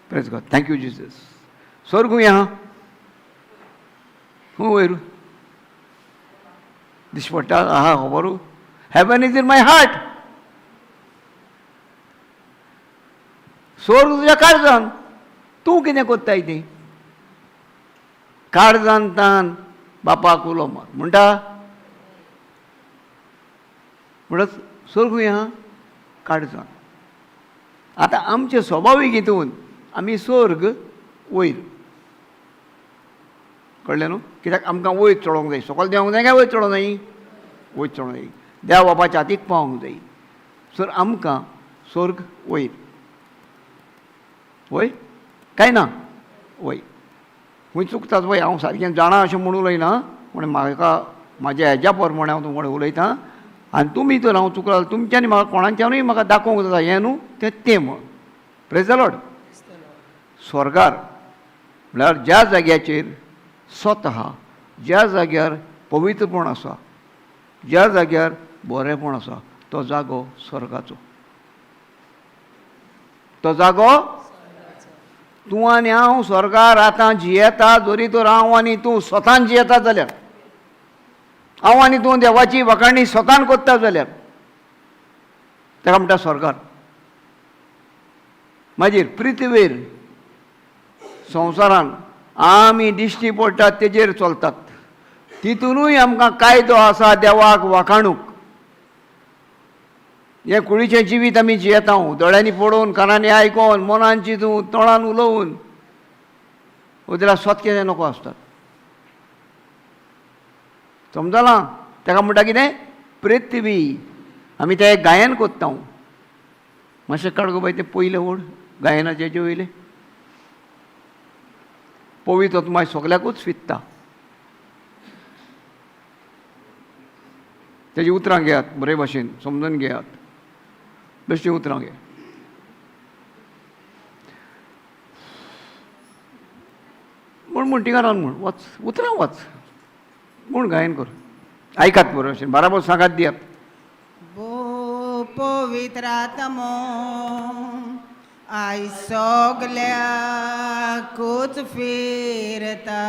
Praise God. Thank you Jesus. स्वर्ग खंय आहा? खंय वयर दिश्टी पडटा आहा खबरू? Heaven is in my heart. सोर्ग तुज्या काळजान. तूं कितें कोत्ताय तें काळजान तान बापाक उलो मार म्हणटा. म्हणच सोर्ग खंय आहा? काळजान. आतां आमचे स्वभावीक हितून आमी सोर्ग वयर. कळ्ळें न्हू? कित्याक आमकां वयर चडोवंक जाय. सकयल देंवोंक जाय काय वयर चडोवंक जाय? वयर चडोवंक जाय. देव बापाच्या हातीक पावोंक जाय. सर आमकां स्वर्ग वयर. वय काय ना? वय खंय चुकतात वय? हांव सारकें जाणा अशें म्हूण उलयना, पूण म्हाका म्हाज्या हेज्या प्रमाणे हांव तुमकां उलयतां. आनी तुमी तर हांव चुकला तुमच्यांनी म्हाका कोणाच्यानूय म्हाका दाखोवंक जाता हें न्हू तें तें म्हण. Praise the Lord. स्वर्गार म्हळ्यार ज्या जाग्याचेर सत आहा, ज्या जाग्यार पवित्रपण आसा, ज्या जाग्यार बरेंपण आसा, तो जागो स्वर्गाचो. तो जागो तूं आनी हांव स्वर्गार आतां जियेता. जरी तर हांव आनी तूं स्वतान जियेता जाल्यार, हांव आनी तूं देवाची वखाणी स्वतान कोत्ता जाल्यार, ताका म्हणटा स्वर्गार. मागीर पृथ्वीर संवसारान आमी दिश्टी पडटात तेजेर चलतात, तितूनूय आमकां कायदो आसा देवाक वाखाणूक. हें कुडीचें जिवीत आमी जियेता, दोळ्यांनी पळोवन, कानांनी आयकोन, मनान चिंतून, तोंडान उलोवन. वयल्या स्वत कितें नको आसतात. समजलां? ताका म्हणटा कितें? पृथ्वी. आमी तें गायन कोत्ता. मातशें काड गो बाय तें पयलें ओड गायनाचें हेजे वयलें. पवित्र आत्मा सगल्याकूच फित्ता. तेजी उतरां घेयात बरे भाशेन समजून घेयात. बेश्टी उतरां घे. म्हूण म्हण टिकारान म्हूण वच, उतरां वच म्हूण गायन कर. आयकात बरे भाशेन, बराबर सांगात दियात. भो पवित्र आत्मो आयज सगल्याकूच फिरता,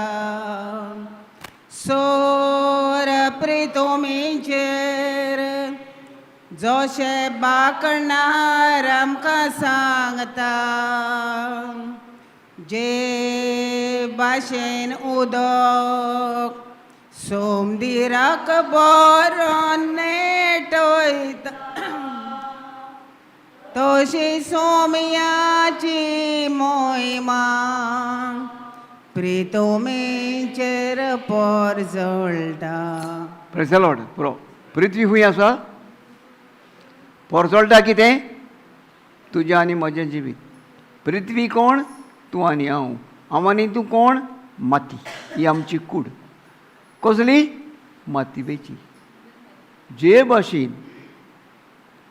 सोर प्रितोमीचेर जशें बाकणार आमकां सांगता, जे भाशेन उदक सोमदिराक बरो नेटयता, तशी सोमयाची मोहिमा प्रितोमेचेर पोरजळटा. प्रेज the Lord. पुरो. पृथ्वी खंय आसा? पोरजळटा कितें? तुजें आनी म्हजें जिवीत. पृथ्वी कोण? तूं आनी हांव. हांव आनी तूं कोण? माती. ही आमची कूड. कसली? मातयेची. जे भाशेन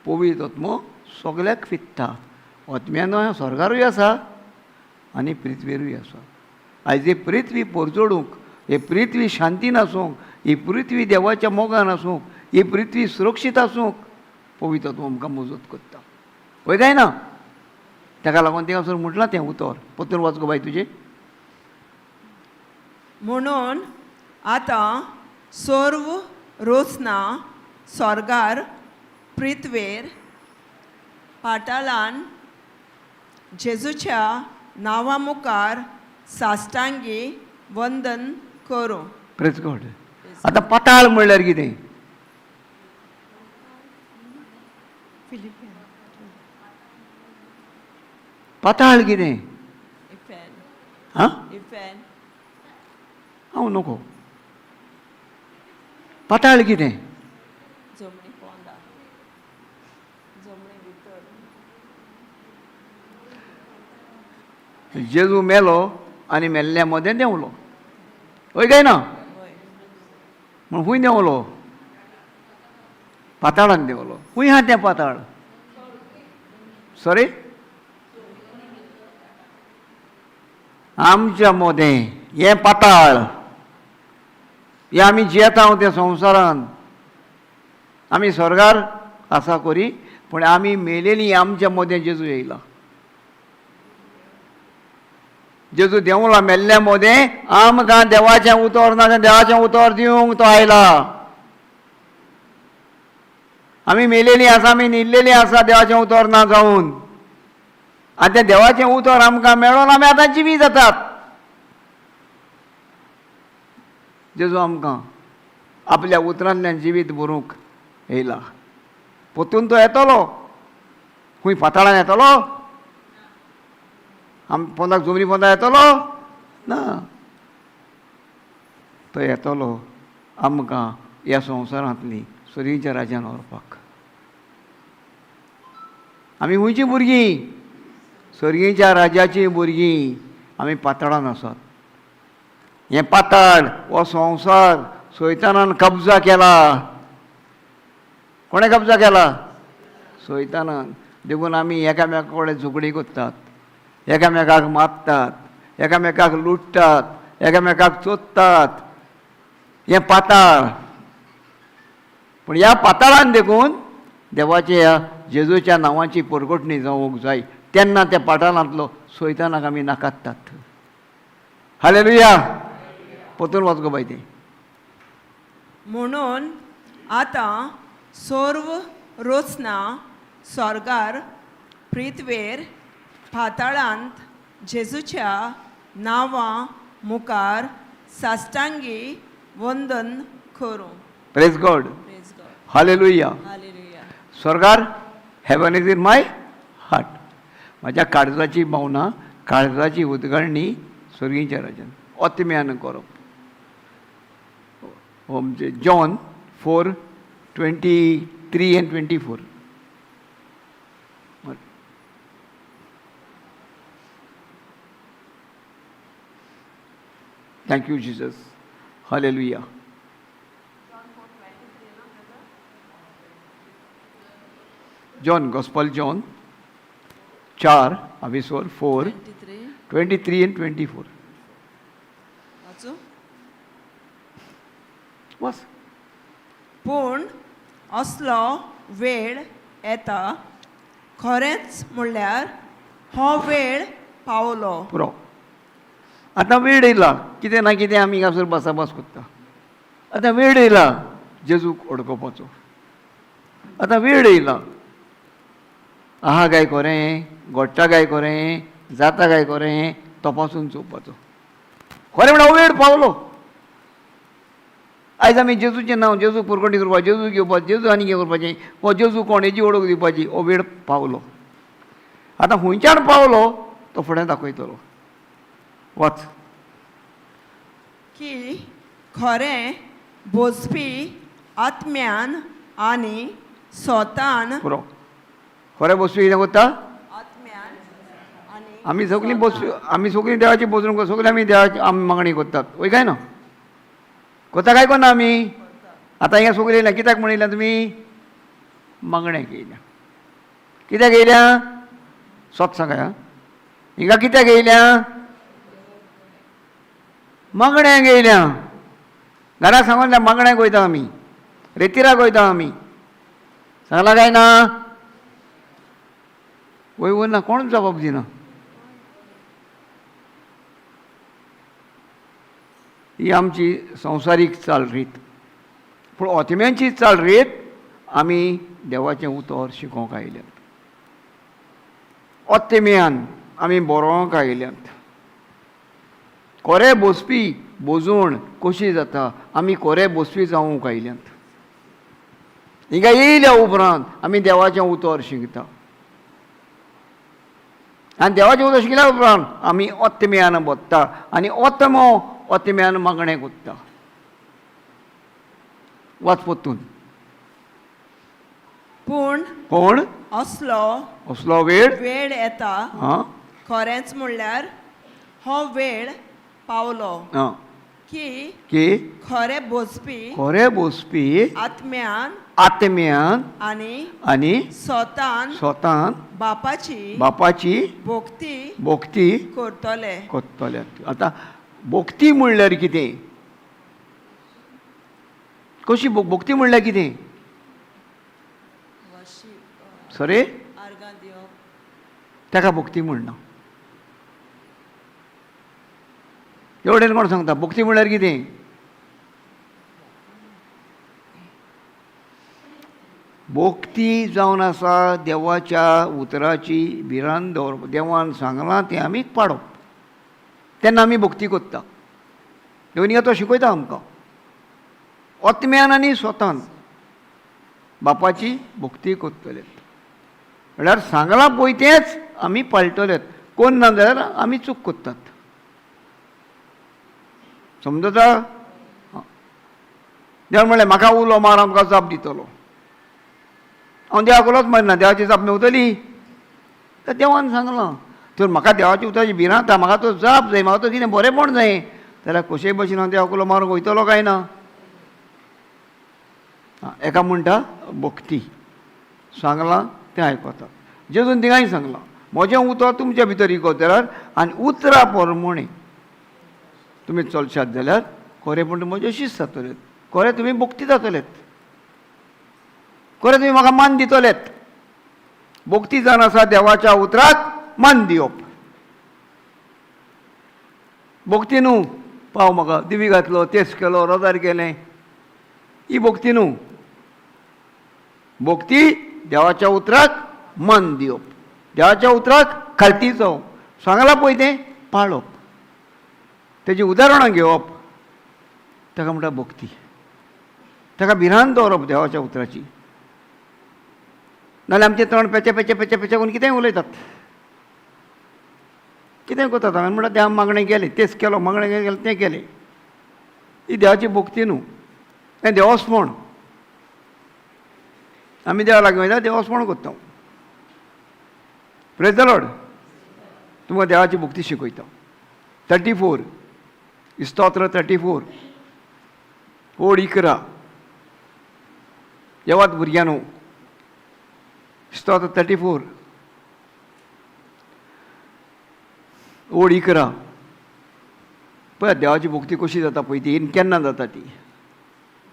पवित्र आत्मो सगल्याक फित्ता, आत्म्यान स्वर्गारूय आसा आनी पृथ्वीरूय आसा. आयज ही पृथ्वी पोरजोडूंक, ही पृथ्वी शांतीन आसूंक, ही पृथ्वी देवाच्या मोगान आसूंक, ही पृथ्वी सुरक्षीत आसूंक पवित्र आत्मो आमकां मजत करता. वय काय ना? ताका लागून थिंगासर म्हटलां तें उतर. परतून वाच गो बाय तुजें. म्हणून आतां सर्व रोसना स्वर्गार पृथ्वेर पाताळान जेजूच्या नांवा मुखार साश्टांगी वंदन करूं. प्रेज गॉड. आतां पाताळ म्हणल्यार कितें? पाताळ कितें? इफेन. हां? इफेन. हांव नको. पाताळ कितें? जमनी पोंदा, जमनी भितर. जेजू मेलो आनी मेल्ल्या मदें देंवलो. हय काय ना? वय. म्हण खूंय देंवलो? पाताळान देंवलो. खूंय आहा तें पाताळ? सॉरी, आमच्या मदें हें पाताळ. हें आमी जियेता त्या संवसारान. आमी स्वर्गार आसा कोरी, पूण आमी मेलेली. आमच्या मदें जेजू येयला. जेजू देंवला मेल्ल्या मदें. आमकां देवाचें उतर ना, देवाचें उतर दिवंक तो आयला. आमी मेलेली आसा, आमी न्हिदलेली आसा देवाचें उतर ना जावन. आनी तें देवाचें उतर आमकां मेळोन आमी आतां जिवी जातात. जेजू आमकां आपल्या उतरांतल्यान जिवीत बरोवंक येयला. पोतून तो येतलो, खूंय पाताळान येतलो, आम पोंदाक जोमरी पोंदा येतलो ना, तो येतलो आमकां ह्या संवसारांतली सुरीच्या राज्यान व्हरपाक. आमी खंयचीं भुरगीं? सर्गीच्या राज्याचीं भुरगीं. आमी पाताळान आसात. हें पाताळ हो संवसार सैतानान कब्जा केला. कोणें कब्जा केला? सैतानान. देखून आमी एकामेका कडेन झगडीं करतात, एकामेकाक मारतात, एकामेकाक लुट्टात, एकामेकाक चोरतात. हें पाताळ. पूण ह्या पाताळान देखून देवाच्या ह्या जेजूच्या नांवाची परगटणी जावंक जाय, तेन्ना त्या पाताळांतलो सैतानाक आमी नाकारतात. हालेलुया. परतून वाच गो बाय तें. म्हणून आतां सर्व रचना स्वर्गार पृथ्वेर पाताळांत जेजूच्या नांवा मुखार साश्टांगी वंदन करूं. Praise God. Praise God. Hallelujah. Hallelujah. स्वर्गार heaven is in my heart. म्हाज्या काळजाची भावना, काळजाची उदगळणी स्वर्गीच्या राज्यान ओतम्यान करप. म्हणजे John 4:23 and 24. Thank you Jesus. Hallelujah. John, gospel John 4 avisor 4 23 23 and 24. वाचूं? बस. पूण असलो वेळ येता, खरेंच म्हणल्यार हो वेळ पावलो. पुरो. आतां वेळ येयला, कितें ना कितें आमी हांगासर बसाबस करता. आतां वेळ येयला जेजूक वळखुपाचो. आतां वेळ येयला. आहा काय खरें, घडटा काय खरें, जाता काय खरें तपासून चोवपाचो. खरें म्हणल्यार हो वेळ पावलो. आयज आमी जेजूचें नांव, जेजू पुरकणी करपाक, जेजू घेवपाक, जेजू आनी कितें करपाचें, हो जेजू कोण हेजी वळख दिवपाची, हो वेळ पावलो. आतां खंयच्यान पावलो तो फुडें दाखयतलो. वाच. की खरें भोजपी आत्म्यान आनी स्वतान पुरो. खरें बसपी कितें करता? आत्म्यान आनी आमी सगळीं बसपी, आमी सगळीं देवाची बसून सगळीं आमी देवाची आमी मागणी करतात, वय काय ना? करता काय कोन्ना आमी? आतां हिंगा सगळीं येयल्या कित्याक म्हण येयल्या तुमी? मागण्याक येयल्या. कित्याक येयल्या? सत सांगाय. हिंगा कित्याक येयल्या? मागण्याक येयल्या. घरा सांगून मागण्याक वयता आमी, रेतिराक वयता आमी. सांगला काय ना? वय वय ना, कोण जबाब दिना. ही आमची संवसारीक चालरीत. पूण ओतम्यांची चालरीत आमी देवाचें उतर शिकोवंक आयल्यात. ओतम्यान आमी बरोवंक आयल्यात. कोरे बसपी बोजवण कशी जाता, आमी कोरे बसपी जावंक आयल्यात. हिंगा येयल्या उपरांत आमी देवाचें उतर शिकता आनी देवाचें उतर शिकल्या उपरांत आमी ओतम्यान बदता आनी ओतमो ओतम्यान मागणें करता. वाच परतून. पूण कोण असलो असलो वेळ वेळ येता, आं खरेंच म्हणल्यार हो वेळ पावलो आं की की खरें भोजपी खरें बसपी आत्म्यान आत्म्यान आनी आनी स्वतान स्वतान बापाची बापाची भोक्ती भोक्ती करतले. करतले. आतां भोक्ती म्हणल्यार कितें? कशी भोक्ती म्हणल्यार कितें? सरे आर्गां दिवप. ताका भोक्ती म्हणना. एवढें कोण सांगता भोक्ती म्हणल्यार कितें? भोक्ती जावन आसा देवाच्या उतराची भिरांत दवरप. देवान सांगलां तें आमी पाडप, तेन्ना आमी भक्ती करता. देवनिका तो शिकयता आमकां आत्म्यान आनी स्वतान बापाची भक्ती करतले. म्हळ्यार सांगलां पळय तेंच आमी पाळटले, कोण ना जाल्यार आमी चूक करतात. समजता? देवान म्हणलें म्हाका उलो मार, आमकां जाप दितलो. हांव देवाक उलोच मारिना, देवाची जाप मेवतली. तर देवान सांगलां तर म्हाका देवाची उतराची भिरांत आहा, म्हाका तो जाप जाय, म्हाका तो कितें बरेंपण जाय, जाल्यार कशेय भशेन हांव देवाक उलो मारूंक वयतलो काय ना? एका म्हणटा भक्ती. सांगलां तें आयकता. जेजून थिंगाय सांगलां म्हजें उतर तुमच्या भितर इकत जाल्यार आनी उतरा प्रमाणे तुमी चलशात जाल्यार खरें पण म्हजें शीस जातलें, खरें तुमी भक्ती जातलेत, खरें तुमी म्हाका मान दितलेत. भक्ती जावन आसा देवाच्या उतराक मान दिवप. भक्ती न्हू पाव म्हाका दिवी घातलो, तेस केलो, रोजार केलें, ही भक्ती न्हू. भक्ती देवाच्या उतराक मान दिवप, देवाच्या उतराक खालती जावप, सांगलां पळय तें पाळप, तेजी उदाहरणां घेवप, ताका म्हणटा भक्ती. ताका भिरांत दवरप देवाच्या उतराची. नाल्यार आमचें तोंड पेचे पेचे पेचे पेचे करून कितेंय उलयतात, कितें करतात. हांवें म्हणटा देवा मागणें केलें, तेंच केलो, मागणें केलें, तें केलें. ही देवाची भक्ती न्हू, हें देवस्पण. आमी देवा लागीं वयता, देवस्पण करता. प्रेज the lord. तुमकां देवाची भक्ती शिकयता. 34 स्तोत्र 34 ओड 11. येवात भुरग्यांनो. स्तोत्र 34 ओड 11. पळय देवाची भक्ती कशी जाता पळय ती, केन्ना जाता ती.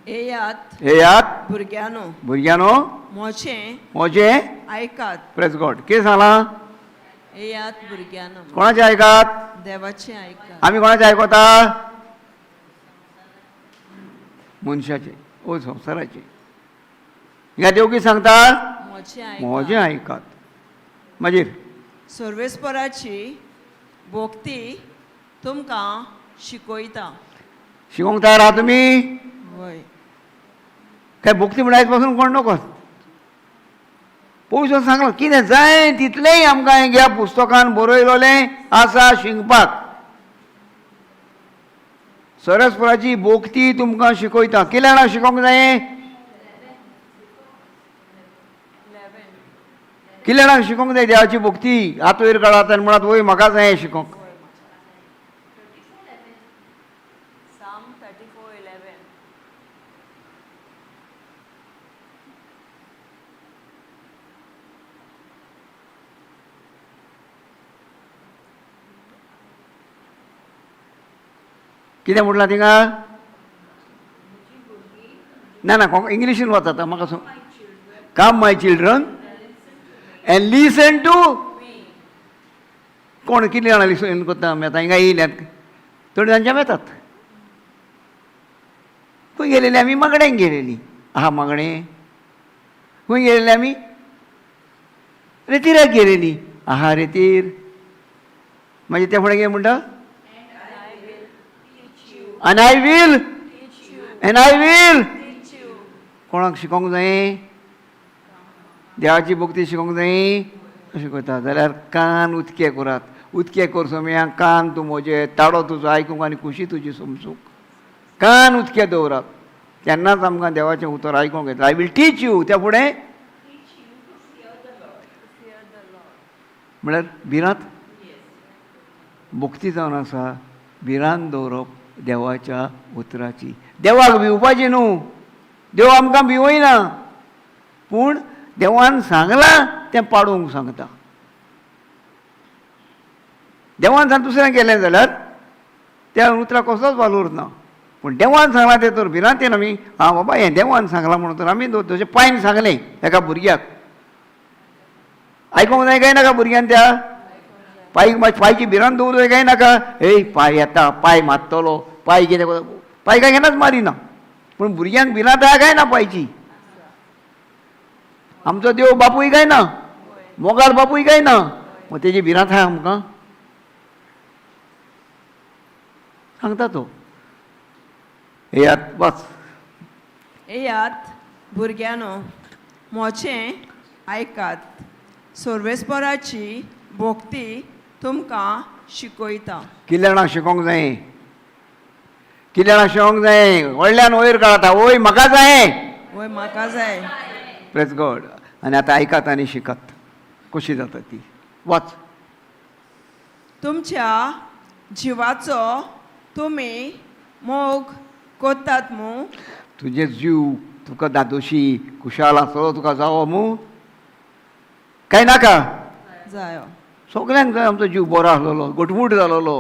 येयात येयात भुरग्यांनो, भुरग्यांनो म्हजें म्हजें आयकात. प्रेज गॉड. कितें सांगलां? येयात भुरग्यांनो. कोणाचें आयकात? देवाचें आयकात. आमी कोणाचें आयकता? मनशाचें ओ संवसाराचें. हिंगा देव कितें सांगता? म्हजें आयकात. मागीर सर्वेस्पराची भक्ती तुमकां शिकयता. शिकोवंक तयार आहा तुमी? वय. काय भक्ती म्हणल्यार आयज पासून कोण नको. पयस सांगलां कितें जाय तितलेंय आमकां ह्या पुस्तकान बरयलोलें आसा शिकपाक. सरस्पराची भक्ती तुमकां शिकयता. कितल्या जाणां शिकोवंक जाय? कितल्या जाणांक शिकोवंक जाय देवाची भक्ती? हात वयर काडात आनी म्हणात वय म्हाका जाय शिकोवंक. कितें म्हटलां थिंगा? ना ना, इंग्लिशीन वतात म्हाका. Come my children and listen to. कोण कितलीं जाणां लिसन करता? आमी आतां हिंगा येयल्यात, थोडी जांच्या येतात. खंय गेलेली आमी? मागण्यांक गेलेली. आहा मागणें. खंय गेलेली आमी? रेतीराक गेलेली. आहा रेतीर. मागीर त्या फुडें कितें म्हणटा? And I will, and I will. कोणाक शिकोवंक जाय? देवाची भक्ती शिकोवंक जाय? शिकयता जाल्यार कान उदके करात. उदके कर सोम्या, कान तूं म्हजे, ताडो तुजो आयकूंक आनी खुशी तुजी समजूंक. कान उदके दवरात, तेन्नाच आमकां देवाचें उतर आयकूंक येता. I will teach you. त्या फुडें म्हळ्यार भिरांत भक्ती जावन आसा. भिरांत दवरप देवाच्या उतराची. देवाक भिवपाची न्हू, देव आमकां भिवयना, पूण देवान सांगलां तें पाडूंक सांगता. देवान सांग दुसऱ्यान केलें जाल्यार त्या उतराक कसलोच वालोर ना, पूण देवान सांगलां तें तर भिरांतेन आमी आं बाबा हें देवान सांगलां म्हणून तर आमी तशें पायन सांगलें एका भुरग्याक. आयकूंक जाय काय नाका भुरग्यान? त्या पायक पायची भिरांत दवरूं जाय काय नाका? ए पाय येता, पाय मारतलो, पाय कितें, पाय काय केन्नाच मारिना, पूण भुरग्यांक भिरांत आहा काय ना पायची? आमचो देव बापूय काय ना, मोगाळ बापूय काय ना, मग तेजी भिरांत आहा आमकां? सांगता तो. येयात वाच. येयात भुरग्यांनो, म्हजें आयकात, सर्वेस्पराची भोक्ती तुमकां शिकयता. कितल्या जाणांक शिकोंक जाय? कितल्या जाणांक शिकोंक जाय? व्हडल्यान वयर काडता, वय म्हाका जाय. वय म्हाका जाय. प्रेस गॉड. आनी आतां आयकात आनी शिकात कशी जाता ती. वाच. तुमच्या जिवाचो तुमी मोग कोत्तात मू? तुजे जीव तुका दादोशी खुशाल आसलो तुका जावो मू काय नाका? जायो. सगल्यांक जाय आमचो जीव बरो आसलेलो, घटमूट जालोलो,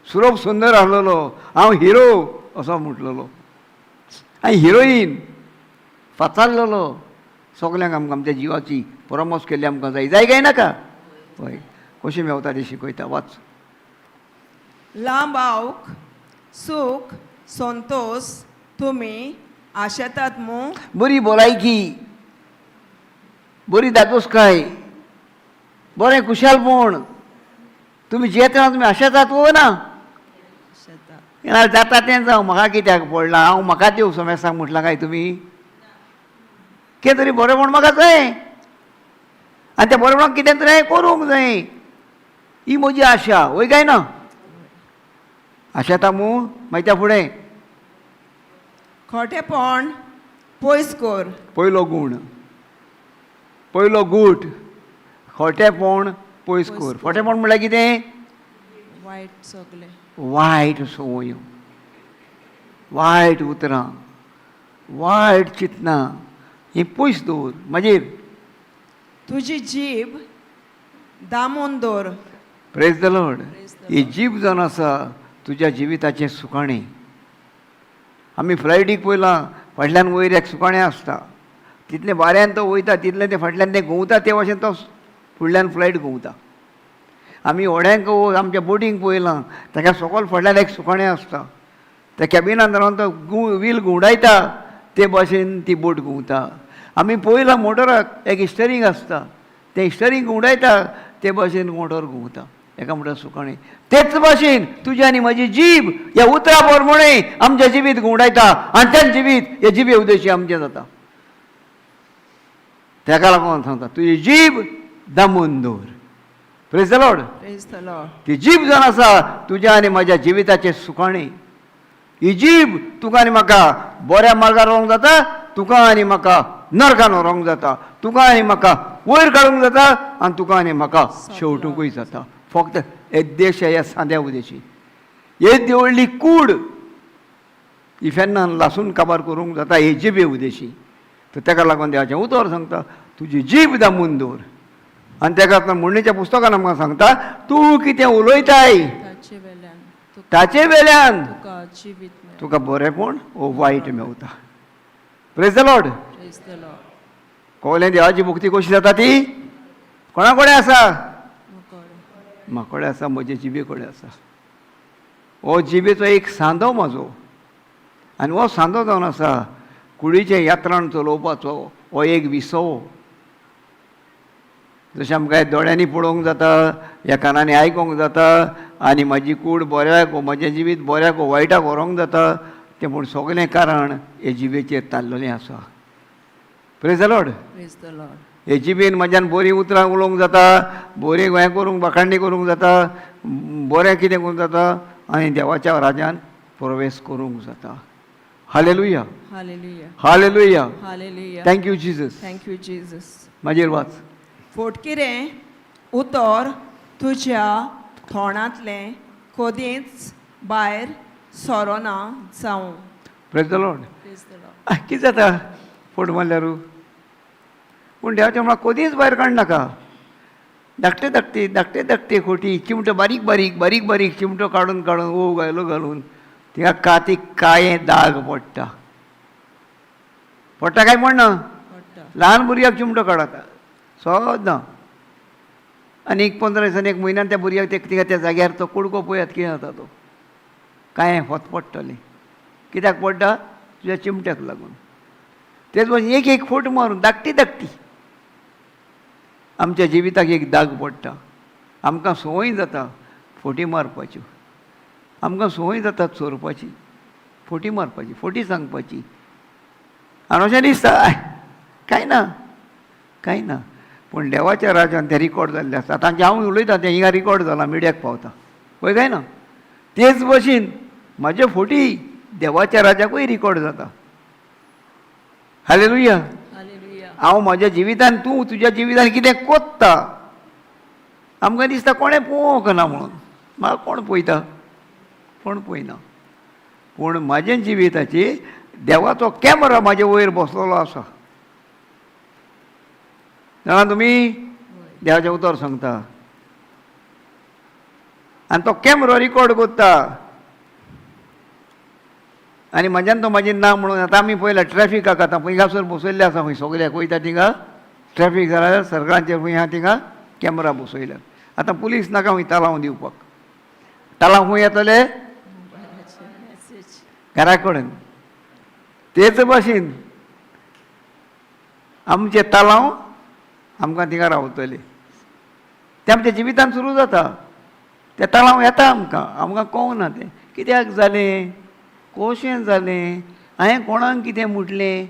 सुरोप सुंदर आसलेलो, हांव हिरो असो म्हटलेलो आनी हिरोईन फाचारलेलो. सगल्यांक आमकां आमच्या जिवाची परामर्श केल्ली आमकां जाय. जाय काय नाका? हय. कशी मेवता ती शिकयता. वाच. लांब आवक सूख संतोस तुमी आशेतात मू? बरी भलायकी, बरी दादोसकाय, बरें खुशालपण तुमी जियेतना तुमी आशेतात वो ना? आशेतात. ना जाता तें जावं, म्हाका कित्याक पडलां, हांव म्हाका दिव समेस्तांक म्हटलां काय तुमी? कितें तरी बरेंपण म्हाका जाय आनी तें बरेंपणाक कितें तरी हांवें करूंक जाय, ही म्हजी आशा. वय काय ना? आशेता मू? मागीर त्या फुडें खोटेपण पयस कर. पयलो गूण, पयलो गूट, खोटेपण पयस कर. खोटेपण म्हणल्यार कितें? वायट सगलें. वायट संवयो, वायट उतरां, वायट चिंतनां हीं पयस दवर. मागीर तुजी जीब दामून दवर. Praise the Lord. Praise the ही जीब जावन आसा तुज्या जिविताचें सुकाणें. आमी फ्लायटीक पळयलां, फाटल्यान वयर एक सुकाणें आसता, तितलें वाऱ्यान तो वयता, तितलें तें फाटल्यान तें घुंवता, ते भाशेन तो फुडल्यान फ्लायट घुंवता. आमी व्हड्यांक आमच्या बोटींक पळयलां, ताका सकयल फाटल्यान एक सुकाणें आसता, त्या कॅबिनान रावन तो व्हील घुंवडायता, ते भाशेन ती बोट घुंवता. आमी पळयलां मोटराक एक स्टरिंग आसता, तें स्टरिंग घुंवडायता, ते भाशेन मोटर घुंवता. एका म्हणटा सुकाणें. तेच भाशेन तुजी आनी म्हजी जीब ह्या उतरा प्रमाणे आमचें जिवीत घुंवडायता आनी तें जिवीत हे जिबे उद्देशी आमचें जाता. तेका लागून सांगता तुजी जीब दामून दवर. Praise the Lord. Praise the Lord. ती जीब जावन आसा तुज्या आनी म्हज्या जिविताचें सुकाणें. ही जीब तुका आनी म्हाका बऱ्या मार्गार व्हरूंक जाता, तुका आनी म्हाका नरकान व्हरूंक जाता, तुका आनी म्हाका वयर काडूंक जाता आनी तुका आनी म्हाका शेवटुंकूय जाता. फक्त येद्देशा ह्या सांद्या उदेशी येदी व्हडली कूड इफेन्नान लासून काबार करूंक जाता हे जिबे उदेशी. तर तेका लागून देवाचें उतर सांगता तुजी जीब दामून दवर. आनी तेका आतां म्हणणेच्या पुस्तकान आमकां सांगता तूं कितें उलयताय ताचे वेल्यान ताचे वेल्यान तुका जिवीत मेळटा. तुका बरेंपण ओ वायट मेवता. Praise the Lord. Praise the Lord. कोवलें देवाची भक्ती कशी जाता ती कोणा कडेन आसा? म्हाकोडे आसा, म्हजे जिबे कडेन आसा. हो जिबेचो एक सांदो म्हजो आनी हो सांदो जावन आसा कुडीचें यात्रण चलोवपाचो हो एक विसवो. जशें आमकां दोळ्यांनी पळोवंक जाता, ह्या कानांनी आयकोंक जाता आनी म्हजी कूड बऱ्याक म्हजें जिवीत बऱ्याक वायटाक व्हरूंक जाता, तें पूण सगलें कारण हे जिबेचेर ताल्लेलें आसा. Praise the Lord. Praise the Lord. हे जिबेन म्हज्यान बरीं उतरां उलोवंक जाता, बरीं हें करूंक बाखांडी करूंक जाता, बरें कितें करूंक जाता आनी देवाच्या राजान प्रवेश करूंक जाता. Hallelujah. Hallelujah. Hallelujah. Hallelujah. Thank you Jesus. Thank you Jesus. मागीर वाच. फोटकिरें उतर तुज्या तोंडांतलें कदींच भायर सरोना जावं. Praise the Lord. Praise the Lord. कितें जाता फोट मारल्यार? पूण देवाचें म्हळ्यार कदींच भायर काडनाका. धाकटे धाकटे धाकटे धाकटे खोटी चिमटो बारीक बारीक बारीक बारीक चिमटो काडून काडून ओव घायलो घालून थिंगा कातीक काळें दाग पडटा. पडटा काय म्हणना? पडटा. ल्हान भुरग्याक चिमटो काडटा सदां. आनी एक 15 दिसांनी एक म्हयन्यान त्या भुरग्याक थिंगा त्या जाग्यार तो कुडको पळयात कितें जाता तो, कांय होत पडटलें. कित्याक पडटा? तुज्या चिमट्याक लागून. तेच भाशेन एक एक फोट मारून धाकटी धाकटी आमच्या जिविताक एक दाग पडटा. आमकां संवय जाता फटी मारपाच्यो, आमकां संवय जाता चोरपाची, फटी मारपाची, फटी सांगपाची. आनी अशें दिसता कांय ना, कांय ना. पूण देवाच्या राजान तें रिकॉर्ड जाल्लें आसा. तांचें हांव उलयतां तें हिंगा रिकॉर्ड जालां, मिडियाक पावता पळय काय ना. तेच भशेन म्हाजे फटी देवाच्या राजाकूय रिकॉर्ड जाता. हालेलुया. हांव म्हज्या जिवितान, तूं तुज्या जिवितान कितें कोत्ता, आमकां दिसता कोणें पळोवंक ना म्हणून. म्हाका कोण पळयता? कोण पळयना. पूण म्हाज्या जिविताची देवाचो कॅमरा म्हाजे वयर बसलेलो आसा. जाणा तुमी, देवाचें उतर सांगता आनी तो कॅमरो रिकॉर्ड करता आनी म्हज्यान तो म्हाजें ना म्हणून. आतां आमी पळयला ट्रॅफिकाक आतां हिंगासर बसयल्ले आसा, खंय सगल्याक वयता थिंगा ट्रॅफीक जाल्यार सरकाराचेर खंय आहा थिंगा कॅमरा बसयल्यात. आतां पुलीस नाका खंय तालांव दिवपाक. तालांव खंय येतले? घरा कडेन. तेच भाशेन आमचे तालांव आमकां थिंगा रावतले. तें आमच्या जिवितान सुरू जाता. तें तालांव येता आमकां, आमकां कळना तें कित्याक जालें, कशें जालें, हांवें कोणाक कितें म्हटलें,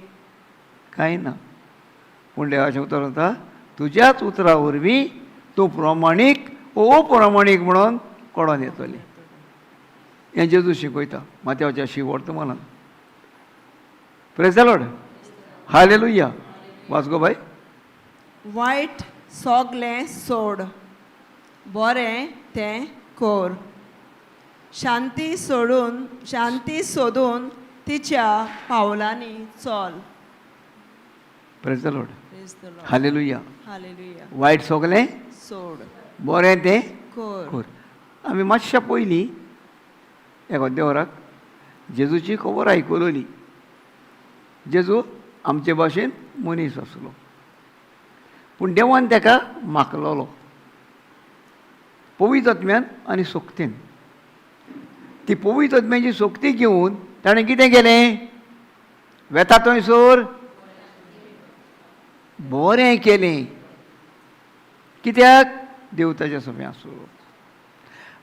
कांय ना. पूण देवाचें उतर जाता तुज्याच उतरा वरवीं तूं प्रमाणीक अप्रमाणीक म्हणून कळोन येतलें. हें जेजू शिकयता मात्याच्या शिवर्तमानान. Praise the Lord. Hallelujah. वाच गो बाय. वायट सोगलें सोड, बरें तें कोर. शांती सोडून, शांती सोदून तिच्या पावलांनी चल. Praise the Lord. Praise the Lord. Hallelujah. Hallelujah. वायट सगलें सोड, बरें तें कोर. कोर. आमी मातशा पयलीं एका देवराक जेजूची खबर आयकुलोली. जेजू आमचे भाशेन मनीस आसलो, पूण देवान ताका मागलोलो पवित्र आत्म्यान आनी सोकतेन. ती पवित्र आत्म्याची सोकती घेवन ताणें कितें केलें? वेता थंयसर बरें केलें. कित्याक? देव ताच्या सोबें आसलो.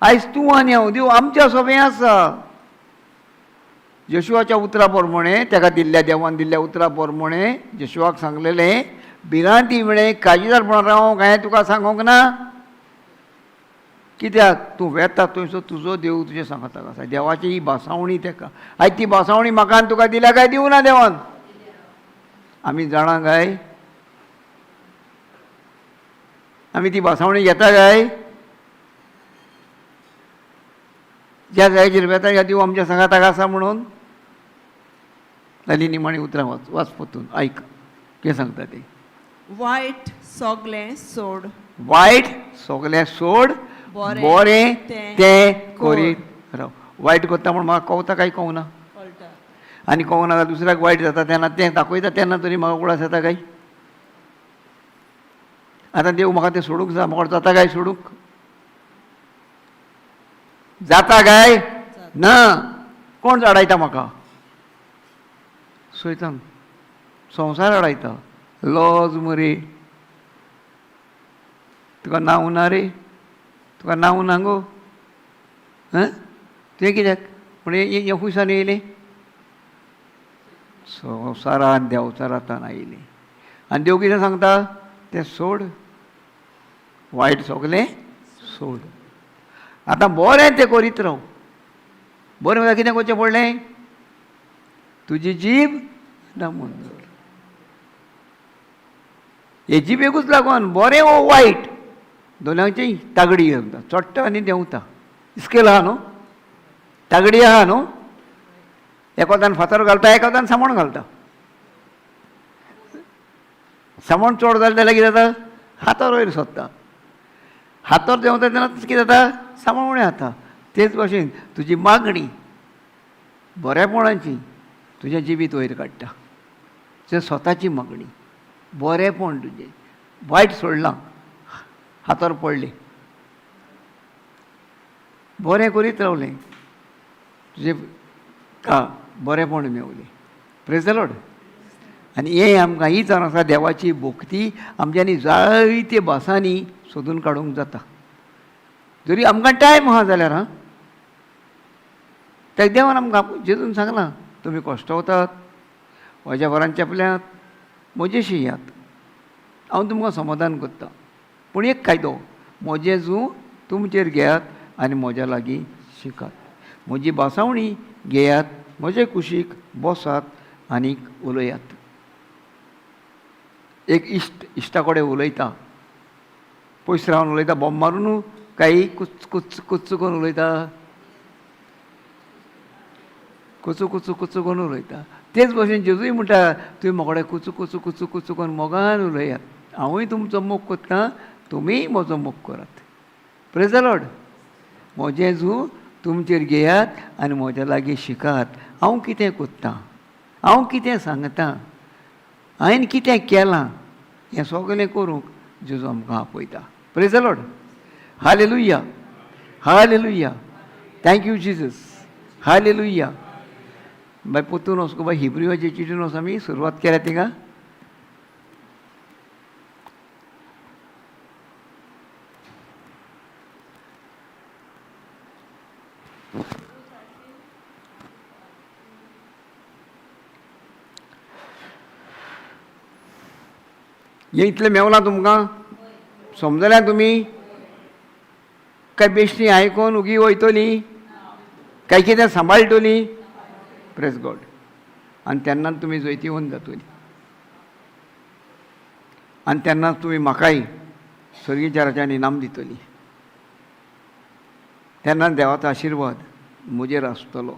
आयज तूं आनी हांव, देव आमच्या सोबें आसा. जशुआच्या उतरा प्रमाणे, ताका दिल्ल्या देवान दिल्ल्या उतरा प्रमाणे जशुआक सांगलेलें, भिरांती म्हळें काजीदारपणान रावंक हांवें तुका सांगूंक ना. कित्याक? तूं वेता थंयसर तुजो देव तुजें सांगता आसा. देवाची ही भासावणी ताका. आयज ती भासावणी म्हाका आनी तुका दिल्या काय दिवना देवान? आमी जाणा काय? आमी ती भासावणी घेता काय? ज्या जाग्याचेर वेता ह्या देव आमच्या सांगाताक आसा म्हणून. जाली निमाणी उतरां वाच, वाच परतून आयक कितें सांगता ती. वायट सोगलें सोड, वायट सगलें सोड, बरें तें करीत राव. वायट करता म्हूण म्हाका कवता काय कवना? आनी कवना जाल्यार दुसऱ्याक वायट जाता तेन्ना तें दाखयता तेन्ना तरी म्हाका उगडास येता काय? आतां देव म्हाका तें सोडूंक जाय, म्हाका जाता काय सोडूंक? जाता काय ना? कोण आडायता म्हाका? सैतान, संवसार आडायता. लॉज मरे, तुका नांव ना रे, तुका नांव ना गो, हां तुवें कित्याक पूण हें खुयसान येयलें? संवसारान देंवचारांत आयलें. आनी देव कितें सांगता? तें सोड, वायट सगलें सोड, आतां बरें तें करीत राव. बरें म्हळ्यार कितें करचें पडलें? तुजी जीब दामून दवर. हे जिबेकूच लागून बरें वो वायट दोनांची तागडी येता, चडटा आनी देंवता. स्केल आहा न्हू, तागडी आहा न्हू. एकोदान फातर घालता, एकोदान सामण घालता. सामण चड जालें जाल्यार कितें जाता? हातार वयर सोदता. हातार देंवता तेन्ना कितें जाता? सामण उणें जाता. तेच भाशेन तुजी मागणी बरेपणाची तुजें जिवीत वयर काडटा. तुजें स्वताची मागणी बरेंपण तुजें, वायट सोडलां, हातार पडलें, बरें करीत रावलें, तुजें का बरेंपण मेवलें. Praise the Lord. आनी हें आमकां ही जावन आसा देवाची भक्ती आमच्यांनी जायते भासांनी सोदून काडूंक जाता. जरी आमकां टायम आहा जाल्यार हां, त्या देवान आमकां जेजून सांगलां, तुमी कश्टवतात, म्हज्या वरान चेपल्यात, म्हजेशी येयात, हांव तुमकां समाधान करतां. पूण एक कायदो, म्हजें जूं तुमचेर घेयात आनी म्हज्या लागीं शिकात, म्हजी भासावणी घेयात, म्हजे कुशीक बसात आनी उलयात. एक इश्ट इश्टा कडेन उलयता, पयस रावन उलयता, बॉम्ब मारून काय कुच कुच कुच करून उलयता, कुचू कुचू कुचू करून उलयता. तेच भशेन जेजूय म्हणटा, तुमी म्हजे कडेन कुचू कुचू कुचू कुचू करून मोगान उलयात, हांवूय तुमचो मोग करता, तुमीय म्हजो मोग करात. Praise the Lord. म्हजें जूं तुमचेर घेयात आनी म्हज्या लागीं शिकात, हांव कितें करतां, हांव कितें सांगता, हांवें कितें केलां, हें सगळें करूंक जेजू आमकां आपयता. Praise the Lord. Hallelujah, hallelujah. Thank you Jesus. Hallelujah. बाय पोतून वचूं बाय, हिब्रिवाचे चिटून वच आमी सुरवात केल्या थिंगा. हें इतलें मेवलां तुमकां, समजल्या तुमी? काय बेश्टी आयकोन उगी वयतली, काय कितें सांबाळटली? Praise God. आनी तेन्नाच तुमी जैतिवंत जातली, आनी तेन्नाच तुमी म्हाकाय स्वर्गीच्या राजान इनाम दितली. तेन्नाच देवाचो आशिर्वाद म्हजेर आसतलो.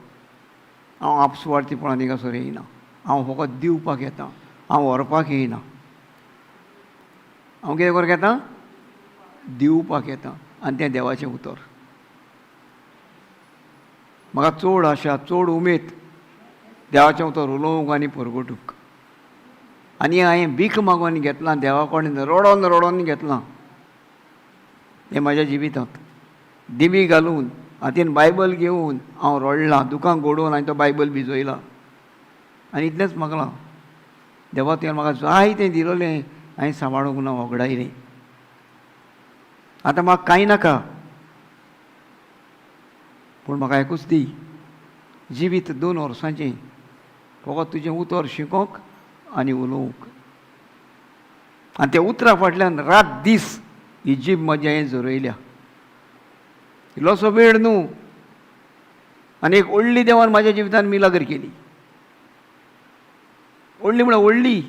हांव आपसुवार्थीपणान थिंगासर येयना, हांव फकत दिवपाक येता, हांव व्हरपाक येयना. हांव कितें करूंक येता? दिवपाक येता. आनी तें देवाचें उतर. म्हाका चड आशा, चड उमेद देवाचें उतर उलोवंक आनी परगटूंक. आनी हांवें भीक मागून घेतलां देवा कडेन, रडोन रडोन घेतलां हें म्हाज्या जिवितांत. दिमी घालून, हातीन बायबल घेवन हांव रडलां, दुकां गोडोवन हांवें तो बायबल भिजयला. आनी इतलेंच मागलां, देवा तुवें म्हाका जाय तें दिलोलें, हांवें सांबाळूंक ना, वगडायलें. आतां म्हाका कांय नाका, पूण म्हाका एकूच दी, जिवीत 2 वर्सांचें, फकत तुजें उतर शिकोवंक आनी उलोवंक. आनी त्या उतरा फाटल्यान रात दीस ही जीब म्हजी हांवें झरयल्या. इल्लोसो वेळ न्हू, आनी एक व्हडली देवान म्हाज्या जिवितान मिलागर केली. व्हडली म्हळ्यार व्हडली,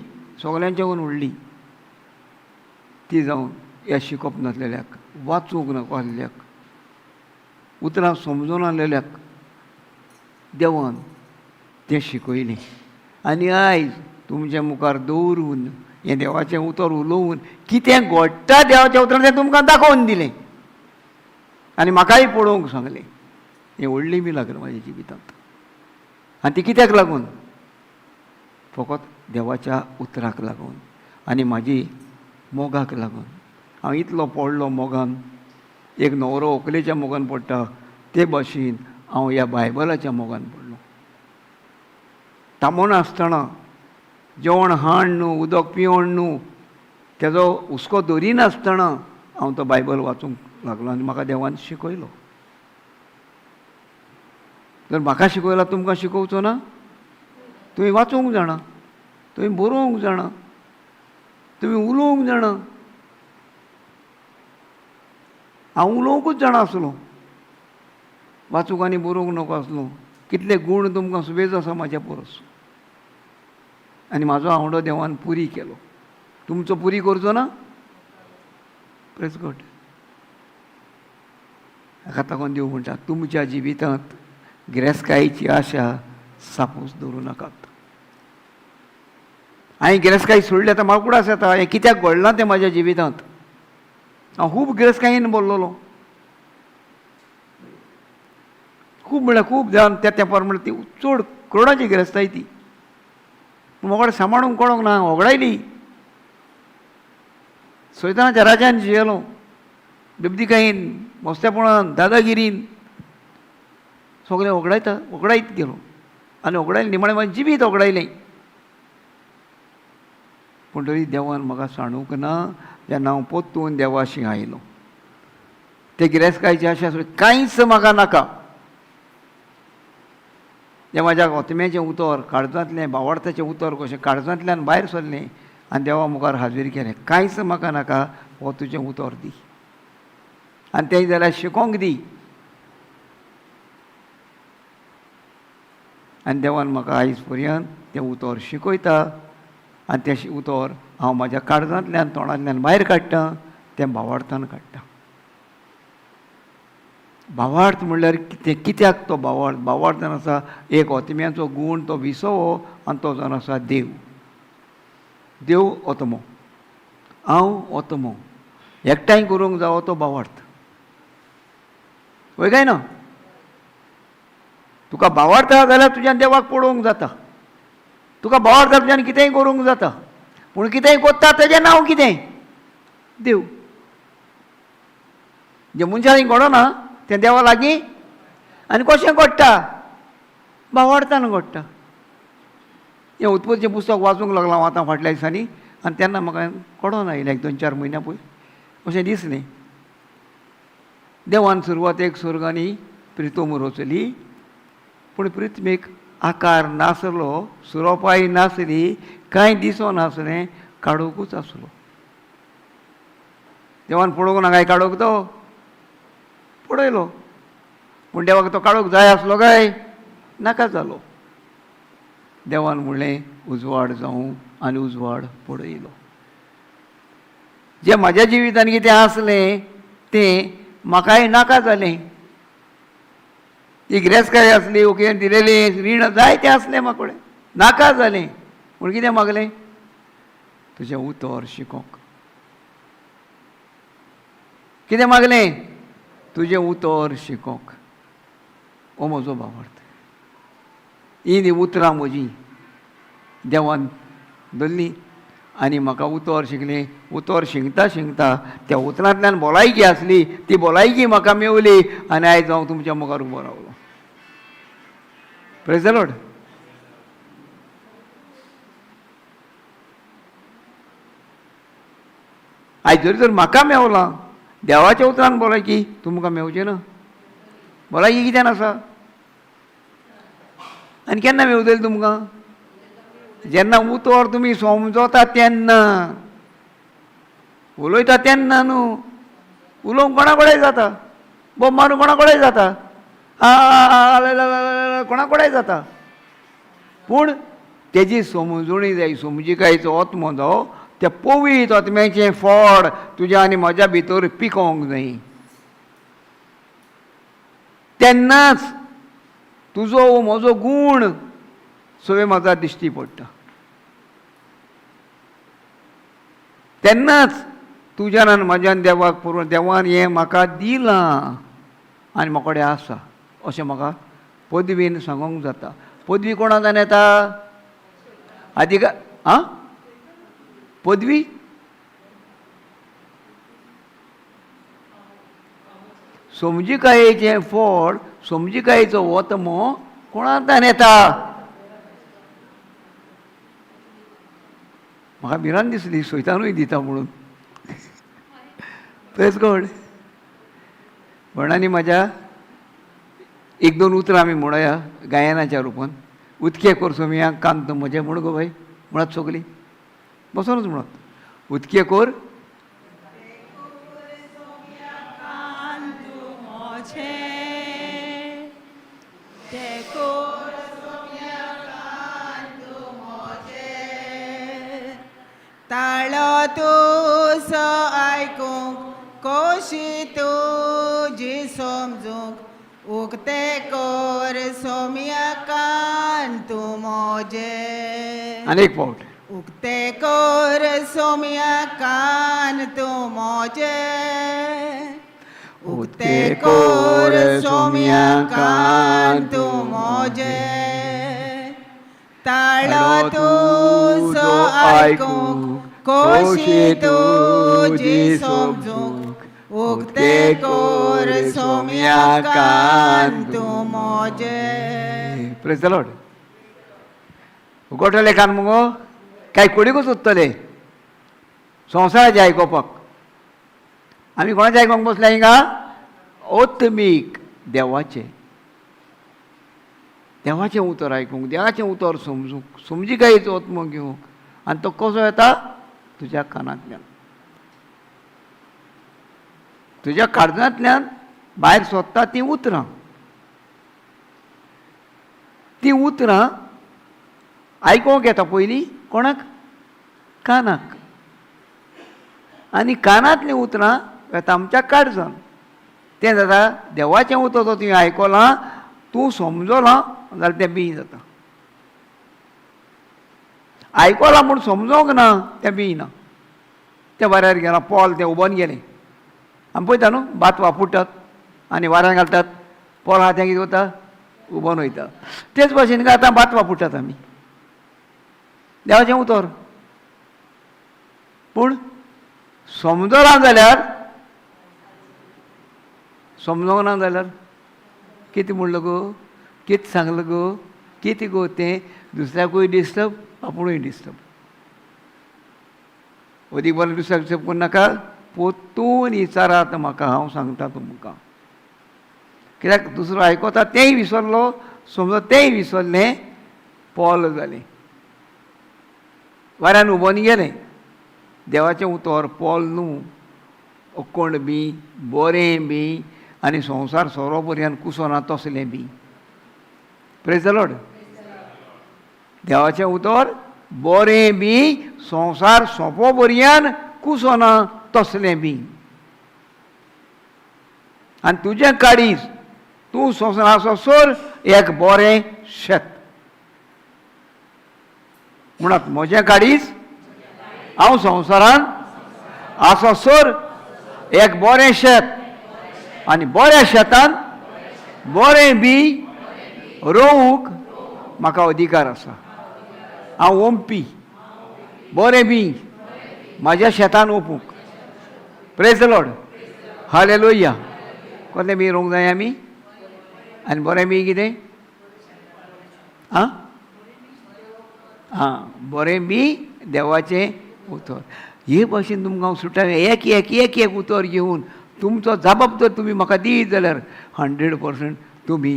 सगल्यांच्या वयर व्हडली. ती जावन ह्या शिकप नासलेल्याक, वाचूंक नाका आसल्याक, उतरां समजून आसलेल्याक देवान तें शिकयलें. आनी आयज तुमच्या मुखार दवरून हें देवाचें उतर उलोवन कितें घडटा देवाच्या उतरान तें तुमकां दाखोवन दिलें आनी म्हाकाय पळोवंक सांगलें. हें व्हडली मिलाग्र म्हाज्या जिवितांत. आनी ती कित्याक लागून? फकत देवाच्या उतराक लागून आनी म्हाजी मोगाक लागून. हांव इतलो पडलो मोगान, एक न्हवरो व्हंकलेच्या मोगान पडटा ते भाशेन हांव ह्या बायबलाच्या मोगान पडलो. थांबोनासतना जेवण हाड न्हू, उदक पिवन न्हू, तेजो हुस्को दरिनासतना हांव तो बायबल वाचूंक लागलो आनी म्हाका देवान शिकयलो. जर म्हाका शिकयला, तुमकां शिकोवचो ना? तुमी वाचूंक जाणा, तुमी बरोवंक जाणा, तुमी उलोवंक जाणा. हांव उलोवंकूच जाणा आसलो, वाचूंक आनी बरोवंक नको आसलो. कितले गूण तुमकां सुबेज आसा म्हाज्या परस. आनी म्हाजो आवडो देवान पुरी केलो. तुमचो पुरी करचो ना? Praise God. हाका लागून देव म्हणटा, तुमच्या जिवितांत गिरेस्तकायेची आशा सापूच दवरूं नाकात. हांवें गिरेस्तकाय सोडली, आतां म्हाका उगडास येता हें कित्याक घडलां तें म्हाज्या जिवितांत. हांव खूब गिरेस्तकायेन बोल्लोलो, खूब म्हळ्यार खूब. जावन त्या तेंपार म्हळ्यार ती चड करोडांची गिरेस्ताय ती. पूण म्हाका सांबाळूंक कळोंक ना, होगडायली. सैतानाच्या राजान जियेलो, बेबदीकायेन, मस्तेपणान, दादागिरीन, सगळें होगडायता होगडायत गेलो. आनी होगडायलें, निमाणें म्हाजें जिवीत होगडायलें. पूण तरी देवान म्हाका सांडूंक ना. जेन्ना हांव परतून देवाशी आयलो ते गिरेस्तकायचे आशा आसली कांयच म्हाका नाका. तें म्हाज्या ओतम्याचें उतर, काळजांतलें भावार्थाचें उतर कशें काळजांतल्यान भायर सरलें आनी देवा मुखार हाजीर केलें. कांयच म्हाका नाका, हो तुजें उतर दी आनी तें जाल्यार शिकोंक दी. आनी देवान म्हाका आयज पर्यंत तें उतर शिकयता आनी तें उतर हांव म्हाज्या काळजांतल्यान तोंडांतल्यान भायर काडटा, तें भावार्थान काडटा. भावार्थ म्हणल्यार कितें? कित्याक तो भावार्थ? भावार्थ जावन आसा एक ओतम्याचो गूण, तो विसवो आनी तो जावन आसा देव. देव ओतमो, हांव ओतमो, एकठांय करूंक जावो तो भावार्थ. वय काय ना? तुका भावार्थ आसा जाल्यार तुज्यान देवाक पळोवंक जाता, तुका भावार्थ आसा तुज्यान कितेंय करूंक जाता. पूण कितेंय कोत्ता तेजें नांव कितें? देव. जें मनशांनी घडना तें देवा लागीं आनी कशें घडटा? भावार्थान घडटा. हें उत्पत्तीचें पुस्तक वाचूंक लागलां हांव आतां फाटल्या दिसांनी आनी तेन्ना म्हाका कळोन आयलें एक 2-4 म्हयन्या पयलीं अशें दिसलें. देवान सुरवातेक स्वर्ग आनी प्रितम रचली, पूण पृथ्वीक आकार नासलो, सुरोपाय नासली, कांय दिसो नासलें, काडोकूच आसलो. देवान पळोवंक ना काय काडोक? तो पळयलो, पूण देवाक तो काडूंक जाय आसलो काय? नाका जालो. देवान म्हणलें उजवाड जावं आनी उजवाड पळयलो. जें म्हाज्या जिवितान कितें आसलें तें म्हाकाय नाका जालें. ती गिरेस्तकाय आसली, ओके दिलेलें रीण जायतें आसलें म्हाका कडेन, नाका जालें. पूण कितें मागलें? तुजें उतर शिकोंक. कितें मागलें? तुजें उतर शिकोंक. हो म्हजो भावार्थ. ही ती उतरां म्हजीं देवान धरलीं आनी म्हाका उतर शिकलें. उतर शिकता शिकता त्या उतरांतल्यान भलायकी आसली, ती भलायकी म्हाका मेवली आनी आयज हांव तुमच्या मुखार उबो रावलो. Praise the Lord. आयज जरी तर म्हाका मेवलां देवाच्या उतरान भलायकी, तुमकां मेवचें ना. भलायकी कित्यान आसा आनी केन्ना मेवतली तुमकां? जेन्ना उतर तुमी समजता तेन्ना, उलयता तेन्ना न्हू. उलोवंक कोणा कडेन जाता, बोब मारूंक कोणा कडेन जाता, कोणा कडेन जाता, पूण तेजी समजणी जाय, समजिकायेचो आत्मो जावो, त्या पवित्र आत्म्याचें फळ तुज्या आनी म्हज्या भितर पिकोवंक जाय. तेन्नाच तुजो म्हजो गूण सगळे म्हाका दिश्टी पडटा. तेन्नाच तुज्यान आनी म्हज्यान देवाक पुरो, देवान हें म्हाका दिलां आनी म्हाका कडेन आसा अशें म्हाका पदवीन सांगूंक जाता. पदवी कोणा जाण येता? अधिकार आं पदवी समजिकायेचें फळ, समजिकायेचो ओतमो कोणांतल्यान येता? म्हाका भिरांत दिसली सैतानूय दिता म्हणून. प्रेज गॉड. भणांनी म्हज्या एक दोन उतरां आमी म्हणोया गायनाच्या रुपान. उदके कोर सोमया कांत म्हजें म्हण गो बाय, म्हणत सगलीं बसोनूच म्हणत. उदके कोर ताळो तुजो आयकूंक कोशी तुजी समजूंक उक्ते कोर सोमया कान तूं म्हजें. आनी एक फावट. उक्ते कोर सोमया कान तूं म्हजें. उक्ते कोर सोमया कान तूं म्हजें. ताळो तुजो आयकूंक कोशी तुजी समजूंक उक्ते कोर सोमया कान तूं म्हजें. प्रेज the Lord. उगडटले कान मुगो काय कोडीकूच उत्तले? संवसाराचें आयकोपाक. आमी कोणाचें आयकोंक बसल्या हिंगा? आत्मीक देवाचें. देवाचें उतर आयकूंक, देवाचें उतर समजूंक, समजिकायेचो आत्मो घेवंक. आनी तो कसो येता? तुज्या कानांतल्यान, तुज्या काळजांतल्यान भायर सोदता तीं उतरां. तीं उतरां आयकोंक येता पयलीं कोणाक? कानाक. आनी कानांतलीं उतरां येता आमच्या काळजान. तें जाता देवाचें उतर. तो तुवें आयकलां, तूं समजलां जाल्यार तें बीं जाता. आयकलां म्हूण समजोंक ना तें बीं ना. तें वाऱ्यार गेलां, पोल तें उबोन गेलें. आमी पळयता न्हू, भात वापुडटात आनी वाऱ्यान घालतात, पोल आहा तें कितें वता? उबोन वयता. तेच भाशेन आतां भात वापुडटात आमी देवाचें उतर. पूण समजलां जाल्यार, समजोंक ना जाल्यार कितें म्हणलो गो, कितें सांगलो गो, कितें गो तें दुसऱ्याकूय डिस्टर्ब, आपुणूय डिस्टर्ब. अदीक बरें दुसऱ्याक डिस्टर्ब करूं नाका. पोतून विचारात म्हाका, हांव सांगता तुमकां. कित्याक दुसरो आयकता तेंय विसरलो, समजो तेंय विसरलें, पोल जालें, वाऱ्यान उबोन गेलें. देवाचें उतर पोल न्हू, अकोण बी, बरें बी, आनी संवसार सोरो पर्यंत कुसना तसलें बी. Praise the Lord. देवाचें उतर बरें बी, संवसार सोंपो पर्यंत कुसना तसलें बी. आनी तुजें काडीस तूं संवसार आसोसर एक बरें शेत म्हणत. म्हजें काडीस हांव संवसारान आसोसर एक बरें शेत, आनी बऱ्या शेतान बरें बी रोवंक म्हाका अधिकार आसा. हांव ओंपी बरें बी म्हाज्या शेतान ओंपूंक. Praise the Lord. Hallelujah. कसलें बी रोवंक जाय आमी? आनी बरें बी कितें? आं आं, बरें बी देवाचें उतर. हे भाशेन तुमकां हांव सुट्टा एक एक एक एक उतर घेवन तुमचो जबाब जर तुमी म्हाका दीत जाल्यार 100% तुमी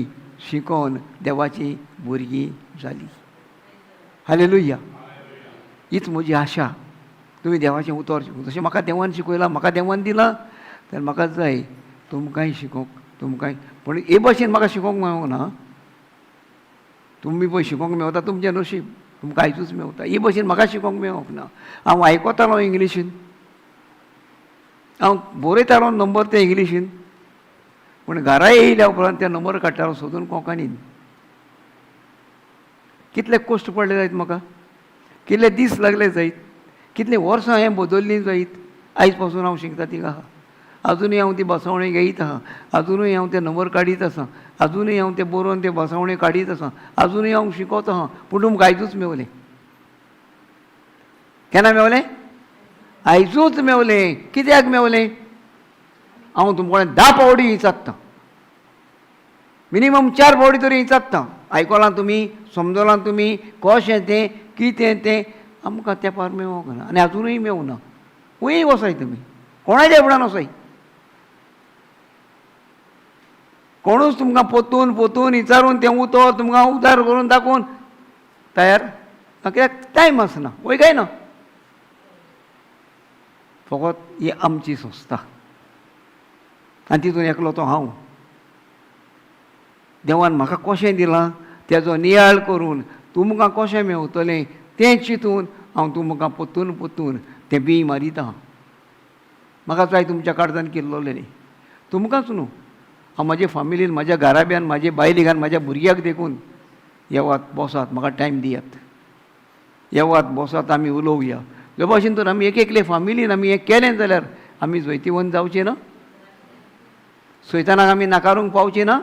शिकोवन देवाची भुरगीं जाली. हालेलुया. हीच म्हजी आशा. तुमी देवाचें उतर शिकूं जशें म्हाका देवान शिकयलां, म्हाका देवान दिलां, तर म्हाका जाय तुमकांय शिकोवंक, तुमकांय. पूण हे भाशेन म्हाका शिकोवंक मेळोंक ना. तुमी पळय शिकोवंक मेवता तुमचें नशीब, तुमकां आयजूच मेवता. हे भाशेन म्हाका शिकोवंक मेळोंक ना. हांव आयकतालो इंग्लिशीन, हांव बरयतालो नंबर ते इंग्लिशीन, पूण घरा येयल्या उपरांत ते नंबर काडटालो सोदून कोंकणीन. कितले कश्ट पडले जायत म्हाका, कितले दीस लागले जायत, कितलीं वर्सां हांवें बदल्लीं जायत. आयज पासून हांव शिकता थिंगा आहा, आजुनूय हांव ती बसवणी घेयत आहा, आजुनूय हांव ते नंबर काडीत आसा, आजुनूय हांव ते बरोवन ते बसवणी काडीत आसा, आजुनूय हांव शिकत आहा. पूण तुमकां आयजूच मेवलें. केन्ना मेवलें? आयजूच मेवलें. कित्याक मेवलें? हांव तुमकां 10 फावटी विचारता, मिनिमम 4 फावटी तरी विचारता. आयकलां तुमी, समजलां तुमी, कशें तें, कितें तें? आमकां तेंपार मेळोंक ना आनी आजुनूय मेवना. खंयूय वसाय तुमी, कोणाच्या फुड्यान वसाय, कोणूच तुमकां पोतून पोतून विचारून तें उतर तुमकां उदार करून दाखोवन तयार कित्याक टायम आसना. वय काय ना? फकत ही आमची संस्था आनी तितून एकलो तो हांव. देवान म्हाका कशें दिलां तेजो नियाळ करून तुमकां कशें मेवतलें तें चिंतून हांव तुमकां पोतून पोतून तें बी मारिता. म्हाका जाय तुमच्या काळजान किल्लोलें न्ही, तुमकांच न्हू, हांव म्हाजे फामिलीन, म्हाज्या घराब्यान, म्हाजे बायलेक, म्हाज्या भुरग्याक देखून येवात बसात, म्हाका टायम दियात, येवात बसात, आमी उलोवया. जे भाशेन तर आमी एक एकले फामिलीन आमी हें केलें जाल्यार आमी जैतिवंत जावचें ना, सैतानाक आमी नाकारूंक पावचें ना,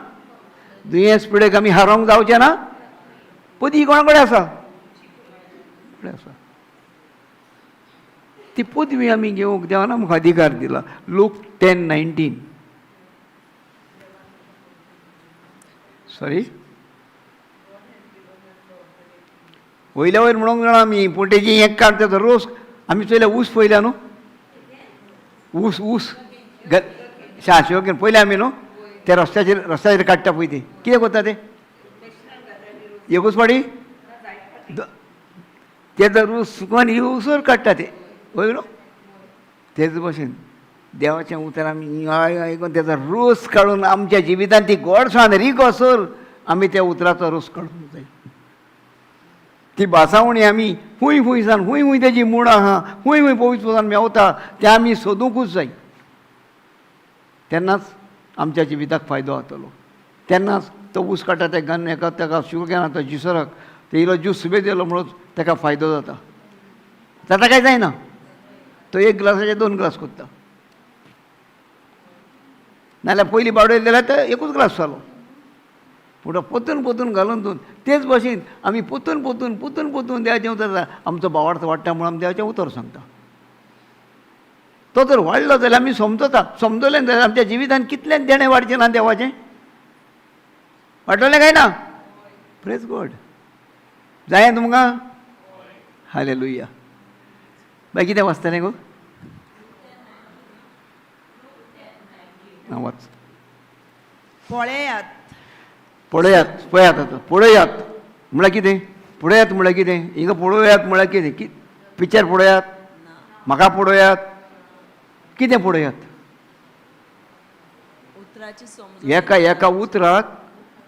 दुयेंस पिडेक आमी हारोवंक जावचें ना. पदवी कोणा कडेन आसा? कडेन आसा ती पदवी आमी घेवंक देवान आमकां अधिकार दिला. लूक 10:19. सॉरी, वयल्या वयर म्हणूंक जाणा आमी, पूण तेजी एक काड तेजो रोस आमी चोयल्या, ऊस पळयल्या न्हू, ऊस ऊस शाशो पयलें आमी न्हू ते रस्त्याचेर रस्त्याचेर काडटा पळय ती कितें करता ते एकूच पाडी ते जर ऊस सुकोवन उसर काडटा ते वय न्हू. तेच भशेन देवाचें उतर आमी आयकून तेजो रोस काडून आमच्या जिवितान ती गोडसाण रिगोसर आमी त्या उतराचो रोस काडूंक जाय. ती भासावणी आमी खूंय खूंय सान खूंय खूंय तेजी मुळां आहा, खूंय खूंय पवित्र मेवता तें आमी सोदुंकूच जाय. तेन्नाच आमच्या जिविताक फायदो जातलो. तेन्नाच तो ऊस काडटा ते गन एका ताका शुगर केना तो ज्युसराक ते इलो ज्यूस सुबेज येयलो म्हणून ताका फायदो जाता. जाता काय जायना? तो एक ग्लासाचे 2 ग्लास करता, नाल्यार पयलीं बावडयले जाल्यार तो एकूच ग्लास जालो. पूण पोतून पोतून घालून दोन तेच भशेन आमी पोतून पोतून पोतून पोतून देवाचें उतर आमचो भावार्थ वाडटा म्हणून आमी देवाचें उतर सांगता. तो जर वाडलो जाल्यार आमी समजता, समजलें जाल्यार आमच्या जिवितान कितलें देणें वाडचें ना देवाचें, वाडटलें काय ना? प्रेज गॉड. जाय तुमकां? हालेलुया. बाय कितें वाचतलें गो? आं वाच. पळयात पळयात पळयात आतां पळयात म्हळ्यार कितें? पळयात म्हळ्यार कितें? हिंगा पळोवयात म्हळ्यार कितें? की पिक्चर पळोवयात, म्हाका पळोवयात, कितें पळोवयात? उतराची समजून एका एका उतराक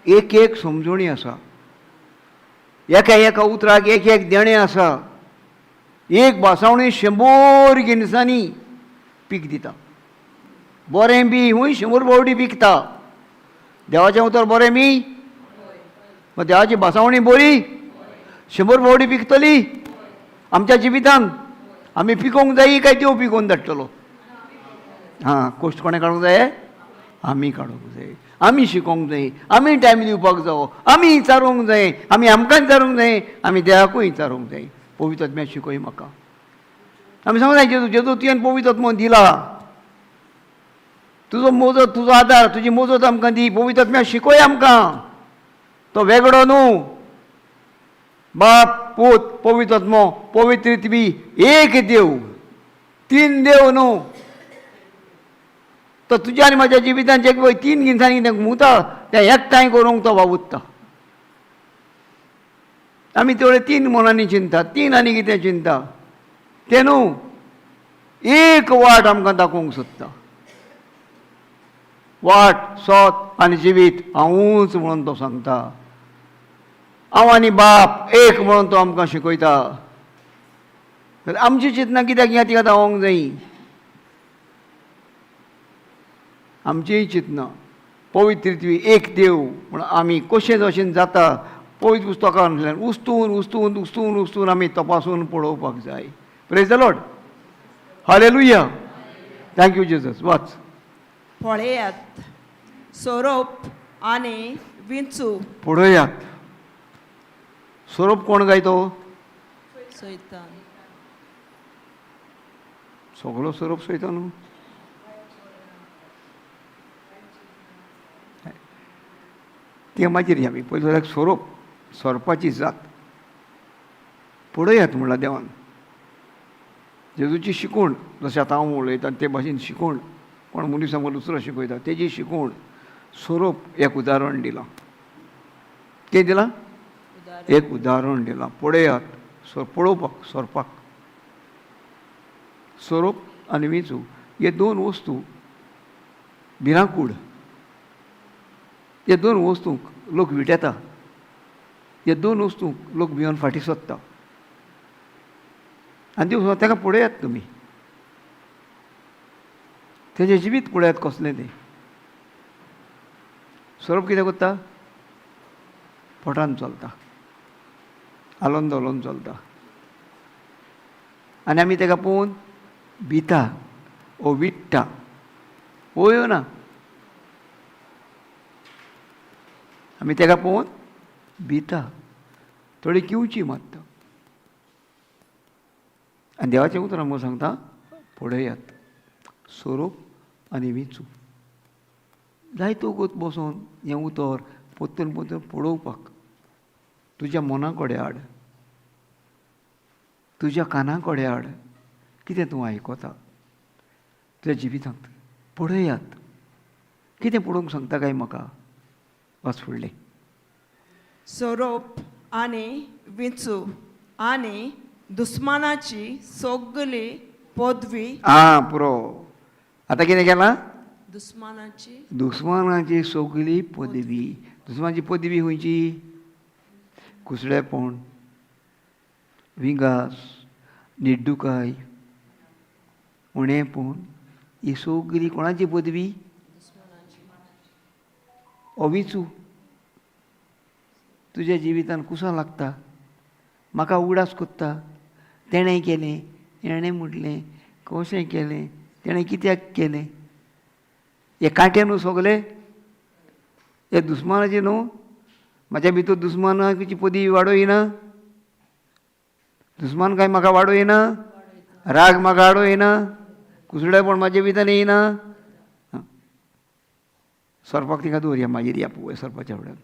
एक एक समजणी आसा, एका एका उतराक एक एक देणें आसा. एक भासावणी 100 जिनसांनी पीक दिता. बरें बी हूंय 100 फावटी पिकता. देवाचें उतर बरें बी, मग देवाची भासावणी बरी 100 फावटी पिकतली आमच्या जिवितान. आमी पिकोवंक जायी काय देव पिकोवन धाडटलो? हां, कश्ट कोणें काडूंक जाय? आमी काडूंक जाय, आमी शिकोवंक जाय, आमी टायम दिवपाक जावो, आमी विचारूंक जाय, आमी आमकां विचारूंक जाय, आमी देवाकूय विचारूंक जाय. पवित्र आत्म्या शिकय म्हाका. आमी सांगूंक जाय जेजू, जेजू तुवें पवित्र आत्मो दिला, तुजो मोजो, तुजो आदार, तुजी मोजत आमकां दी. पवित्र आत्म्या शिकय आमकां. तो वेगळो न्हू, बाप पूत पवित्र आत्मो पवित्र बी एक देव, 3 देव न्हू. तो तुज्या आनी म्हाज्या जिवितान जे पळय 3 जिनसांनी कितें घुंवता तें एकठांय करूंक तो वावुरता. आमी तेवढे 3 मनांनी चिंता, 3 आनी कितें चिंता, तें न्हू. एक वाट आमकां दाखोवंक सोदता, वाट सोत आनी जिवीत हांवूच म्हणून तो सांगता. हांव आनी बाप एक म्हणून तो आमकां शिकयता. आमची चिंतना कित्याक ह्या तिका दावोंक जाय? आमचीय चिंतना पवित्र एक देव म्हण आमी कशें जशें जाता पवित्र पुस्तकांतल्यान उस्तून उस्तून उस्तून उस्तून आमी तपासून पळोवपाक जाय. Praise the Lord. Hallelujah. Thank you Jesus. वाच. पळयात सोरोप आनी विंचू. पळयात सोरोप कोण गाय तो? सैतान. सगळो सोरोप सैतान न्हू. ते मागीर आमी पयलीं जाल्यार सोरोप, सोरपाची जात पळयात म्हणला देवान. जेजूची शिकवण जशें आतां हांव उलयतां ते भाशेन शिकवण, कोण मनीस आमकां दुसरो शिकयता तेजी शिकवण. सोरोप एक उदाहरण दिलां. कितें दिलां? एक उदाहरण दिलां. पळयात पळोवपाक सोरपाक. सोरोप आनी विंचू हे 2 वस्तू भिरांकूळ. हे 2 वस्तूंक लोक विटेता, हे 2 वस्तूंक लोक भिवन फाटीं सोदता. आनी देव ताका पळयात तुमी, तेजें जिवीत पळयात कसलें तें. सोरोप कितें करता? पोटान चलता, हालोवन धोलोवन चलता, आनी आमी ताका पळोवन भिता ओ विट्टा. वयो ना, आमी ताका पळोवन भिता, थोडी किवची मारता. आनी देवाचें उतर आमकां सांगता पळयात सोरोप आनी विंचू. जायतो वगत बसून हें उतर परतून परतून पळोवपाक तुज्या मना कडेन हाड, तुज्या काना कडेन हाड, कितें तूं आयकता. तुज्या जिवितांत पळयात कितें पळोवंक सांगता काय म्हाका. वाच फुडलें. सोरोप आनी विंचू आनी दुस्मानाची सगली पदवी. आं पुरो. आतां कितें केलां? दुस्मानाची दुस्मानाची सगली पदवी. दुस्मानाची पदवी खंयची? कुसडेपण, विंगास, निड्डुकाय, उणेपण, ही सगली कोणाची पदवी? अविचू. तुज्या जिवितान कुसां लागता, म्हाका उगडास कोत्ता, तेणें केलें, तेणें म्हटलें, कशें केलें, तेणें कित्याक केलें. हे कांटे न्हू सगले, हे दुस्मानाचे न्हू. म्हाज्या भितर दुस्मानाची पदवी वाडोयना, दुस्मान काय म्हाका वाडोयना, राग म्हाका वाडोयना, कुसडेपण म्हाजे भितर येयना. सोरपाक तिका दवरया मागीर या पळय सोरपाच्या फुड्यान.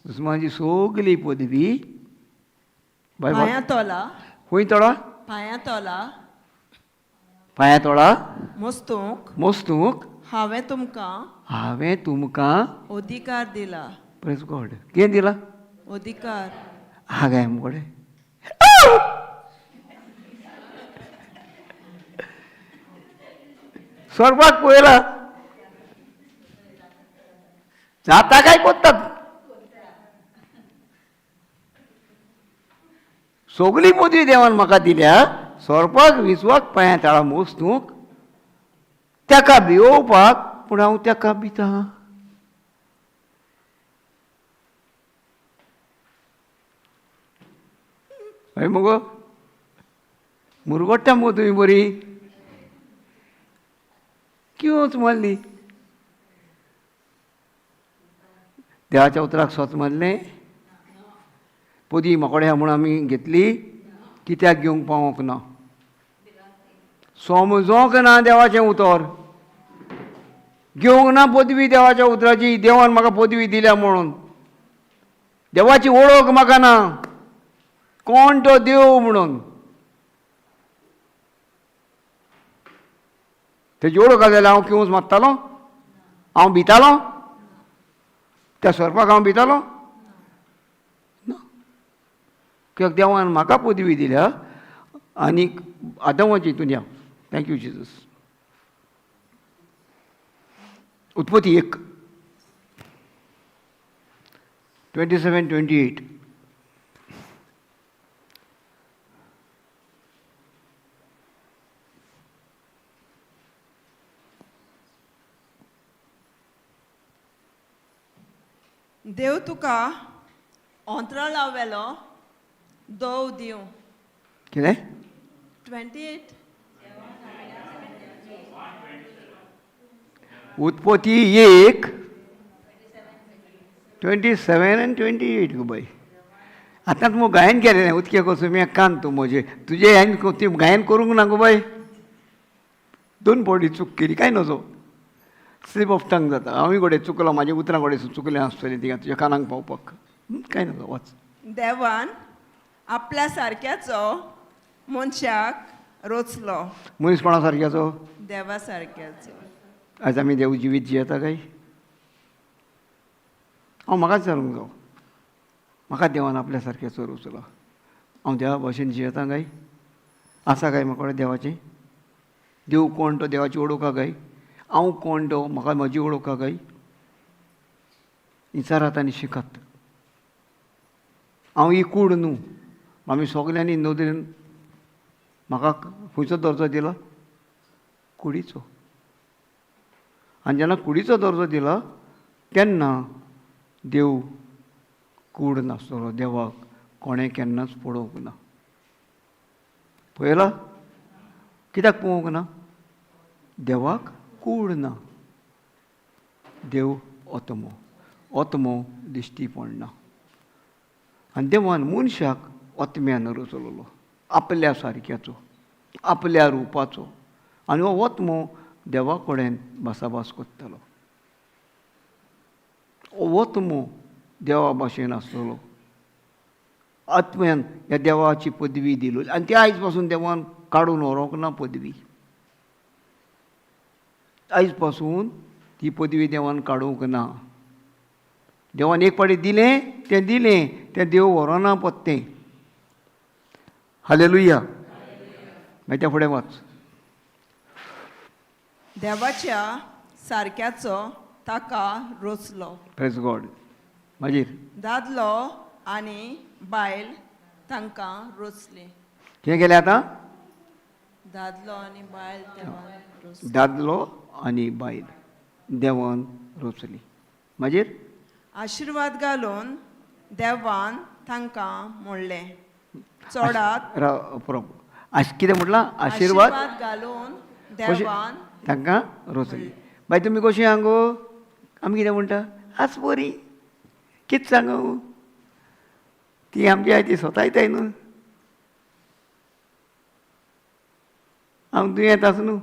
दुस्मानाची सगली पदवी बाय पांयां तोला. खंय तोळा? पांयां तोला. पांयां तोळा मस्तूंक मोस्तूंक हांवें तुमकां हांवें तुमकां अधिकार दिला. प्रेस गॉड. कितें दिला? अधिकार. हा काय मुकडे सोरपाक पळयला जाता काय कोत्तात. सगली पदवी देवान म्हाका दिल्या, सोरपाक विसवाक पांयां ताळा मोस्तूंक, ताका भियोवपाक, पूण हांव ताका भिता. हय मगो, मुरगोट्टा मुगो तुमी बरी किवच मारली. देवाच्या उतराक सोत मारलें. पदी म्हाकोडे म्हूण आमी घेतली, कित्याक घेवंक पावोंक ना, समजोंक ना देवाचें उतर, घेवंक ना पदवी देवाच्या उतराची. देवान म्हाका पदवी दिल्या म्हणून देवाची वळख म्हाका ना, कोण तो देव म्हणून. तेजी वळख आसा जाल्यार हांव किवंच मारतालो, हांव भितालो त्या सोरपाक, हांव भितालो ना. कित्याक देवान म्हाका पदवी दिल्या आनी आदमाची हितून या. Thank you Jesus. उत्पत्ती 1 27 28. देव तुका अंतराळा वेलो दव दिवं. कितें? 28. उत्पत्ती 1 27 आनी 28. गो बाय, आतांच मुगो गायन केलें उदके कसो मी कान तूं म्हजें तुजें हांवें ती गायन करूंक ना गो बाय. 2 फावटी चूक केली काय नजो, स्लीप ऑफ टंग जाता. हांवूय घडये चुकलो, म्हाज्या उतरां घडये चुकलें आसतलें थिंगा तुज्या कानाक पावपाक. काय नजो, वच. देवान आपल्या सारक्याचो मनशाक रचलो. मनीस कोणा सारक्याचो? देवा सारक्याचो. आयज आमी देव जिवीत जियेता काय? हांव म्हाकाच विचारूंक जावो, म्हाका देवान आपल्या सारक्याचो रचलो, हांव देवा भाशेन जियेता काय? आसा काय म्हाका देवाचें? देव कोण तो देवाची वळख काय? हांव कोण तो म्हाका म्हजी वळख काय? विचारात आनी शिकात. हांव ही कूड न्हू, आमी सगल्यांनी नदरेन म्हाका खंयचो दर्जो दिला? कुडीचो. आनी जेन्ना कुडीचो दर्जो दिला तेन्ना देव कूड नासतलो, देवाक कोणें केन्नाच पळोवंक ना. पळयला? कित्याक पळोवंक ना? देवाक कूड ना. देव ओतमो, ओतमो दिश्टी पडना. आनी देवान मनशाक ओतम्यान रचलोलो, आपल्या सारक्याचो, आपल्या रुपाचो. आनी हो ओतमो देवा कडेन भासाभास करतलो. हो ओतमो देवा भाशेन आसतलो. आत्म्यान ह्या देवाची पदवी दिली आनी त्या आयज पासून देवान काडून व्हरूंक ना पदवी. आयज पासून ती पदवी देवान काडूंक ना. देवान एक पाटी दिलें तें दिलें, तें देव व्हरोना पत्तें. हालेलुया. मागीर त्या फुडें वाच. देवाच्या सारक्याचो ताका रोचलो. प्रेज गॉड. मागीर दादलो आनी बायल तांकां रोचली. कितें केलें आतां? दादलो आनी बायल देवान रोचली. दादलो आनी बायल देवान रोचली. मागीर आशिर्वाद घालून देवान तांकां म्हणलें, चोडात. पुरो. कितें म्हटलां? आशिर्वाद घालून देवान तांकां रोचली. बाय तुमी कशी सांगू? आमी कितें म्हणटा? आस बरी. कितें सांगू? ती आमची I ती स्वता येताय न्हू. हांव दुयेंत आसा न्हू,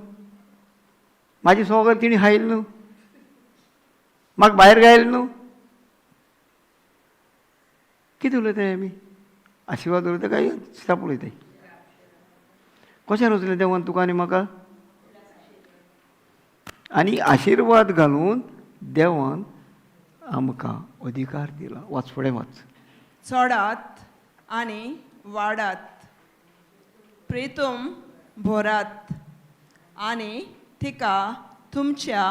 म्हाजी सगळें तिणें खायल न्हू, म्हाका भायर घायल न्हू. कितें उलयताय आमी? आशिर्वाद उलयता काय श्राप उलयताय? कशें रोचलें देवान तुका आनी म्हाका? आनी आशिर्वाद घालून देवान आमकां अधिकार दिला. वाच फुडें वाच. चोडात आनी वाडात, प्रितूम भोरात आनी तिका तुमच्या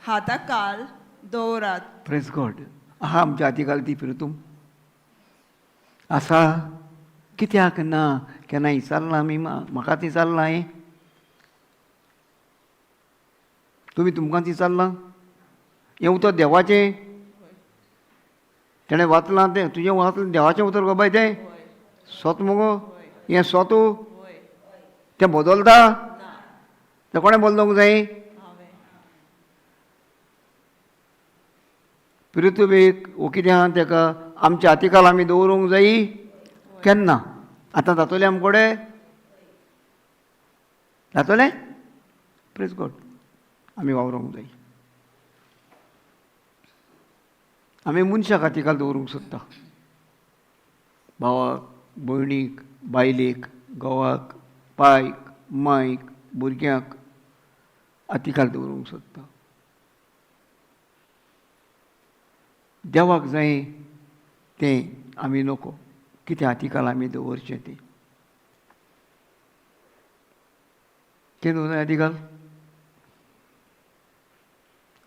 हाताकाल दवरात. प्रेज गॉड. आहा आमच्या हातीकाल ती प्रितूम आसा. कित्याक ना? केन्ना विचारलां आमी? म्हाका ती विचारलां हांवें. तुमी तुमकां ती विचारलां? हें उतर देवाचें, तेणें वाचलां तें तुजें वाचलां देवाचें उतर गो बाय तें सोत मुगो? हें सोत तें बदलता? तें कोणें बदलूंक जाय? पृथ्वीक वो कितें आहा तेका आमच्या हातीकाल आमी दवरूंक जायी. केन्ना? आतां जातोलें आमकोडे? जातोलें? प्रेज गॉड. आमी वावरूंक जाय. आमी मनशाक हातीकाल दवरूंक सोदता, भावाक, भयणीक, बायलेक, घोवाक, पायक, मायक, भुरग्यांक हातीकाल दवरूंक सोदता. देवाक जाय तें आमी नको. कितें हातीकाल आमी दवरचें तें? कितें दवरूंक जाय हातीकाल?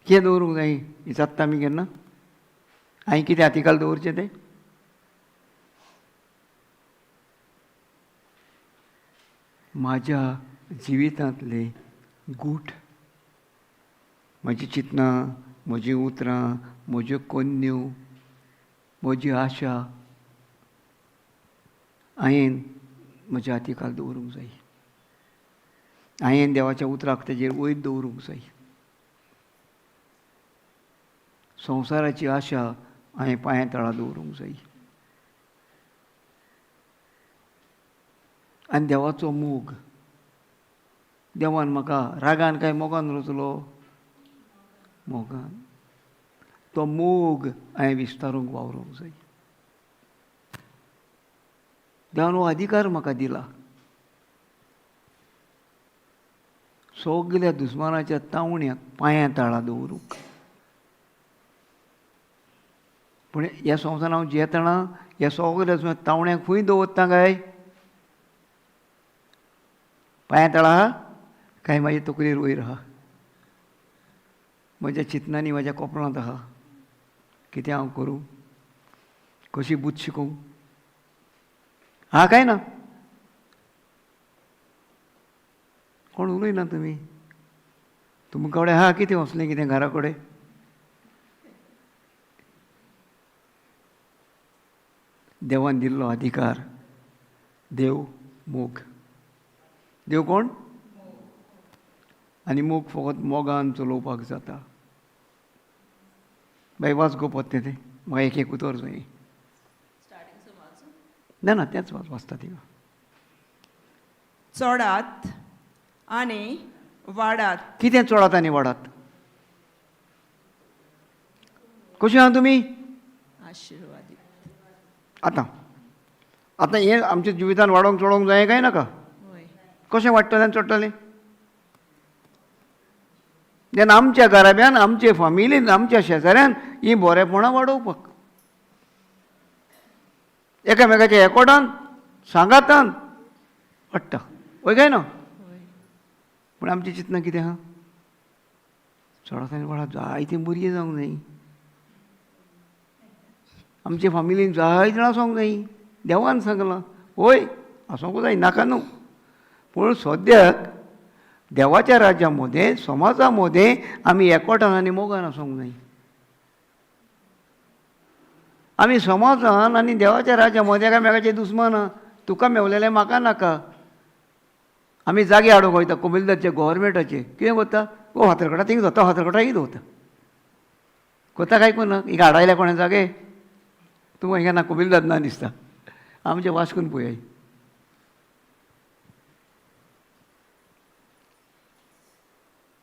कितें दवरूंक जाय विचारता आमी केन्ना? हांवें कितें हातीकाल दवरचें तें? म्हाज्या जिवितांतले गूट, म्हजी चिंतनां, म्हजीं उतरां, म्हज्यो कोन्न्यो, म्हजी आशा हांवें म्हज्या हातीकाल दवरूंक जाय. हांवें देवाच्या उतराक तेजेर वयर दवरूंक जाय. संवसाराची आशा हांवें पांयां तळा दवरूंक जाय. आनी देवाचो मोग, देवान म्हाका रागान काय मोगान रचलो? मोगान. तो मोग हांवें विस्तारूंक वावरूंक जाय. देवान हो अधिकार म्हाका दिला. सगल्या दुस्मानाच्या तावण्याक पांयां ताळा दवरूंक. पूण ह्या संवसारान हांव जियेतना ह्या सगल्या तावण्याक खंय दवरता काय? पांयां तळा काय म्हाजे तकलेर वयर आहा? म्हज्या चिंतनांनी म्हाज्या कोपरांत आहा. कितें हांव करूं? कशी बूद शिकोवं? आहा काय ना? कोण उलयना तुमी? तुमकां कडेन आहा कितें वसलें कितें घरा कडेन? देवान दिल्लो अधिकार. देव मोग. देव कोण? आनी मोग फकत मोगान चलोवपाक जाता. बाय वाच गो पत्तें तें. म्हाका एक एक उतर जाय. ना ना तेंच वाच वाचता थिंगा. चोडात आनी वाडात. कितें चोडात आनी वाडात? कशें आहा तुमी? आशिर्वादीत. आतां आतां हें आमच्या जिवितान वाडोवंक चडोवंक जाय काय नाका? कशें वाडटलें आनी चडटलें? तेन्ना आमच्या घराब्यान, आमचे फामिलीन, आमच्या शेजाऱ्यान ही बरेपणां वाडोवपाक, एकामेकाच्या एकवटान सांगातान वाडटा. वय काय ना? पूण आमचें चिंतना कितें आहा, चडासांनी वळा जायतीं भुरगीं जावंक जाय, आमचे फामिलीन जायतीं जाणां आसूंक जाय, देवान सांगलां. वय आसूंक जाय, नाका न्हू, पूण सद्याक देवाच्या राज्या मदें, समाजा मदें आमी एकवटान आनी मोगान आसूंक जाय. आमी समाजान आनी देवाच्या राज्या मदें एकामेकाचे दुस्मान. तुका मेवलेलें म्हाका नाका. आमी जागे हाडूंक वयता कोमिलदाचे, गोवोरमेंटाचे. कितें करता? ओ फातरकडा थिंग जाता, फातरकडा ही दवरता. कोता काय कोण हिंगा हाडायल्या कोणें जागे? तुमकां हिंगा ना कोमिलदाद ना दिसता. आमचे वास्कोन पळय.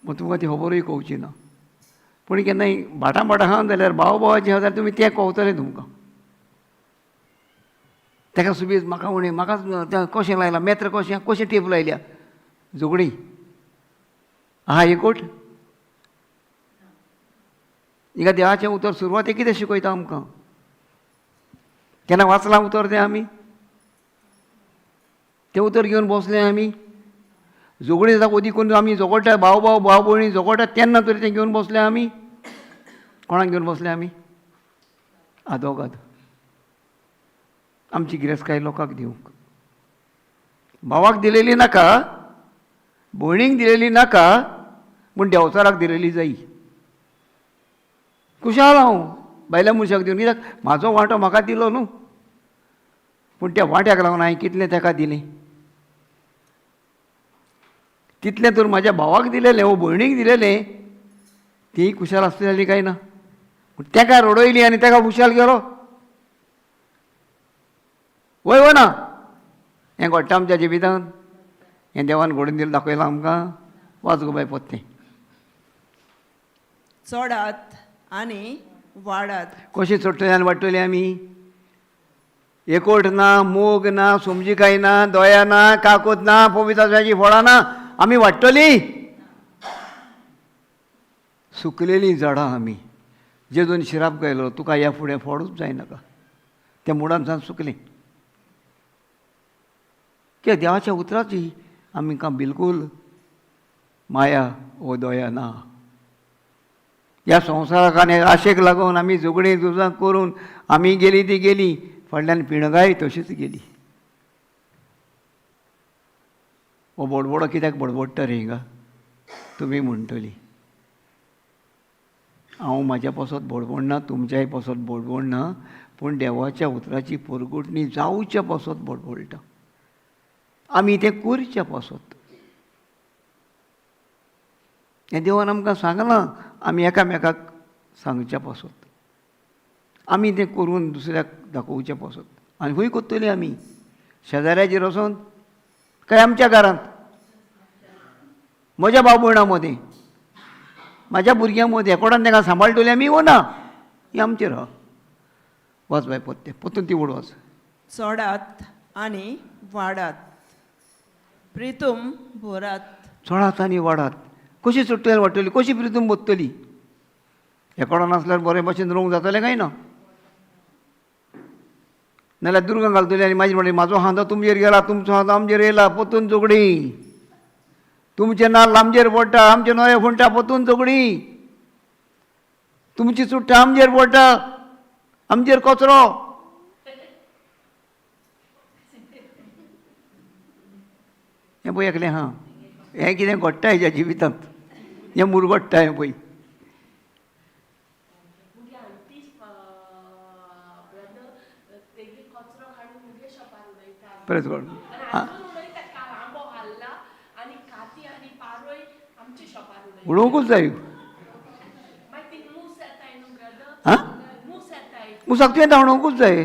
मग तुमकां ती खबरूय कळची ना. पूण केन्नाय भाटां भाटां आहा जाल्यार, भाव भावाचें आहा जाल्यार तुमी तें कवतलें तुमकां. ताका सुबेज म्हाका उणें, म्हाका कशें लायलां मेत्र, कशें कशें टेप लायल्या, झगडी आहा एकूट. हिंगा देवाचें उतर सुरवातेक कितें शिकयता आमकां? केन्ना वाचलां उतर तें आमी? तें उतर घेवन बसलें आमी? झगडीं जाता ओदी करून आमी झगडटा, भाव भाव भाव भयणी झगडटा, तेन्ना तरी तें घेवन बसलें आमी? कोणाक घेवन बसले आमी? आदोगाद आमची गिरेस्तकाय लोकांक दिवंक. भावाक दिलेली नाका, भयणीक दिलेली नाका, पूण देंवचाराक दिलेली जायी. खुशाल हांव बायल्या मनशाक दिवन, कित्याक म्हाजो वांटो म्हाका दिलो न्हू. पूण त्या वांट्याक लागून हांवें कितलें ताका दिलें? तितलें तर म्हाज्या भावाक दिलेलें वो भयणीक दिलेलें, ती खुशाल आसली जाली काय ना? पूण ताका रडयली आनी ताका खुशाल गेलो. वय वो ना? हें घडटा आमच्या जिवितांत. हें देवान घडून दिलें दाखयलां आमकां. वाच गो बाय पोत्तें. चडात आनी वाडात. कशें चडटले आनी वाडटले आमी? एकवट ना, मोग ना, समजिकाय ना, दया ना, काकूत ना, पवित्र फळां ना, आमी वाडटलीं? सुकलेलीं झाडां आमी. जेजून शिराप गायलो, तुका ह्या फुडें फळूच जायनाका. त्या मुळान सावन सुकलीं. कित्याक देवाच्या उतराची आमकां बिलकूल माया वो दया ना. ह्या संवसाराक आनी आशेक लागून आमी झगडीं झुजां करून आमी गेली ती गेली, फाटल्यान पिणगाय तशीच गेली. हो बोडबोडो कित्याक बडबडटा रे हिंगा? तुमी म्हणटली. हांव म्हाज्या पासत बडबडना, तुमच्याय पासत बडबडना, पूण देवाच्या उतराची परगटणी जावच्या पासत बडबडटा. आमी तें करच्या पासत. हें देवान आमकां सांगलां, आमी एकामेकाक सांगच्या पासत, आमी तें करून दुसऱ्याक दाखोवचें पासत. आनी खंय करतली आमी? शेजाऱ्याचेर वचोन काय आमच्या घरांत, म्हज्या भाव भयणां मदीं, म्हाज्या भुरग्यां मदीं एकोडान तांकां सांबाळटली आमी वो ना? हें आमचेर आहा. वाच बाय पोत्तें, पोत्तून ती वड वाच. चडात आनी वाडात, प्रितूम भरात. चडात आनी वाडात. कशी चडटली आनी वाडटली? कशी प्रितूम बदतली? एकोडान आसल्यार बरे भशेन रोवंक जातलें काय ना? नाल्यार दुर्गां घालतली आनी मागीर म्हणटली म्हाजो हांदो तुमचेर गेला, तुमचो हांदो आमचेर येयला, पोतून झगडीं. तुमचें नाल्ल आमचेर पडटा, आमचें नोये फुंटा, पोतून झगडीं. तुमची चुट्टां आमचेर पडटा, आमचेर कचरो. हें पळय एकलें आहा, हें कितें घडटा हेज्या जिवितांत, हें मुरगडटा हें पळय. प्रेस गॉड. उडोवंकूच जाय. आं, मुसाक तुवें धांवडोवंकूच जाय.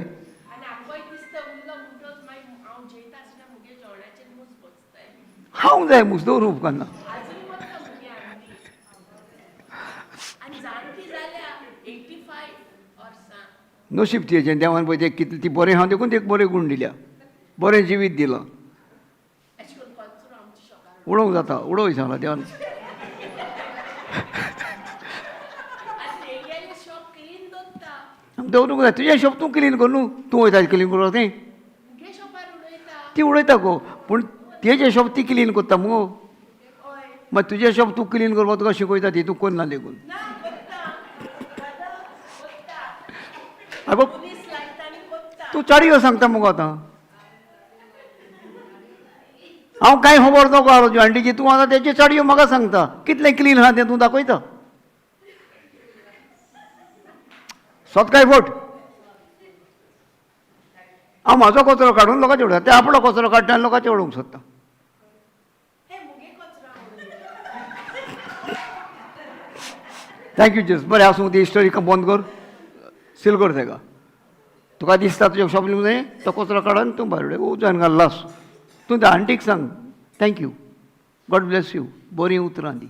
खावंक जाय मूस दवरूंक उपकारना. नशीब तिजें, देवान पळय तें कितलें ती बरें आहा देखून तेका बरें गूण दिल्या, बरें जिवीत दिलां. उडोवंक जाता, उडोवंक सांगलां देवान. दवरूंक जाय. तुजें शॉप तूं क्लीन कर न्हू, तूं वयता क्लीन करपाक तें ती उडयता गो, पूण तेजें शॉप ती क्लीन करता मुगो. मागीर तुजें शॉप तूं क्लीन करपाक तुका शिकयता ती, तूं करना देखून. आगो तूं चाडयो सांगता मुगो. आतां हांव कांय खबर नको आरोग्य आंटीची, तूं आतां तेची चाडयो म्हाका सांगता. कितलें क्लीन आहा तें तूं दाखयता. सत काय फोट? हांव म्हाजो कचरो काडून लोकांचे उडयता, ते आपलो कचरो काडटा आनी लोकांचे उडोवंक सोदता. Thank you जेस. बरें आसूं, ती स्टोरी बंद कर, सील कर तेका. तुका दिसता तुज्या शॉप न्हय तो कचरो काडून तूं भायर उडय, उजवान घाल लास. तूं त्या आंटीक सांग thank you, God bless you, बरीं उतरां दी.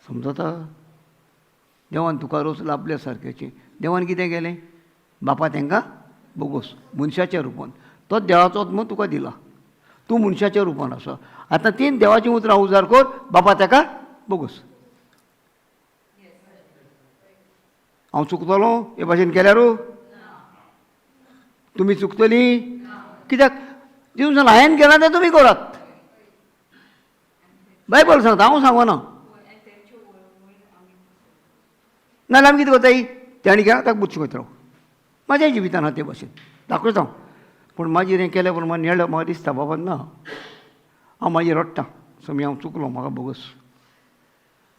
समजता? देवान तुका रोस आपल्या सारक्याचें. देवान कितें केलें? बापा तांकां बोगोस मनशाच्या रुपान, तो देवाचो आत्मो तुका दिला, तूं मनशाच्या रुपान आसा. आतां तीन देवाचीं उतरां उजार कर, बापा ताका बोगोस. हांव चुकतलो हे भाशेन केल्यार? तुमी चुकतली कित्याक? तितून सांगलां हांवें केलां तें तुमी करात. बायबल सांगता, हांव सांगना. नाजाल्यार आमी कितें करताय? ताणें केलां ताका बुद्द शिकयत राव. म्हाज्या जिवितान आहा ते भाशेन दाखयता हांव, पूण मागीर हें केल्या प्रमाण नेळ्या म्हाका दिसता बाबा ना, हांव मागीर रडटा, स्वामी हांव चुकलो, म्हाका बोगस.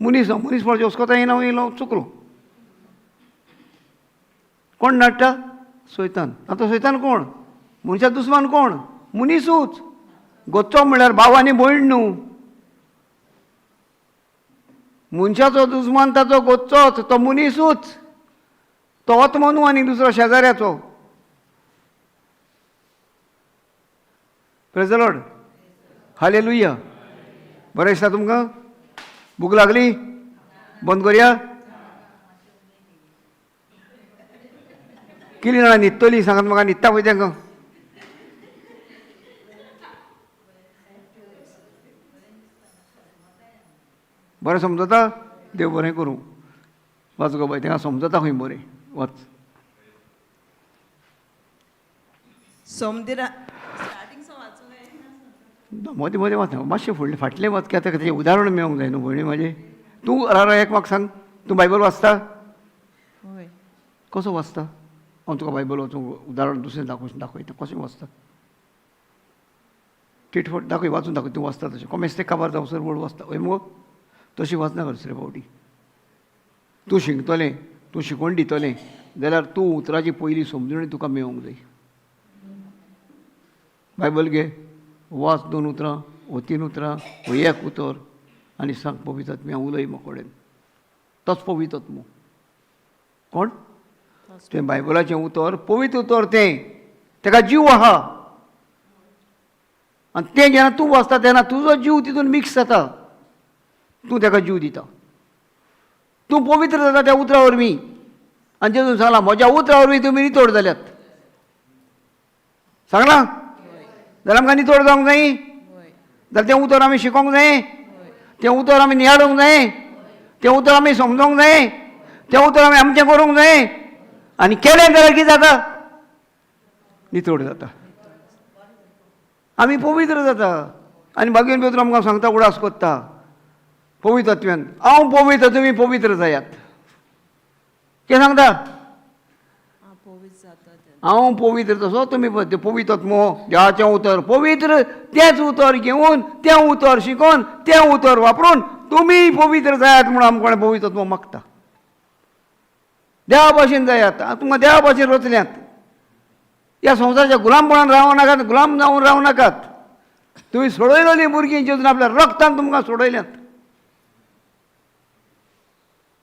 मनीस हांव, मनीस म्हणचे वचकोता येना, हांव येयलो चुकलो. कोण नाडटा? सैतान. आतां सैतान कोण? मनशा दुस्मान कोण? मनीसूच. गोचो म्हणल्यार भाव आनी भयण न्हू. मनशाचो दुस्मान ताचो गोचोच, तो मनीसूच, तो आत्मो न्हू आनी दुसरो शेजाऱ्याचो. Praise the Lord, hallelujah. बरें दिसता तुमकां? भूक लागली? बंद करया? कितलीं जाणां न्हिदतलीं सांगात म्हाका? न्हिदता पळय तांकां. बरें समजता? देव बरें करूं. वाच गो बाय, तांकां समजता खंय बरें. वाच. सोमदिरा स्टार्टिंग वाचूं? मदीं मदीं वाच, मातशें फुडलें फाटलें वाच, कित्याक ताका तेजें उदाहरण मेळोंक जाय न्हू भयणी म्हाजे. तूं राव एक म्हाका सांग, तूं बायबल वाचता? हय. कसो वाचता? हांव तुका बायबल वाचूंक उदाहरण दुसरें दाखयता कशें वाचता. टिटफट दाखय, वाचून दाखय तूं वाचता तशें. कोमेस्ते काबार जावसर व्हड वाचता हय मुगो? तशें वाचना दुसरे फावटी. तूं शिकतलें, तूं शिकोवन दितलें जाल्यार तूं उतराची पयली समजणी तुका मेळोंक जाय. बायबल घे, वाच 2 उतरां वो 3 उतरां वो 1 उतर आनी सांग पवित्र आत्म्या उलय म्हाका कडेन. तोच पवित्र आत्मो. कोण? तें बायबलाचें उतर पवित्र उतर, तें ताका जीव आहा. आनी तें जेन्ना तूं वाचता तेन्ना तुजो जीव तितून मिक्स जाता, तूं ताका जीव दिता, तूं पवित्र जाता त्या उतरा वरवीं. आनी जेजून सांगलां म्हज्या उतरा वरवीं तुमी नितळ जाल्यात. सांगलां जाल्यार आमकां नितळ जावंक जाय, जाल्यार तें उतर आमी शिकोंक जाय, तें उतर आमी नियाळूंक जाय, तें उतर आमी समजोंक जाय, तें उतर आमी आमचें करूंक जाय. आनी केलें जाल्यार कितें जाता? नितळ जाता, आमी पवित्र जाता. आनी बागेन भितर आमकां सांगता, उडास कोत्ता पवित्रत्वान, हांव पवित्र तुमी पवित्र जायात. कितें सांगता? हांव पवित्र तसो तुमी पवित्र आत्मो देवाचें उतर पवित्र, तेंच उतर घेवन तें उतर शिकोवन तें उतर वापरून तुमी पवित्र जायात म्हणून आमकां पवित्र आत्मो मागता. देवा भाशेन जायात, तुमकां देवा भाशेन रचल्यात. ह्या संवसाराच्या गुलामपणान रावं नाकात, गुलाम जावन रावं नाकात. तुमी सोडयलेलीं भुरगीं जेजून आपल्या रक्तान तुमकां सोडयल्यात.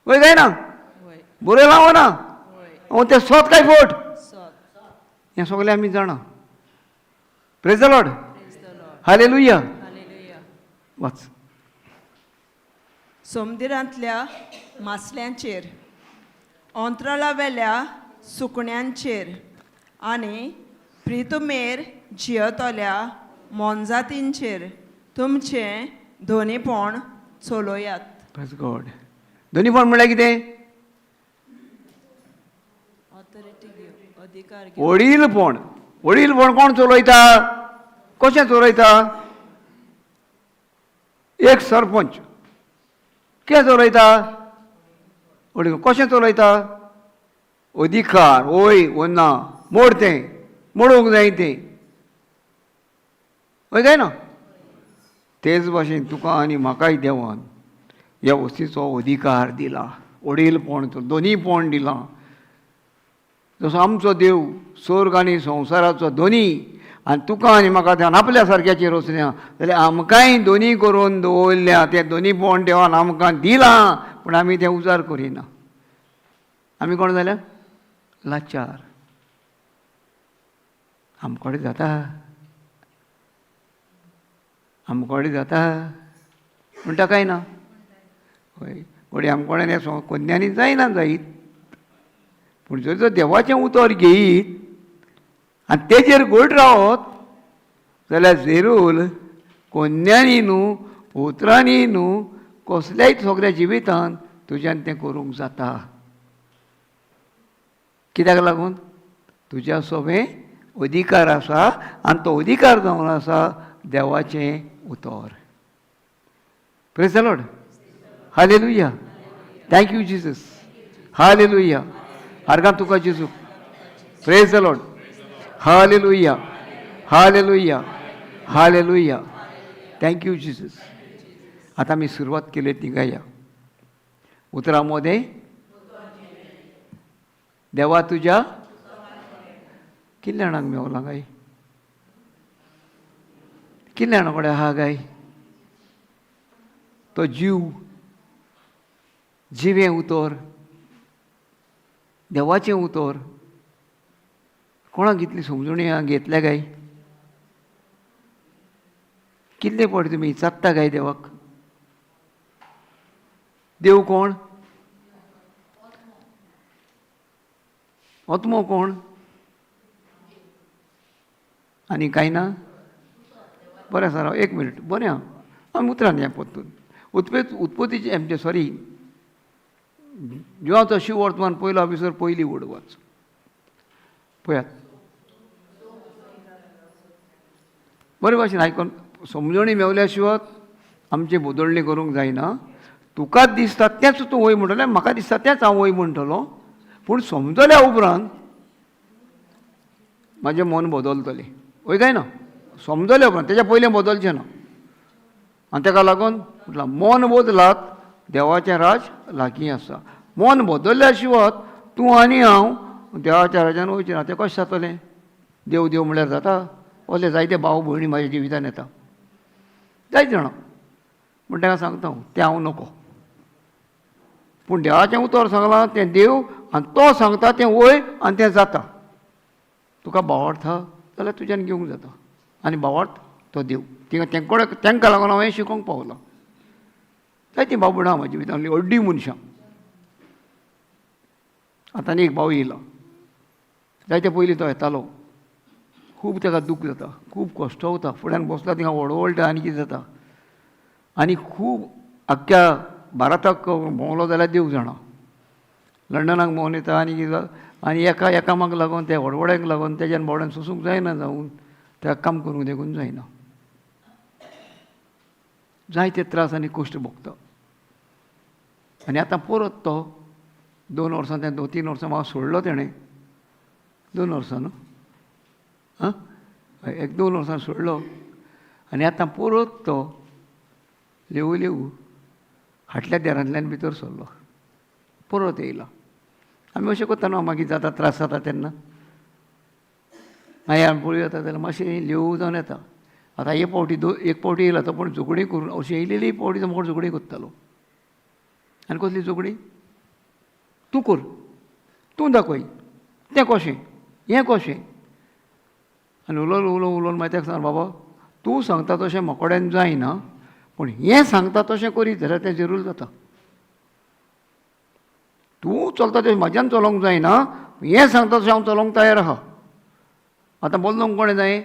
वय काय ना? बरें लावना हांव तें सोत काय फोट? हें सगळें आमी जाणा. Praise the Lord, hallelujah. वाच. सोमदिरांतल्या मासल्यांचेर, अंतराळावेल्या सुकण्यांचेर आनी प्रितुमेर जियतल्या मोनजातींचेर तुमचें धोनीपण चलोयात. प्रेज गॉड. धोनीपण म्हणल्यार कितें? ऑथॉरिटी घेव, अधिकार घेव. वडीलपण. वडीलपण कोण चलयता? कशें चलयता? एक सरपंच कितें चलयता? वडील कशें चलयता? अधिकार. वय वो ना, मोड तें, मोडूंक जाय तें. हय काय ना? तेच भाशेन तुका आनी म्हाकाय देवान ह्या वस्तीचो अधिकार दिला, वडीलपण, दोनीपण दिलां. जसो आमचो देव स्वर्ग आनी संवसाराचो दोनी, आनी तुका आनी म्हाका देवान आपल्या सारक्याची रचल्या, जाल्यार आमकांय दोनी करून दवरल्या. तें दोनीपण देवान आमकां दिलां, पूण आमी तें उजार करिना. आमी कोण जाल्या? लाचार. आमकोडे जाता, आमकोडे जाता म्हणटा काय ना? हय, घडये आमकोडेन हें कोन्यांनी जायना जायत, पूण जर जर देवाचें उतर घेयत आनी तेजेर गोड रावत जाल्यार जेरूल कोन्यांनी न्हू, उतरांनी न्हू, कसल्याय सगळ्या जिवितान तुज्यान तें करूंक जाता. कित्याक लागून? तुज्या सोबें अधिकार आसा, आनी तो अधिकार जावन आसा देवाचें उतर. Praise the Lord. Hallelujah. Thank you Jesus. Hallelujah. आर्गां तुका जेजू. Praise the Lord. Hallelujah. Hallelujah. Hallelujah. Thank you Jesus. आतां आमी सुरवात केली ती गाया. उतरां मदें देवा तुज्या कितल्या जाणांक मेवलां काय? कितल्या जाणां कडेन आहा काय तो जीव, जिवें उतर, देवाचें उतर? कोणाक इतली समजणी घेतल्या काय? कितले फावटी तुमी विचारता काय देवाक? देव कोण? आत्मो कोण? आनी कांय ना? बरें आसा, राव एक मिनट. बरें आहा, आमी उतरान या परतून. उत्पत्तीचे आमचे सॉरी, जिवाचो शिव वर्तमान पयलो ऑफिसर पयली वड वाच पळयात. बरे भाशेन आयकोन समजणी मेवल्या शिवाय आमची बदलणी करूंक जायना. तुकाच दिसता तेंच तूं वय म्हणटलें, म्हाका दिसता तेंच हांव वय म्हणटलो, पूण समजल्या उपरांत म्हाजें मन बदलतलें. वय काय ना? समजल्या उपरांत, तेज्या पयलें बदलचें ना. आनी तेका लागून म्हटलां मन बदलात, देवाचें राज लागीं आसा. मन बदलल्या शिवाय तूं आनी हांव देवाच्या राजान वयचें ना. तें कशें जातलें? देव देव म्हणल्यार जाता? असले जायते भाव भयणी म्हाज्या जिवितान येता, जायते जाणां. पूण ताका सांगता हांव, तें हांव नको. पूण देवाचें उतर सांगलां तें देव, आनी तो सांगता तें वय, आनी तें जाता. तुका भावार्थ जाल्यार तुज्यान घेवंक जाता, आनी भावार्थ तो देव. थिंगा तेंकोडे तेंकां लागून हांव हें शिकोवंक पावलां. जायतीं भाव भयणां म्हाज्या जिवितांतलीं अड्डी मनशां. आतां आनी एक भाव येयला, जायते पयलीं तो येतालो. खूब ताका दूख जाता, खूब कश्ट वता, फुड्यान बसला थिंगा वडवळटा आनी कितें जाता, आनी खूब आख्ख्या भारताक भोंवलो जाल्यार देव जाणा, लंडनाक भोंवन येता आनी कितें जाता. आनी एका एकामाक लागून, त्या वडवड्यांक लागून तेज्यान बोड्यान सोसूंक जायना जावन त्या काम करूंक देखून जायना. जायते त्रास आनी कश्ट भोगता. आनी आतां परत तो 2 वर्सां, तें 2-3 वर्सां म्हाका सोडलो तेणें. 2 वर्सां न्हू, आं, 1-2 वर्सां सोडलो. आनी आतां परत तो ल्हवू ल्हवू फाटल्या दारांतल्यान भितर सरलो, परत येयलो. आमी अशें करता न्हू, मागीर जाता त्रास जाता तेन्ना मागीर आमी पळोवया जाता जाल्यार मातशें ल्हवू जावन येता. आतां एक फावटी एक फावटी येयला तो, पूण झगडीं करून अशी येयलेली फावटी तो म्हाका झगडीं करतालो. आनी कसली झगडीं? तूं कर, तूं दाखय, तें कशें, हें कशें. आनी उलोवन उलोवन उलोवन मागीर ताका सांग, बाबा तूं सांगता तशें म्हाकोड्यान जायना, पूण हें सांगता तशें करीत जाल्यार तें जरूर जाता. तूं चलता तशें म्हाज्यान चलोवंक जायना, हें सांगता तशें हांव चलोवंक तयार आहा. आतां बदलूंक कोणें जाय?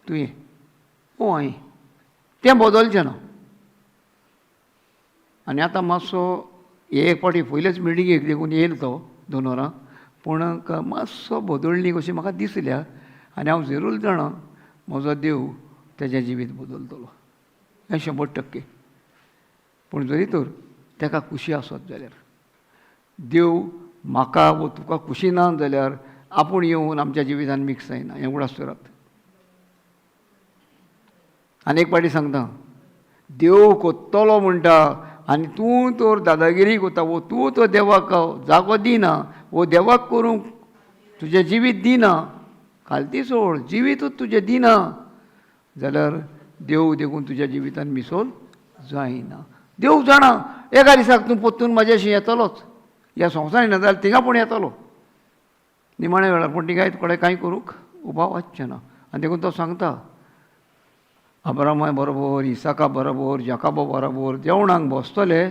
तुवें ओ हांवें. तें बदलचें ना. आनी आतां मातसो एक फावटी पयलेच मिटिंगेक देखून येयल तो 2 वरां, पूण मातसो बदलणी कशी म्हाका दिसल्या आनी हांव जरूर जाणा म्हजो देव तेजें जिवीत बदलतलो, हें 100%. पूण जरी तर ताका खुशी आसत जाल्यार, देव म्हाका वो तुका खुशी ना जाल्यार आपूण येवन आमच्या जिवितान मिक्स जायना, हें उगडास दवरात. आनी एक पाटी सांगता, देव कोत्तलो म्हणटा आनी तूं तर दादागिरी करता वो तूं तर देवाक जागो दिना वो देवाक करूंक तुजें जिवीत दिना, खालती सोड, जिवीतूच तुजें दिना जाल्यार देव देखून तुज्या जिवितान मिसोल जायना. देव जाणा एका दिसाक तूं परतून म्हाज्याशी येतलोच, ह्या संवसार येना जाल्यार थिंगा पूण येतलो निमाण्या वेळार, पूण थिंगाय तुकडे कांय करूंक उपाव आसचें ना. आनी देखून तो सांगता, अब्रामा बरोबर, इसाका बरोबर, जाकाबा बरोबर जेवणाक बसतले,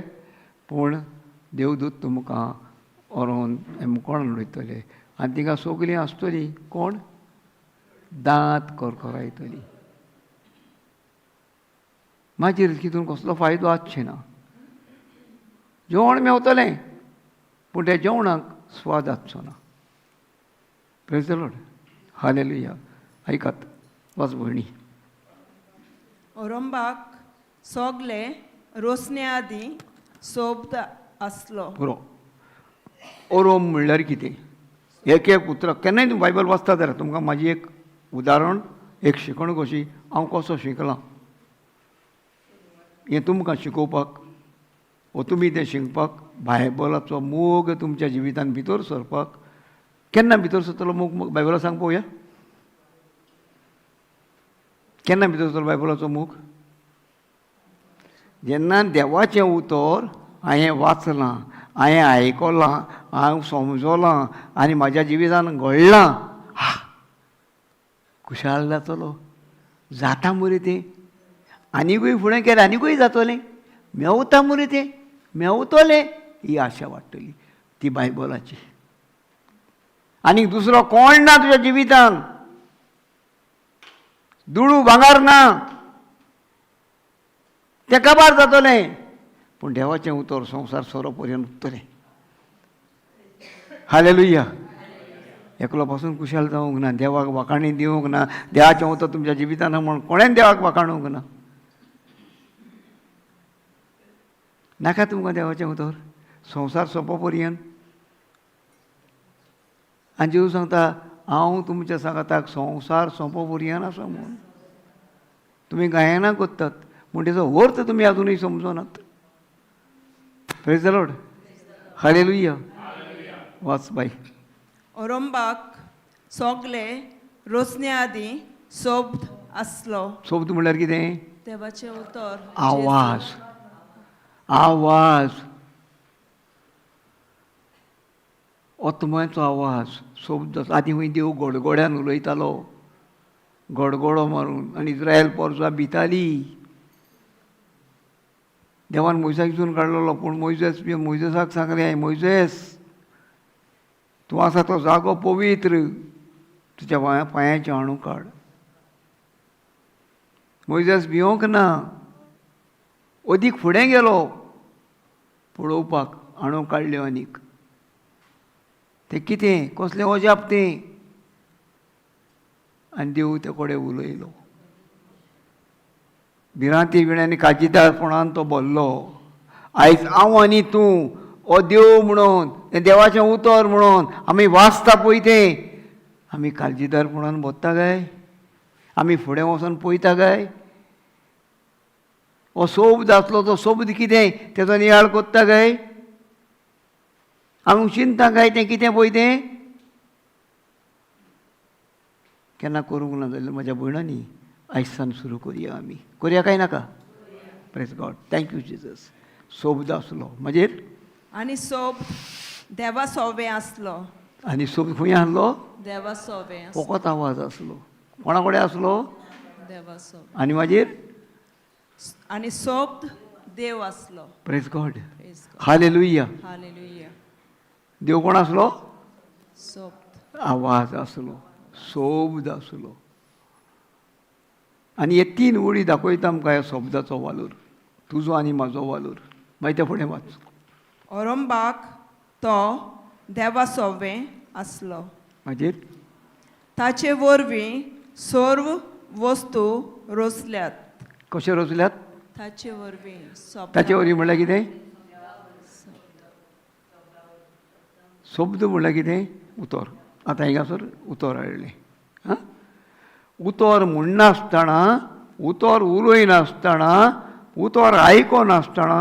पूण देवदूत तुमकां व्हरोन कोण उडयतले आनी तिंगा सगलीं आसतलीं कोण दांत करकरायतली. मागीर तितून कसलो फायदो आसचे ना. जेवण मेवतलें पूण त्या जेवणाक स्वाद आसचो ना. Praise the Lord, hallelujah. आयकात वाच भयणी. ओरंबाक सोगले रोसण्या आदीं सोब्द आसलो. पुरो. ओरोम म्हणल्यार कितें? एक एक उतराक केन्नाय तूं बायबल वाचता जाल्यार तुमकां म्हाजी एक उदाहरण, एक शिकवण कशी हांव कसो शिकलां हें तुमकां शिकोवपाक वो तुमी तें शिकपाक, बायबलाचो मोग तुमच्या जिवितान भितर सरपाक. केन्ना भितर सरतलो मोग बायबला सांग पळोवया, केन्ना भितर सरतलो बायबलाचो मोग? जेन्ना देवाचें उतर हांवें वाचलां, हांवें आयकलां, हांव समजलां आनी म्हाज्या जिवितान घडलां, हा खुशाल जातलो, जाता मरे तें, आनीकूय फुडें केलें आनीकूय जातलें, मेवता मरे तें, मेवतलें, ही आशा वाडटली ती बायबलाची. आनीक दुसरो कोण ना तुज्या जिवितान, दुडू भांगार ना, तें काबार जातलें, पूण देवाचें उतर संवसार सोरो पर्यंत उरतलें. हालेलुया. एकलो पासून कुशाल जावंक ना, देवाक वाखाणी दिवंक ना, देवाचें उतर तुमच्या जिवितान म्हूण कोणें देवाक वाखाणूंक ना. नाका तुमकां देवाचें उतर संवसार सोंपो पर्यंत. आनी जेजू सांगता, हांव तुमच्या सांगाताक संवसार सोंपो पर्यंत आसा म्हूण. तुमी गायनां करतात पूण तेजो अर्थ तुमी आजुनूय समजनात. Praise the Lord, hallelujah. वाच बाय. ओरंबाक सोगले रोसण्या आदीं सोब्द आसलो. सोब्द म्हणल्यार कितें? देवाचें उतर, आवाज. आवाज, आत्म्याचो आवाज, शब्द. आदीं खंय देव गोडगोड्यान उलयतालो, गोडगोडो मारून, आनी इस्रायल पोरसां भिताली. देवान मोयसाक हिसून काडलेलो, पूण मोयजेस मोयजेसाक सांगलें, मोयजेस तूं आसा तो जागो पवित्र, तुज्या पांयाचें हाणू काड. मोयजेस भियोंक ना, अदीक फुडें गेलो पळोवपाक, हाणू काडल्यो आनीक तें कितें, कसलें अजाप तें. आनी देव ते कडेन उलयलो. भिरांती विण्यानी काजिदारपणान तो भरलो. आयज हांव आनी तूं हो देव म्हणून, तें देवाचें उतर म्हणून आमी वाचता पळय तें, आमी काळजीदारपणान भरता काय? आमी फुडें वचोन पळयता काय? हो सोब्द आसलो तो सोब्द कितें तेजो नियाळ करता काय? आमी चिंता काय तें कितें पळय तें? केन्ना करूंक ना जाल्यार म्हज्या भयणांनी आयज सुरू करुया. आमी करुया काय नाका? Praise God, thank you Jesus. सोब्द आसलो मागीर, आनी सोब्द देवा सोवे आसलो. आनी सोब्द खंय आसलो? देवा सोवे. फकत आवाज आसलो. कोणा कडेन आसलो? देवा सोवे. आनी मागीर आनी सोब्द देव आसलो. Praise God, hallelujah. Hallelujah. देव कोण आसलो? सोब्द. आवाज आसलो, सोब्द आसलो. आनी हे तीन ओळी दाखयता आमकां ह्या शब्दाचो वालोर, तुजो आनी म्हाजो वालोर. मागीर ते फुडें वाच. ओरंबाक तो देवा सोवे आसलो. मागीर ताचे वरवीं सर्व वस्तू रचल्यात. कश्यो रचल्यात? ताचे वरवीं ताचे वरवीं म्हणल्यार कितें? शब्द म्हणल्यार कितें? उतर. आतां हिंगासर उतर हाडलें. आं, उतर म्हणनासतना, उतर उलयनासतना, उतर आयकनासतना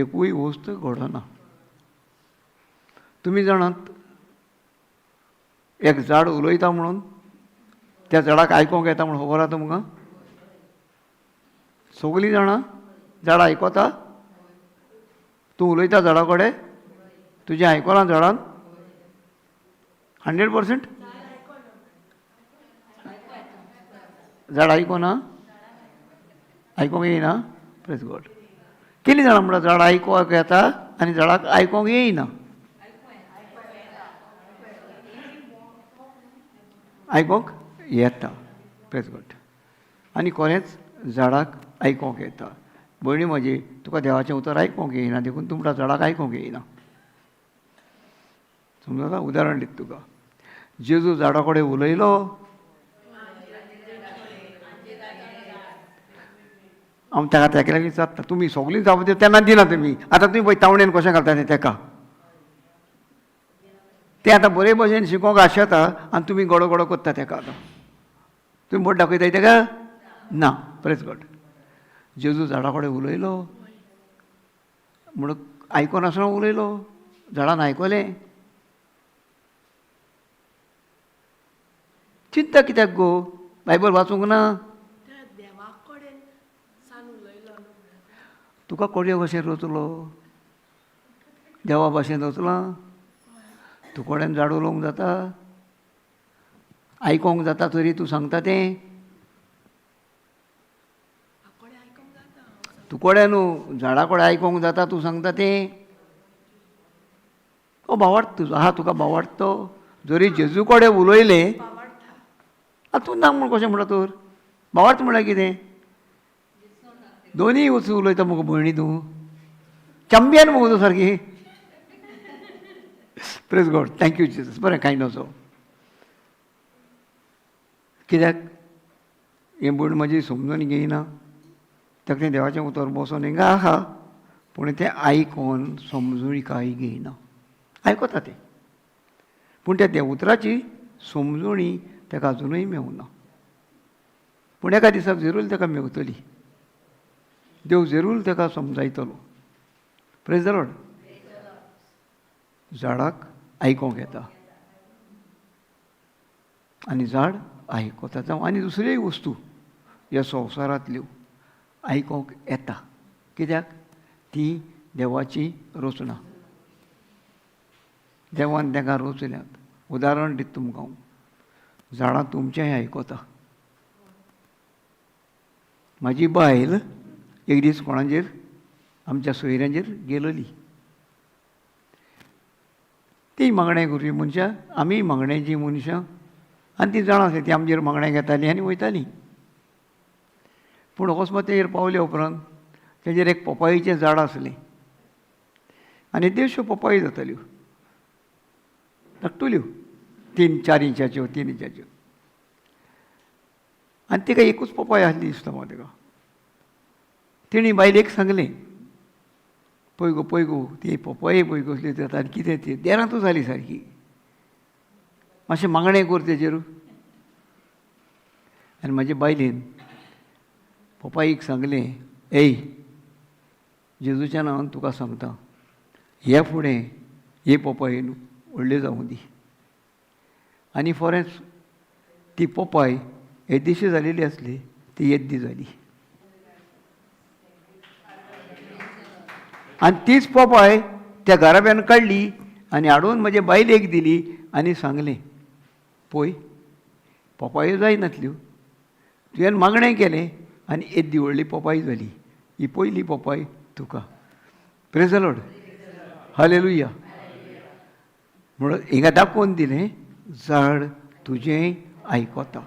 एकूय वस्त घडना. तुमी जाणात एक झाड उलयता म्हणून त्या झाडाक आयकोंक येता म्हूण खबर आसा तुमकां? सगळीं जाणां झाड आयकता? तूं उलयता झाडा कडेन? तुजें आयकलां झाडान? 100%? झाड आयकोना? आयकोंक येयना? Praise God. केली जाणां म्हणटा झाड आयकोंक येता आनी झाडाक आयकोंक येयना? आयकोंक येता. Praise God. आनी खरेंच झाडाक आयकोंक येता. भयणी म्हजी, तुका देवाचें उतर आयकोंक येयना देखून तूं म्हणटा झाडाक आयकोंक येयना. समजता? उदाहरण दिता तुका. जेजू झाडा कडेन उलयलो. हांव ताका तेका लागीं विचारता, तुमी सगळीं जाप दिता तेन्ना दिना तुमी. आतां तुमी पळय तावणेन कशें घालता तें तेका. तें आतां बरे भशेन शिकोवंक आशेता आनी तुमी गोडो गोडो करता तेका. आतां तुमी बोट दाखयताय तेका? ना. Praise God. जेजू झाडा कडेन उलयलो म्हणून आयकनासतना उलयलो. झाडान आयकलें. चिंता कित्याक गो? बायबल वाचूंक ना? तुका कोडये भाशेन रचलो? देवा भाशेन रचलां? तूं कोड्यान झाड उलोवंक जाता? आयकोंक जाता तरी तूं सांगता तें? तूं कोड्या न्हू, झाडा कडेन आयकोंक जाता तूं सांगता तें? ओ भावार्थ तुजो आहा, तुका भावार्थ तो जरी जेजू कडेन उलयलें आतां तूं ना म्हूण कशें म्हणटा तर? भावार्थ म्हणल्यार कितें? दोनीय वचून उलयता मुगो भयणी तूं, चॅम्पियन मुगो तूं सारकी. Praise God. Thank you Jesus. बरें, कांय नजो. कित्याक हें भयण म्हजी समजून घेयना. ताका तें देवाचें उतर बसोन हिंगा आहा पूण तें आयकोन समजून कांय घेयना. आयकता तें पूण त्या उतराची समजूणी ताका अजुनूय मेवना. पूण एका दिसाक जरूर ताका मेवतली. देव जरूर ताका समजायतलो. Praise the Lord. झाडाक आयकोंक येता आनी झाड आयकता. जावं आनी दुसऱ्योय वस्तू ह्या संवसारांतल्यो आयकोंक येता. कित्याक? ती देवाची रचना. देवान तांकां रचल्यात. उदाहरण दिता तुमकां हांव. झाडां तुमचेंय आयकता. म्हाजी बायल एक दीस कोणाचेर, आमच्या सोयऱ्यांचेर गेलेली. ती मागणें करपी मनशां, आमी मागण्याचीं मनशां आनी ती जाणां आसली ती आमचेर मागणें घेतालीं आनी वयतालीं. पूण अकस्मात तेजेर पावल्या उपरांत तेजेर एक पोपायेचें झाड आसलें आनी देडश्यो पोपायो जाताल्यो, धाकटुल्यो, 3-4 इंचाच्यो, 3 इंचाच्यो. आनी तिका एकूच पोपाय आसली दिसता म्हाका. तिका तिणी बायलेक सांगलें, पळय गो पळय गो ती पोपाय पळय कसली जाता आनी कितें ती देरांतूच जाली सारकी, मातशें मागणें कर तेजेर. आनी म्हाजे बायलेन पोपायेक सांगलें, एय जेजूच्या नांवान तुका सांगता, हे फुडें हे पोपायेन व्हडली जावं दी. आनी फोरेंच ती पोपाय येद्दीशी जालेली आसली ती येद्दी जाली. आनी तीच पोपाय त्या घराब्यान काडली आनी हाडून म्हजे बायलेक दिली आनी सांगलें, पळय पोपायो जायनातल्यो, तुवें मागणें केलें आनी येद्दी व्हडली पोपाय जाली, ही पयली पोपाय तुका. Praise the Lord. Hallelujah. म्हणून हिंगा दाखोवन दिलें झाड तुजें आयकता.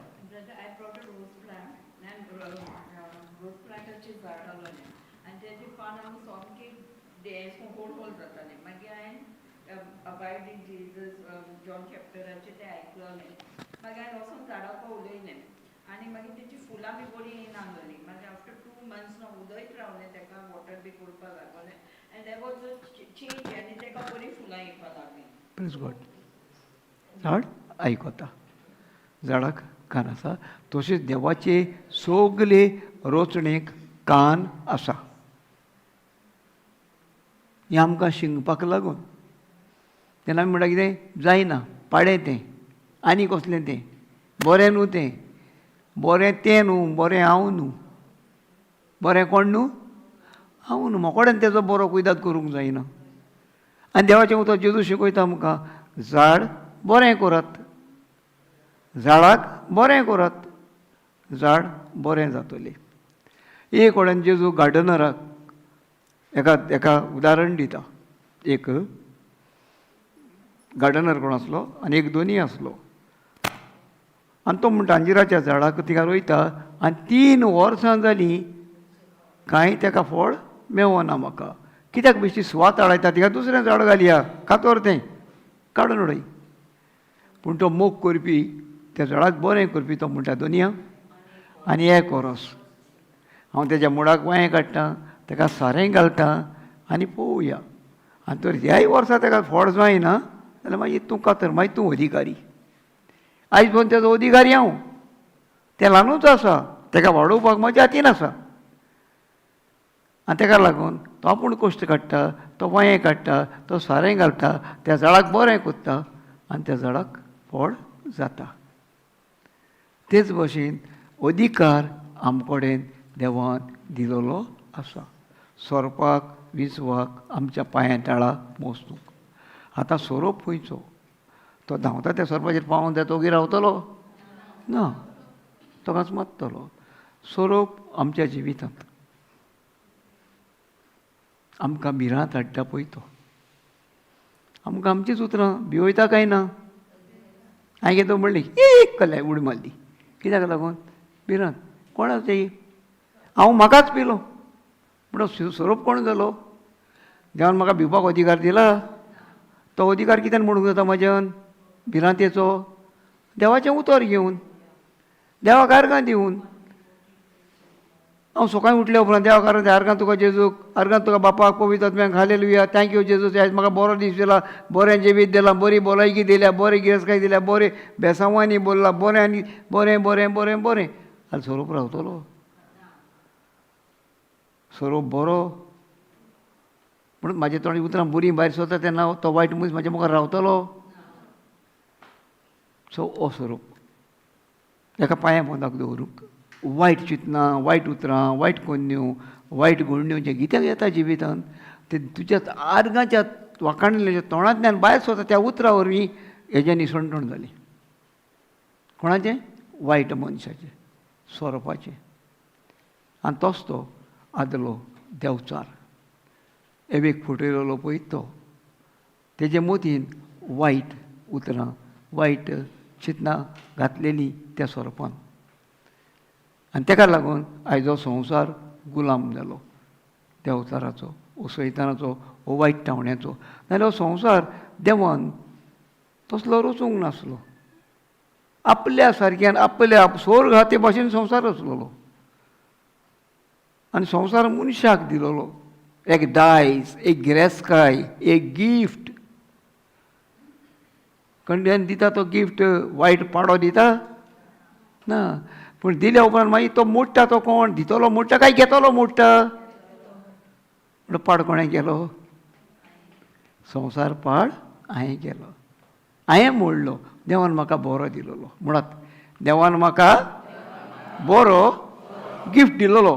जॉन चॅप्टराचें तें आयकलें. मागीर हांवें वचोन झाडाक उलयलें आनी मागीर तेची फुलां बी बरीं येयना जालीं. मागीर आफ्टर 2 मंथ्स हांव उलयत रावलें तेका, वॉटर बी करपाक लागलें आनी there was a change आनी तेका बरीं फुलां येवपाक लागलीं. प्रेज गॉड. झाड आयकता, झाडाक कान आसा. तशेंच देवाचे सगले रोचणेक कान आसा. हें आमकां शिंगपाक लागून. तेन्ना आमी म्हणटा, कितें जायना, पाडें तें आनी कसलें तें, बरें न्हू तें. बरें तें न्हू, बरें हांव न्हू. बरें कोण न्हू? हांव न्हू. म्हाकोडेन तेजो बरो कुयदाद करूंक जायना. आनी देवाचें उतर जेजू शिकयता आमकां, झाड बरें करात, झाडाक बरें करात, झाड बरें जातलें. एक कडेन जेजू गार्डनराक एका एका उदाहरण दिता. एक गार्डनर कोण आसलो आनी एक दोनी आसलो आनी तो म्हणटा, अंजिराच्या झाडाक तिका रोयता आनी 3 वर्सां जालीं, कांय तेका फळ मेवना म्हाका. कित्याक बेश्टी सुवात आडायता? तिका दुसरें झाड घालया, कातोर तें काडून उडय. पूण तो मोग करपी, त्या झाडाक बरें करपी, तो म्हणटा, दोनया, आनी एक वरोस हांव तेज्या मुळाक वांयें काडटा, तेका सारें घालता आनी पळोवया. आनी तर ह्याय वर्सा तेका फळ जायना जाल्यार मागीर तूं कातर, मागीर तूं अधिकारी. आयज पळोवन तेजो अधिकारी हांव. तें ल्हानूच आसा, तेका वाडोवपाक म्हज्या हातीन आसा. आनी तेका लागून तो आपूण कश्ट काडटा, तो वांयें काडटा, तो सारें घालता, त्या झाडाक बरें कोत्ता आनी त्या झाडाक फळ जाता. तेच भशेन अधिकार आमकडेन देवान दिलोलो आसा, सोरपाक विंचवाक आमच्या पांयां तळा मोसूंक. आतां सोरोप खंयचो? तो धांवता त्या सोरपाचेर पावोन तो ओगी रावतलो ना, तोकाच मारतलो. सोरोप आमच्या जिवितांत आमकां भिरांत हाडटा पळय तो. आमकां आमचीच उतरां भिवयता काय ना? हांवें कितें म्हणली, एक कल्याय उडी मारली. कित्याक लागून? भिरांत. कोणाक ती? हांव म्हाकाच पिलो म्हणून सोरोप कोण जालो? देवान म्हाका भिवपाक अधिकार दिला. तो अधिकार कित्यान म्हणूंक जाता म्हज्यान भिरांतेचो? देवाचें उतर घेवन, देवाक आर्गां दिवन. हांव सकाळीं उठल्या उपरांत देवाक आर्गां, आर्गां तुका जेजूक, आर्गां तुका बापाक, पवित्र आत्म्याक, हालेलुया. Thank you जेजूस, आयज म्हाका बरो दीस दिला, बरें जिवीत दिलां, बरी भलायकी दिल्या, बरी गिरेस्तकाय दिल्या, बरें बेसांवांनी बोल्ला, बरें आनी बरें बरें बरें बरें. आनी सोरोप रावतलो? सोरोप बरो म्हणून म्हाजे तोंड उतरां बरीं भायर सरता तेन्ना तो वायट मनीस म्हाज्या मुखार रावतलो? सो हो सोरोप एका पांया पोंदाक दवरूंक. वायट चिंतनां, वायट उतरां, वायट कोन्न्यो, वायट घोडण्यो जें कित्याक येता जिवितान, ते तुज्या आर्गाच्या वाखाणलेल्या तोंडांतल्यान भायर सरता त्या उतरां वरवीं हेजें निसणटण जालें. कोणाचें? वायट मनशाचें, सोरोपाचें. आनी तोच तो आदलो देंवचार एवेक फटयलेलो पळय तो, तेजे मतीन वायट उतरां, वायट चिंतनां घातलेलीं त्या सोरपान. आनी तेका लागून आयज हो संवसार गुलाम जालो देंवचाराचो, हो सैतानाचो, हो वायट टावण्याचो. नाजाल्यार हो संवसार देवान तसलो रचूंक नासलो. आपल्या सारक्यान, आपल्या सोर्ग आहा ते भाशेन संवसार रचलोलो आनी संवसार मनशाक दिलोलो, एक दायज, एक गिरेस्तकाय, एक गिफ्ट. कंड्यान दिता तो गिफ्ट वायट पाडो दिता ना. पूण दिल्या उपरांत मागीर तो मोडटा तो कोण? दितलो मोडटा काय घेतलो मोडटा? म्हणून पाड कोणें केलो संवसार? पाड हांवें केलो, हांवें मोडलो. देवान म्हाका बरो दिलोलो. म्हणत, देवान म्हाका बरो गिफ्ट दिलोलो,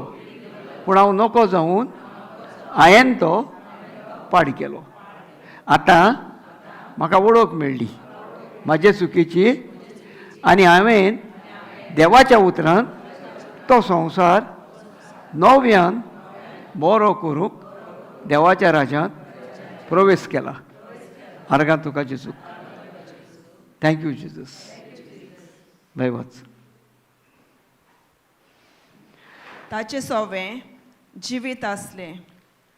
पूण हांव नको जावन हांवें तो पाड केलो. आतां म्हाका वळख मेळ्ळी म्हाजे चुकीची आनी हांवें देवाच्या उतरान तो संवसार नव्यान बरो करूंक देवाच्या राज्यांत प्रवेश केला. आर्गां तुका जेजूक. Thank you Jesus. बाय, वच. ताचे सोवें जिवीत आसलें.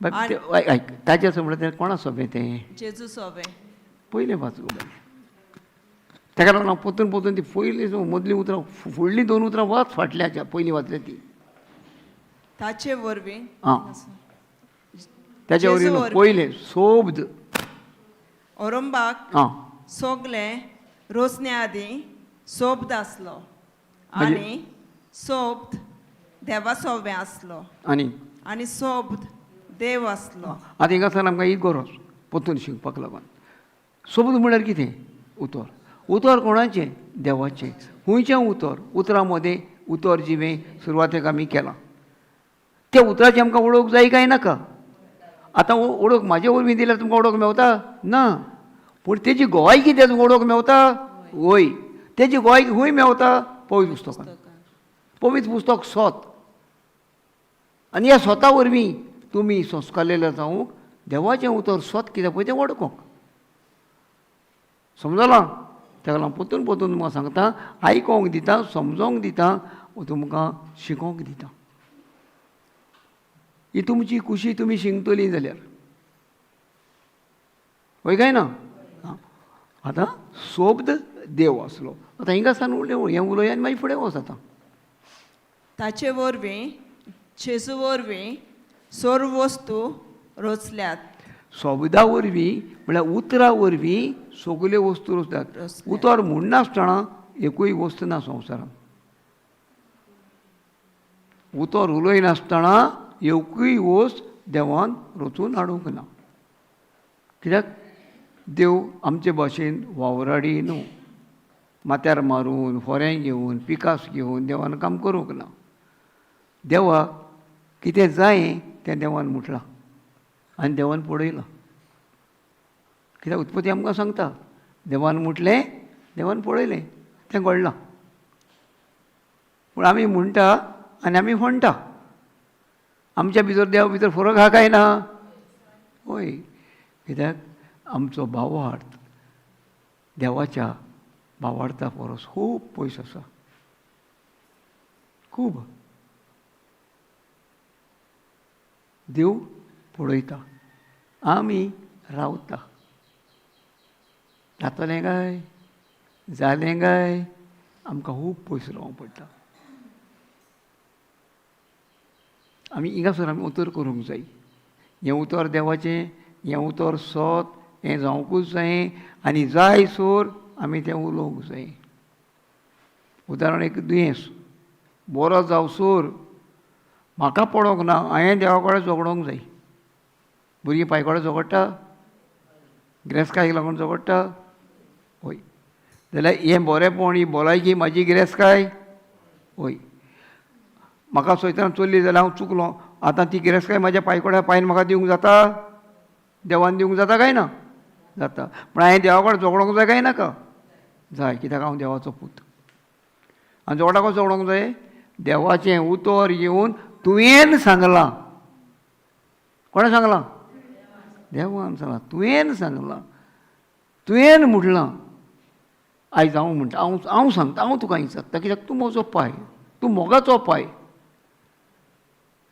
बाय, आयक, ताचें म्हणल्यार तें कोणा सोबें तें? जेजू सोवें. पयलें वाच गो बाय. ताका लागून हांव परतून परतून ती पयलीं मदलीं उतरां फुडलीं दोन उतरां वाच फाटल्याच्या पयलीं वाचल्या ती. ताचे वरवीं आं, ताच्या जेजू वरवीं वरवीं. पयलें सोब्द. ओरंबाक आं, सोगलें रोसण्या आदीं सोब्द आसलो म्हणजे- आनी सोब्द देवा सोवें आसलो आनी आनी सोब्द देव आसलो. आतां हिंगासर आमकां ही गरज परतून शिकपाक लागून. सोब्द म्हळ्यार कितें? उतर. उतर कोणाचें? देवाचें. खंयचें उतर? उतरां मदें उतर जिवें सुरवातेक आमी केलां त्या उतराची आमकां वळख जाय काय नाका? आतां वळख म्हाजे वरवीं दिल्यार तुमकां वळख मेवता ना, पूण तेजी गोवायकी कितें तुमकां वळख मेवता? वय. तेजी गोवायकी खंय मेवता? पवित्र पुस्तकान. पवित्र पुस्तक सोत, आनी ह्या सोता वरवीं तुमी संस्कारलेले जावंक देवाचें उतर सोत कितें पळय तें वळखूंक. समजलां? ताका लागून परतून परतून तुमकां सांगता, आयकोंक दिता, समजोंक दिता, तुमकां शिकोवंक दिता. ही तुमची खुशी तुमी शिंकतली जाल्यार, हय काय ना? आतां सोब्द देव आसलो. आतां हिंगा सान उलय, हें उलय आनी मागीर फुडें वच. आतां ताचे वरवीं जेजू वरवीं सर्व वस्तू रोचल्यात. शब्दा वरवीं म्हळ्यार उतरां वरवीं सगल्यो वस्तू रचल्यात. रचल्यात. उतर म्हणनासतना एकूय वस्तू ना संवसारांत. उतर उलयनासतना एकूय वस्त देवान रचून हाडूंक ना. कित्याक? देव आमचे भाशेन वावराडी न्हू, माथ्यार मारून फोरें घेवन पिकास घेवन देवान काम करूंक ना. देवाक कितें जाय तें देवान म्हटलां आनी देवान पळयलां. कित्याक उत्पत्ती आमकां सांगता, देवान म्हटलें, देवान पळयलें, तें घडलां. पूण आमी म्हणटा आनी आमी म्हणटा, आमच्या भितर देवा भितर फरक आहा काय ना? हय. कित्याक आमचो भावार्थ देवाच्या भावार्था परस खूब पयस आसा, खूब. देव पळयता, आमी रावता. जातलें काय जालें काय आमकां खूब पयस रावंक पडटा. आमी हिंगासर आमी उतर करूंक जाय. हें उतर देवाचें, हें उतर सत, हें जावंकूच जाय आनी जाय सोर आमी तें उलोवंक जाय. उदाहरण एक दुयेंस बरो जावसोर म्हाका पडोंक ना, हांवें देवा कडेन झगडोंक जाय. भुरगीं पांय कडेन झगडटा, गिरेस्तकायेक लागून झगडटा. हय, जाल्यार हें बरेंपण, ही भलायकी म्हाजी गिरेस्तकाय. हय, म्हाका सैतान चल्ली जाल्यार हांव चुकलो, आतां ती गिरेस्तकाय म्हाज्या पांय कडेन पांयन म्हाका दिवंक जाता? देवान दिवंक जाता काय ना? जाता. पूण हांवें देवा कडेन झगडोंक जाय काय नाका? जाय. कित्याक हांव देवाचो पूत. आनी झगडा कसो झगडोंक जाय? देवाचें उतर येवन तुवें सांगलां. कोणें सांगलां? देवान सांगलां. तुवें सांगलां, तुवें म्हटलां. आयज हांव म्हणटा, हांव हांव सांगता, हांव तुका विचारता, कित्याक तूं म्हजो पाय, तूं मोगाचो पाय,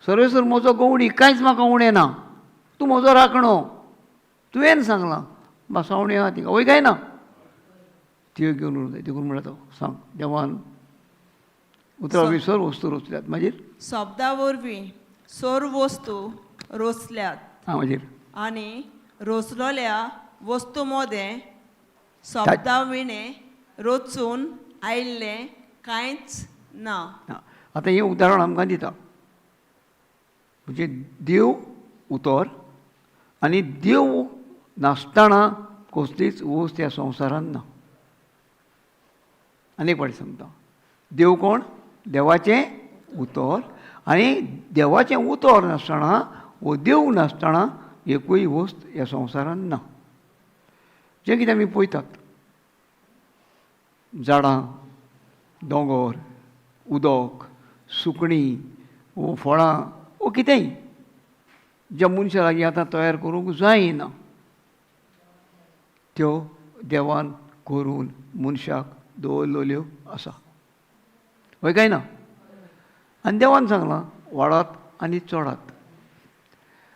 सर्वेसर म्हजो गवडी, कांयच म्हाका उणें ना, तूं म्हजो राखणो, तुवें सांगलां. बासावणी आहा तिका, वय काय ना? त्यो घेवन उरूंक जाय. देखून म्हणटा तो सांग, देवान उतरां वरवीं सर्व वस्तू रचल्यात. मागीर शब्दा वरवीं सर्व वस्तू रोचल्यात आं, मागीर आनी रोचलोल्या वस्तू मदें शब्दा विणें रोचून आयिल्लें कांयच ना. आतां हें उदाहरण आमकां दिता, म्हणजे देव उतर आनी देव नासतना कसलीच वस्त ह्या संवसारांत ना. आनी एक फावटी सांगता, देव कोण? देवाचें उतर. आनी देवाचें उतर नासतना वो देव नासतना एकूय वस्त ह्या संवसारांत ना. जें कितें आमी पळयतात, झाडां, दोंगोर, उदक, सुकणीं वो फळां वो कितेंय ज्या मनशां लागीं आतां तयार करूंक जायना, त्यो देवान करून मनशाक दवरलेल्यो आसा. हय काय ना? आनी देवान सांगलां, वाडात आनी चडात.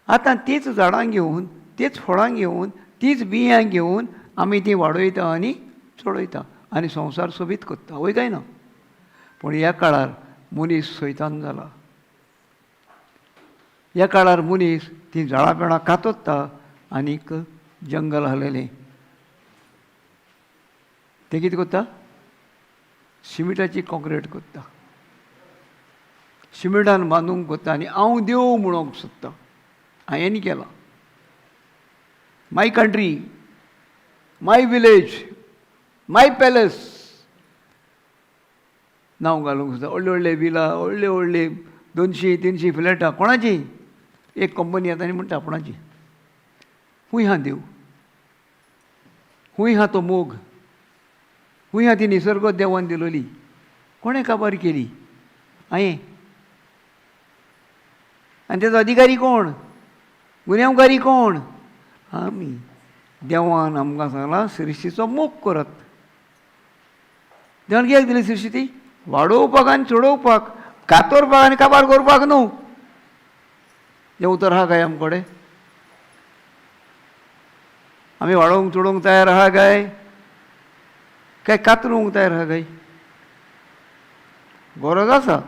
आतां तीच झाडां घेवन, तीच फळां घेवन, तीच बियां घेवन आमी तीं वाडयता आनी चडयता. आनी संवसार सोबीत करता, वय काय ना? पूण ह्या काळार मनीस सैतान जाला. ह्या काळार मनीस ती झाडां पेडां कातोत्ता आनीक जंगल हालयलें. तें कितें करता? शिमिटाची कॉंक्रीट करता, शिमिटान बांदूंक करता आनी हांव देव म्हणूंक सोदता, हांवें केलां. My country, my village, my palace नांव घालूंक सोदता. व्हडले व्हडले विला, व्हडले व्हडले 200-300 फ्लॅटां कोणाची? एक कंपनी येता आनी म्हणटा आपणाची. खूंय आहा देव? खूंय आहा तो मोग? खूंय आहा ती निसर्ग देवान दिलोली? कोणें काबार केली? हांवें. आनी तेजो अधिकारी कोण? गुन्यांवकारी कोण? आमी. देवान आमकां सांगलां सृश्टीचो मोग करात. देवान कित्याक दिली सृश्टी? ती वाडोवपाक आनी चडोवपाक, कातरपाक आनी काबार करपाक न्हू. हें उतर आहा काय आमचे कडेन? आमी वाडोवंक चडोवंक तयार आहा काय? काय कातरूंक तयार आहा काय? गरज आसा.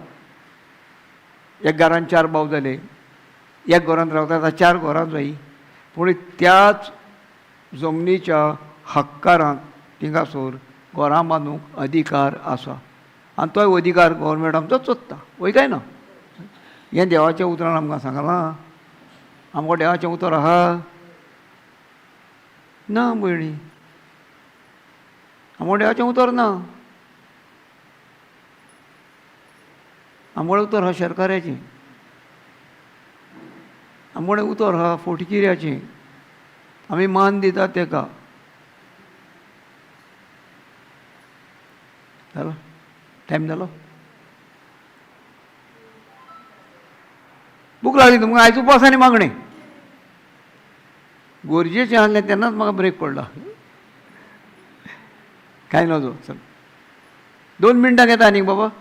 एक घरान 4 भाव जाले, एक घरांत रावता आतां 4 घरां जायी, पूण त्याच जमनीच्या हक्कारांक थिंगासर घरां बांदूंक अधिकार आसा आनी तोय अधिकार गव्हर्मेंट आमचो चोत्ता, वय काय ना? हें देवाच्या उतरान आमकां सांगलां. आमकां देवाचें उतर आहा ना भयणी? आमकां देवाचें उतर ना. आमगेलें उतर आहा शेरकाराचें, आमगेलें उतर आहा फोटकिऱ्याचें. आमी मान दितात तेका. जालो टायम? जालो? भूक लागली तुमकां? आयज उपास आनी मागणें गरजेचें आसलें तेन्नाच म्हाका ब्रेक पडला. कांय नजो. चल, 2 मिनटां घेता आनीक बाबा.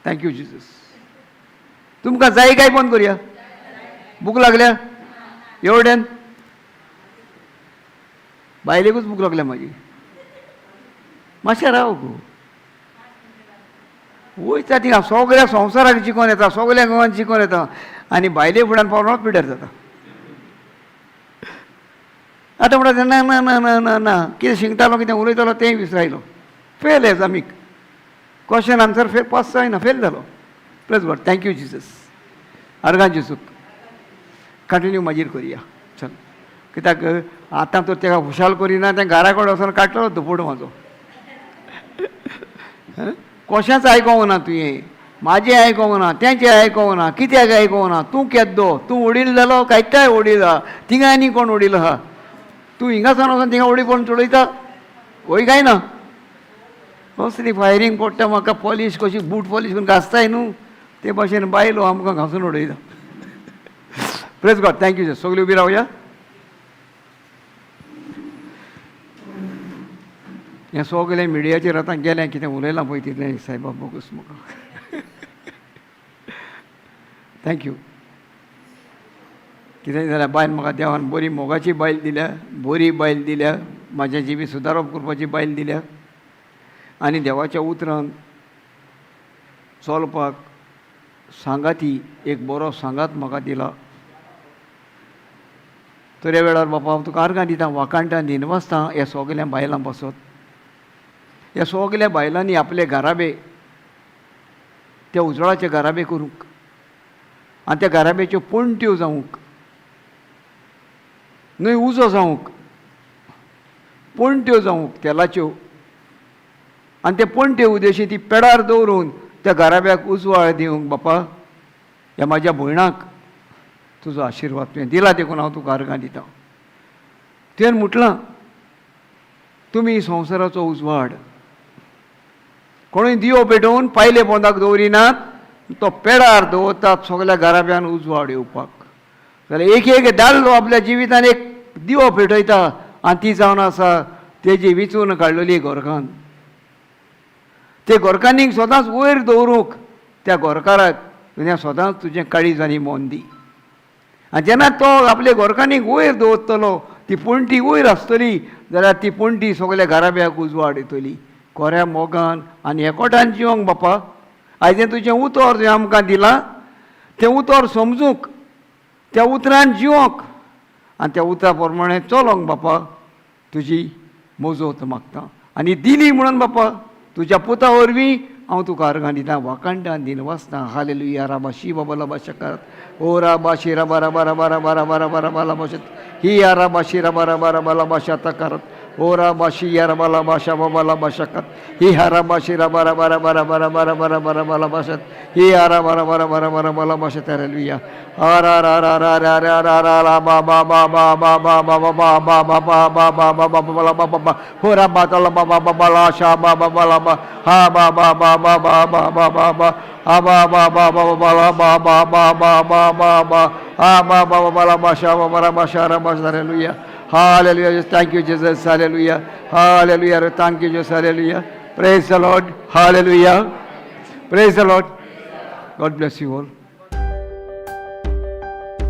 Thank you Jesus. तुमकां जाय काय बंद करुया? भूक लागल्या एवढ्यान? बायलेकूच भूक लागल्या म्हाजी. मातशें राव गो. वयता थिंगा सगळ्या संवसाराक जिखोन येता, सगळ्या गोवान जिखोन येता आनी बायले फुड्यान पावलो पिड्यार जाता. आतां म्हणटा ना ना ना ना ना ना, कितें शिंकतालो कितें उलयतालो तेंय विसरायलो. फेल एग्जामीक, क्वेश्चन आन्सर फेल, पास जायना, फेल जालो. Praise God, thank you Jesus. अर्गां जेजूक. कंटिन्यू मागीर करुया. चल, कित्याक आतां तर तेका खुशाल करिना, तें घरा कडेन वचोन काडटलो दुपट म्हाजो. कशेंच आयकोंक ना तुवें, म्हाजें आयकोंक ना, तेंचें आयकोंक ना, कित्याक आयकोंक ना? तूं केद्दो, तूं वडील जालो काय तेय वडील आहा? थिंगा आनी कोण वडील आहा? तूं हिंगासान वचोन थिंगा उडी पडून चडयता, वय काय ना? कसली फायरींग पडटा म्हाका, पॉलीश कशी बूट पॉलीश करून घासताय न्हू, ते भाशेन बायलो आमकां घासून उडयता. Praise God, thank you. सगळीं उबी रावया. हें सगळें मिडियाचेर आतां गेलें, कितें उलयलां पळय तितलें सायबा बोगूस म्हाका. Thank you. कितें जाल्यार बायल म्हाका देवान बरी मोगाची बायल दिल्या, बरी बायल दिल्या, म्हाजें जिवीत सुदारप करपाची बायल दिल्या आनी देवाच्या उतरान चलपाक सांगाती एक बरो सांगात म्हाका दिला. तर ह्या वेळार बापा हांव तुका आर्गां दिता, वाखाणटां, दिनवासतां ह्या सगल्या बायलां पासत. ह्या सगल्या बायलांनी आपले घराबे त्या उजवाडाचे घराबे करूंक आनी त्या घराब्याच्यो पणट्यो जावंक न्हय, उजो जावंक, पणट्यो जावंक तेलाच्यो, आनी ते पणट्यो उदेशी ती पेडार दवरून त्या घराब्याक उजवाड दिवंक बापा ह्या म्हाज्या भयणाक तुजो आशिर्वाद तुवें दिला देखून हांव तुका आर्गां दितां. तुवें म्हटलां तुमी संवसाराचो उजवाड. कोणूय दिवो पेटोवन पायले पोंदाक दवरिनात, तो पेडार दवरतात सगल्या घराब्यान उजवाड येवपाक. जाल्यार एक एक दादलो आपल्या जिवितान एक दिवो पेटयता आनी ती जावन आसा तेजी विचून काडलेली गोरकान. ते गोरकांनीक सदांच वयर दवरूंक त्या गोरकाराक तुवें सदांच तुजें काळीज आनी मन दी. आनी जेन्ना तो आपले गोरकांनीक वयर दवरतलो, ती पणटी वयर आसतली जाल्यार ती पणटी सगल्या घराब्याक उजवाड येतली. कोऱ्या मोगान आनी एकोटान जिवंक बापा, आयज हें तुजें उतर जें आमकां दिलां तें उतर समजूंक, त्या उतरान जिवंक आनी त्या उतरा प्रमाणें चलोंक बापा तुजी मजत मागता. आनी दिली म्हणून बापा तुज्या पुता वरवीं हांव तुका अर्गां दिता, वाखाणटां, दिनवासतां. हालेलुया. राबा शी बाबा लाबा शकत ओ राबा शी राबा राबा राबा राबा राबा राबा राबा लाबा शत ही या राबा शी राबा राबा राबा लाबा शाता करत ओ राबा शी या राबा लाबा शा बाबा लाबा शकत ही हा राबा शी राबा राबा राबा राबा राबा राबा राबा राबा लाबा शत ही या राबा राबा राबा राबा राबा लाबा शत. हालेलुया. रा रा रा रा रा रा रा रा रा बा बा बा बा बा बा बा बा बा बा बा बा बा बा बा बा बा ला बा बा बा हो रा बा ता ला बा बा बा बा ला शा बा बा बा ला बा हा बा बा बा बा बा बा बा बा बा हा बा बा बा बा बा ला बा बा बा बा बा बा बा हा बा बा बा ला बा शा बा बा रा बा शा रा बा. Hallelujah. Hallelujah. Thank you, Jesus. Hallelujah. Hallelujah. Thank you, Jesus. Hallelujah. Praise the Lord. Hallelujah. Praise the Lord. God bless you all.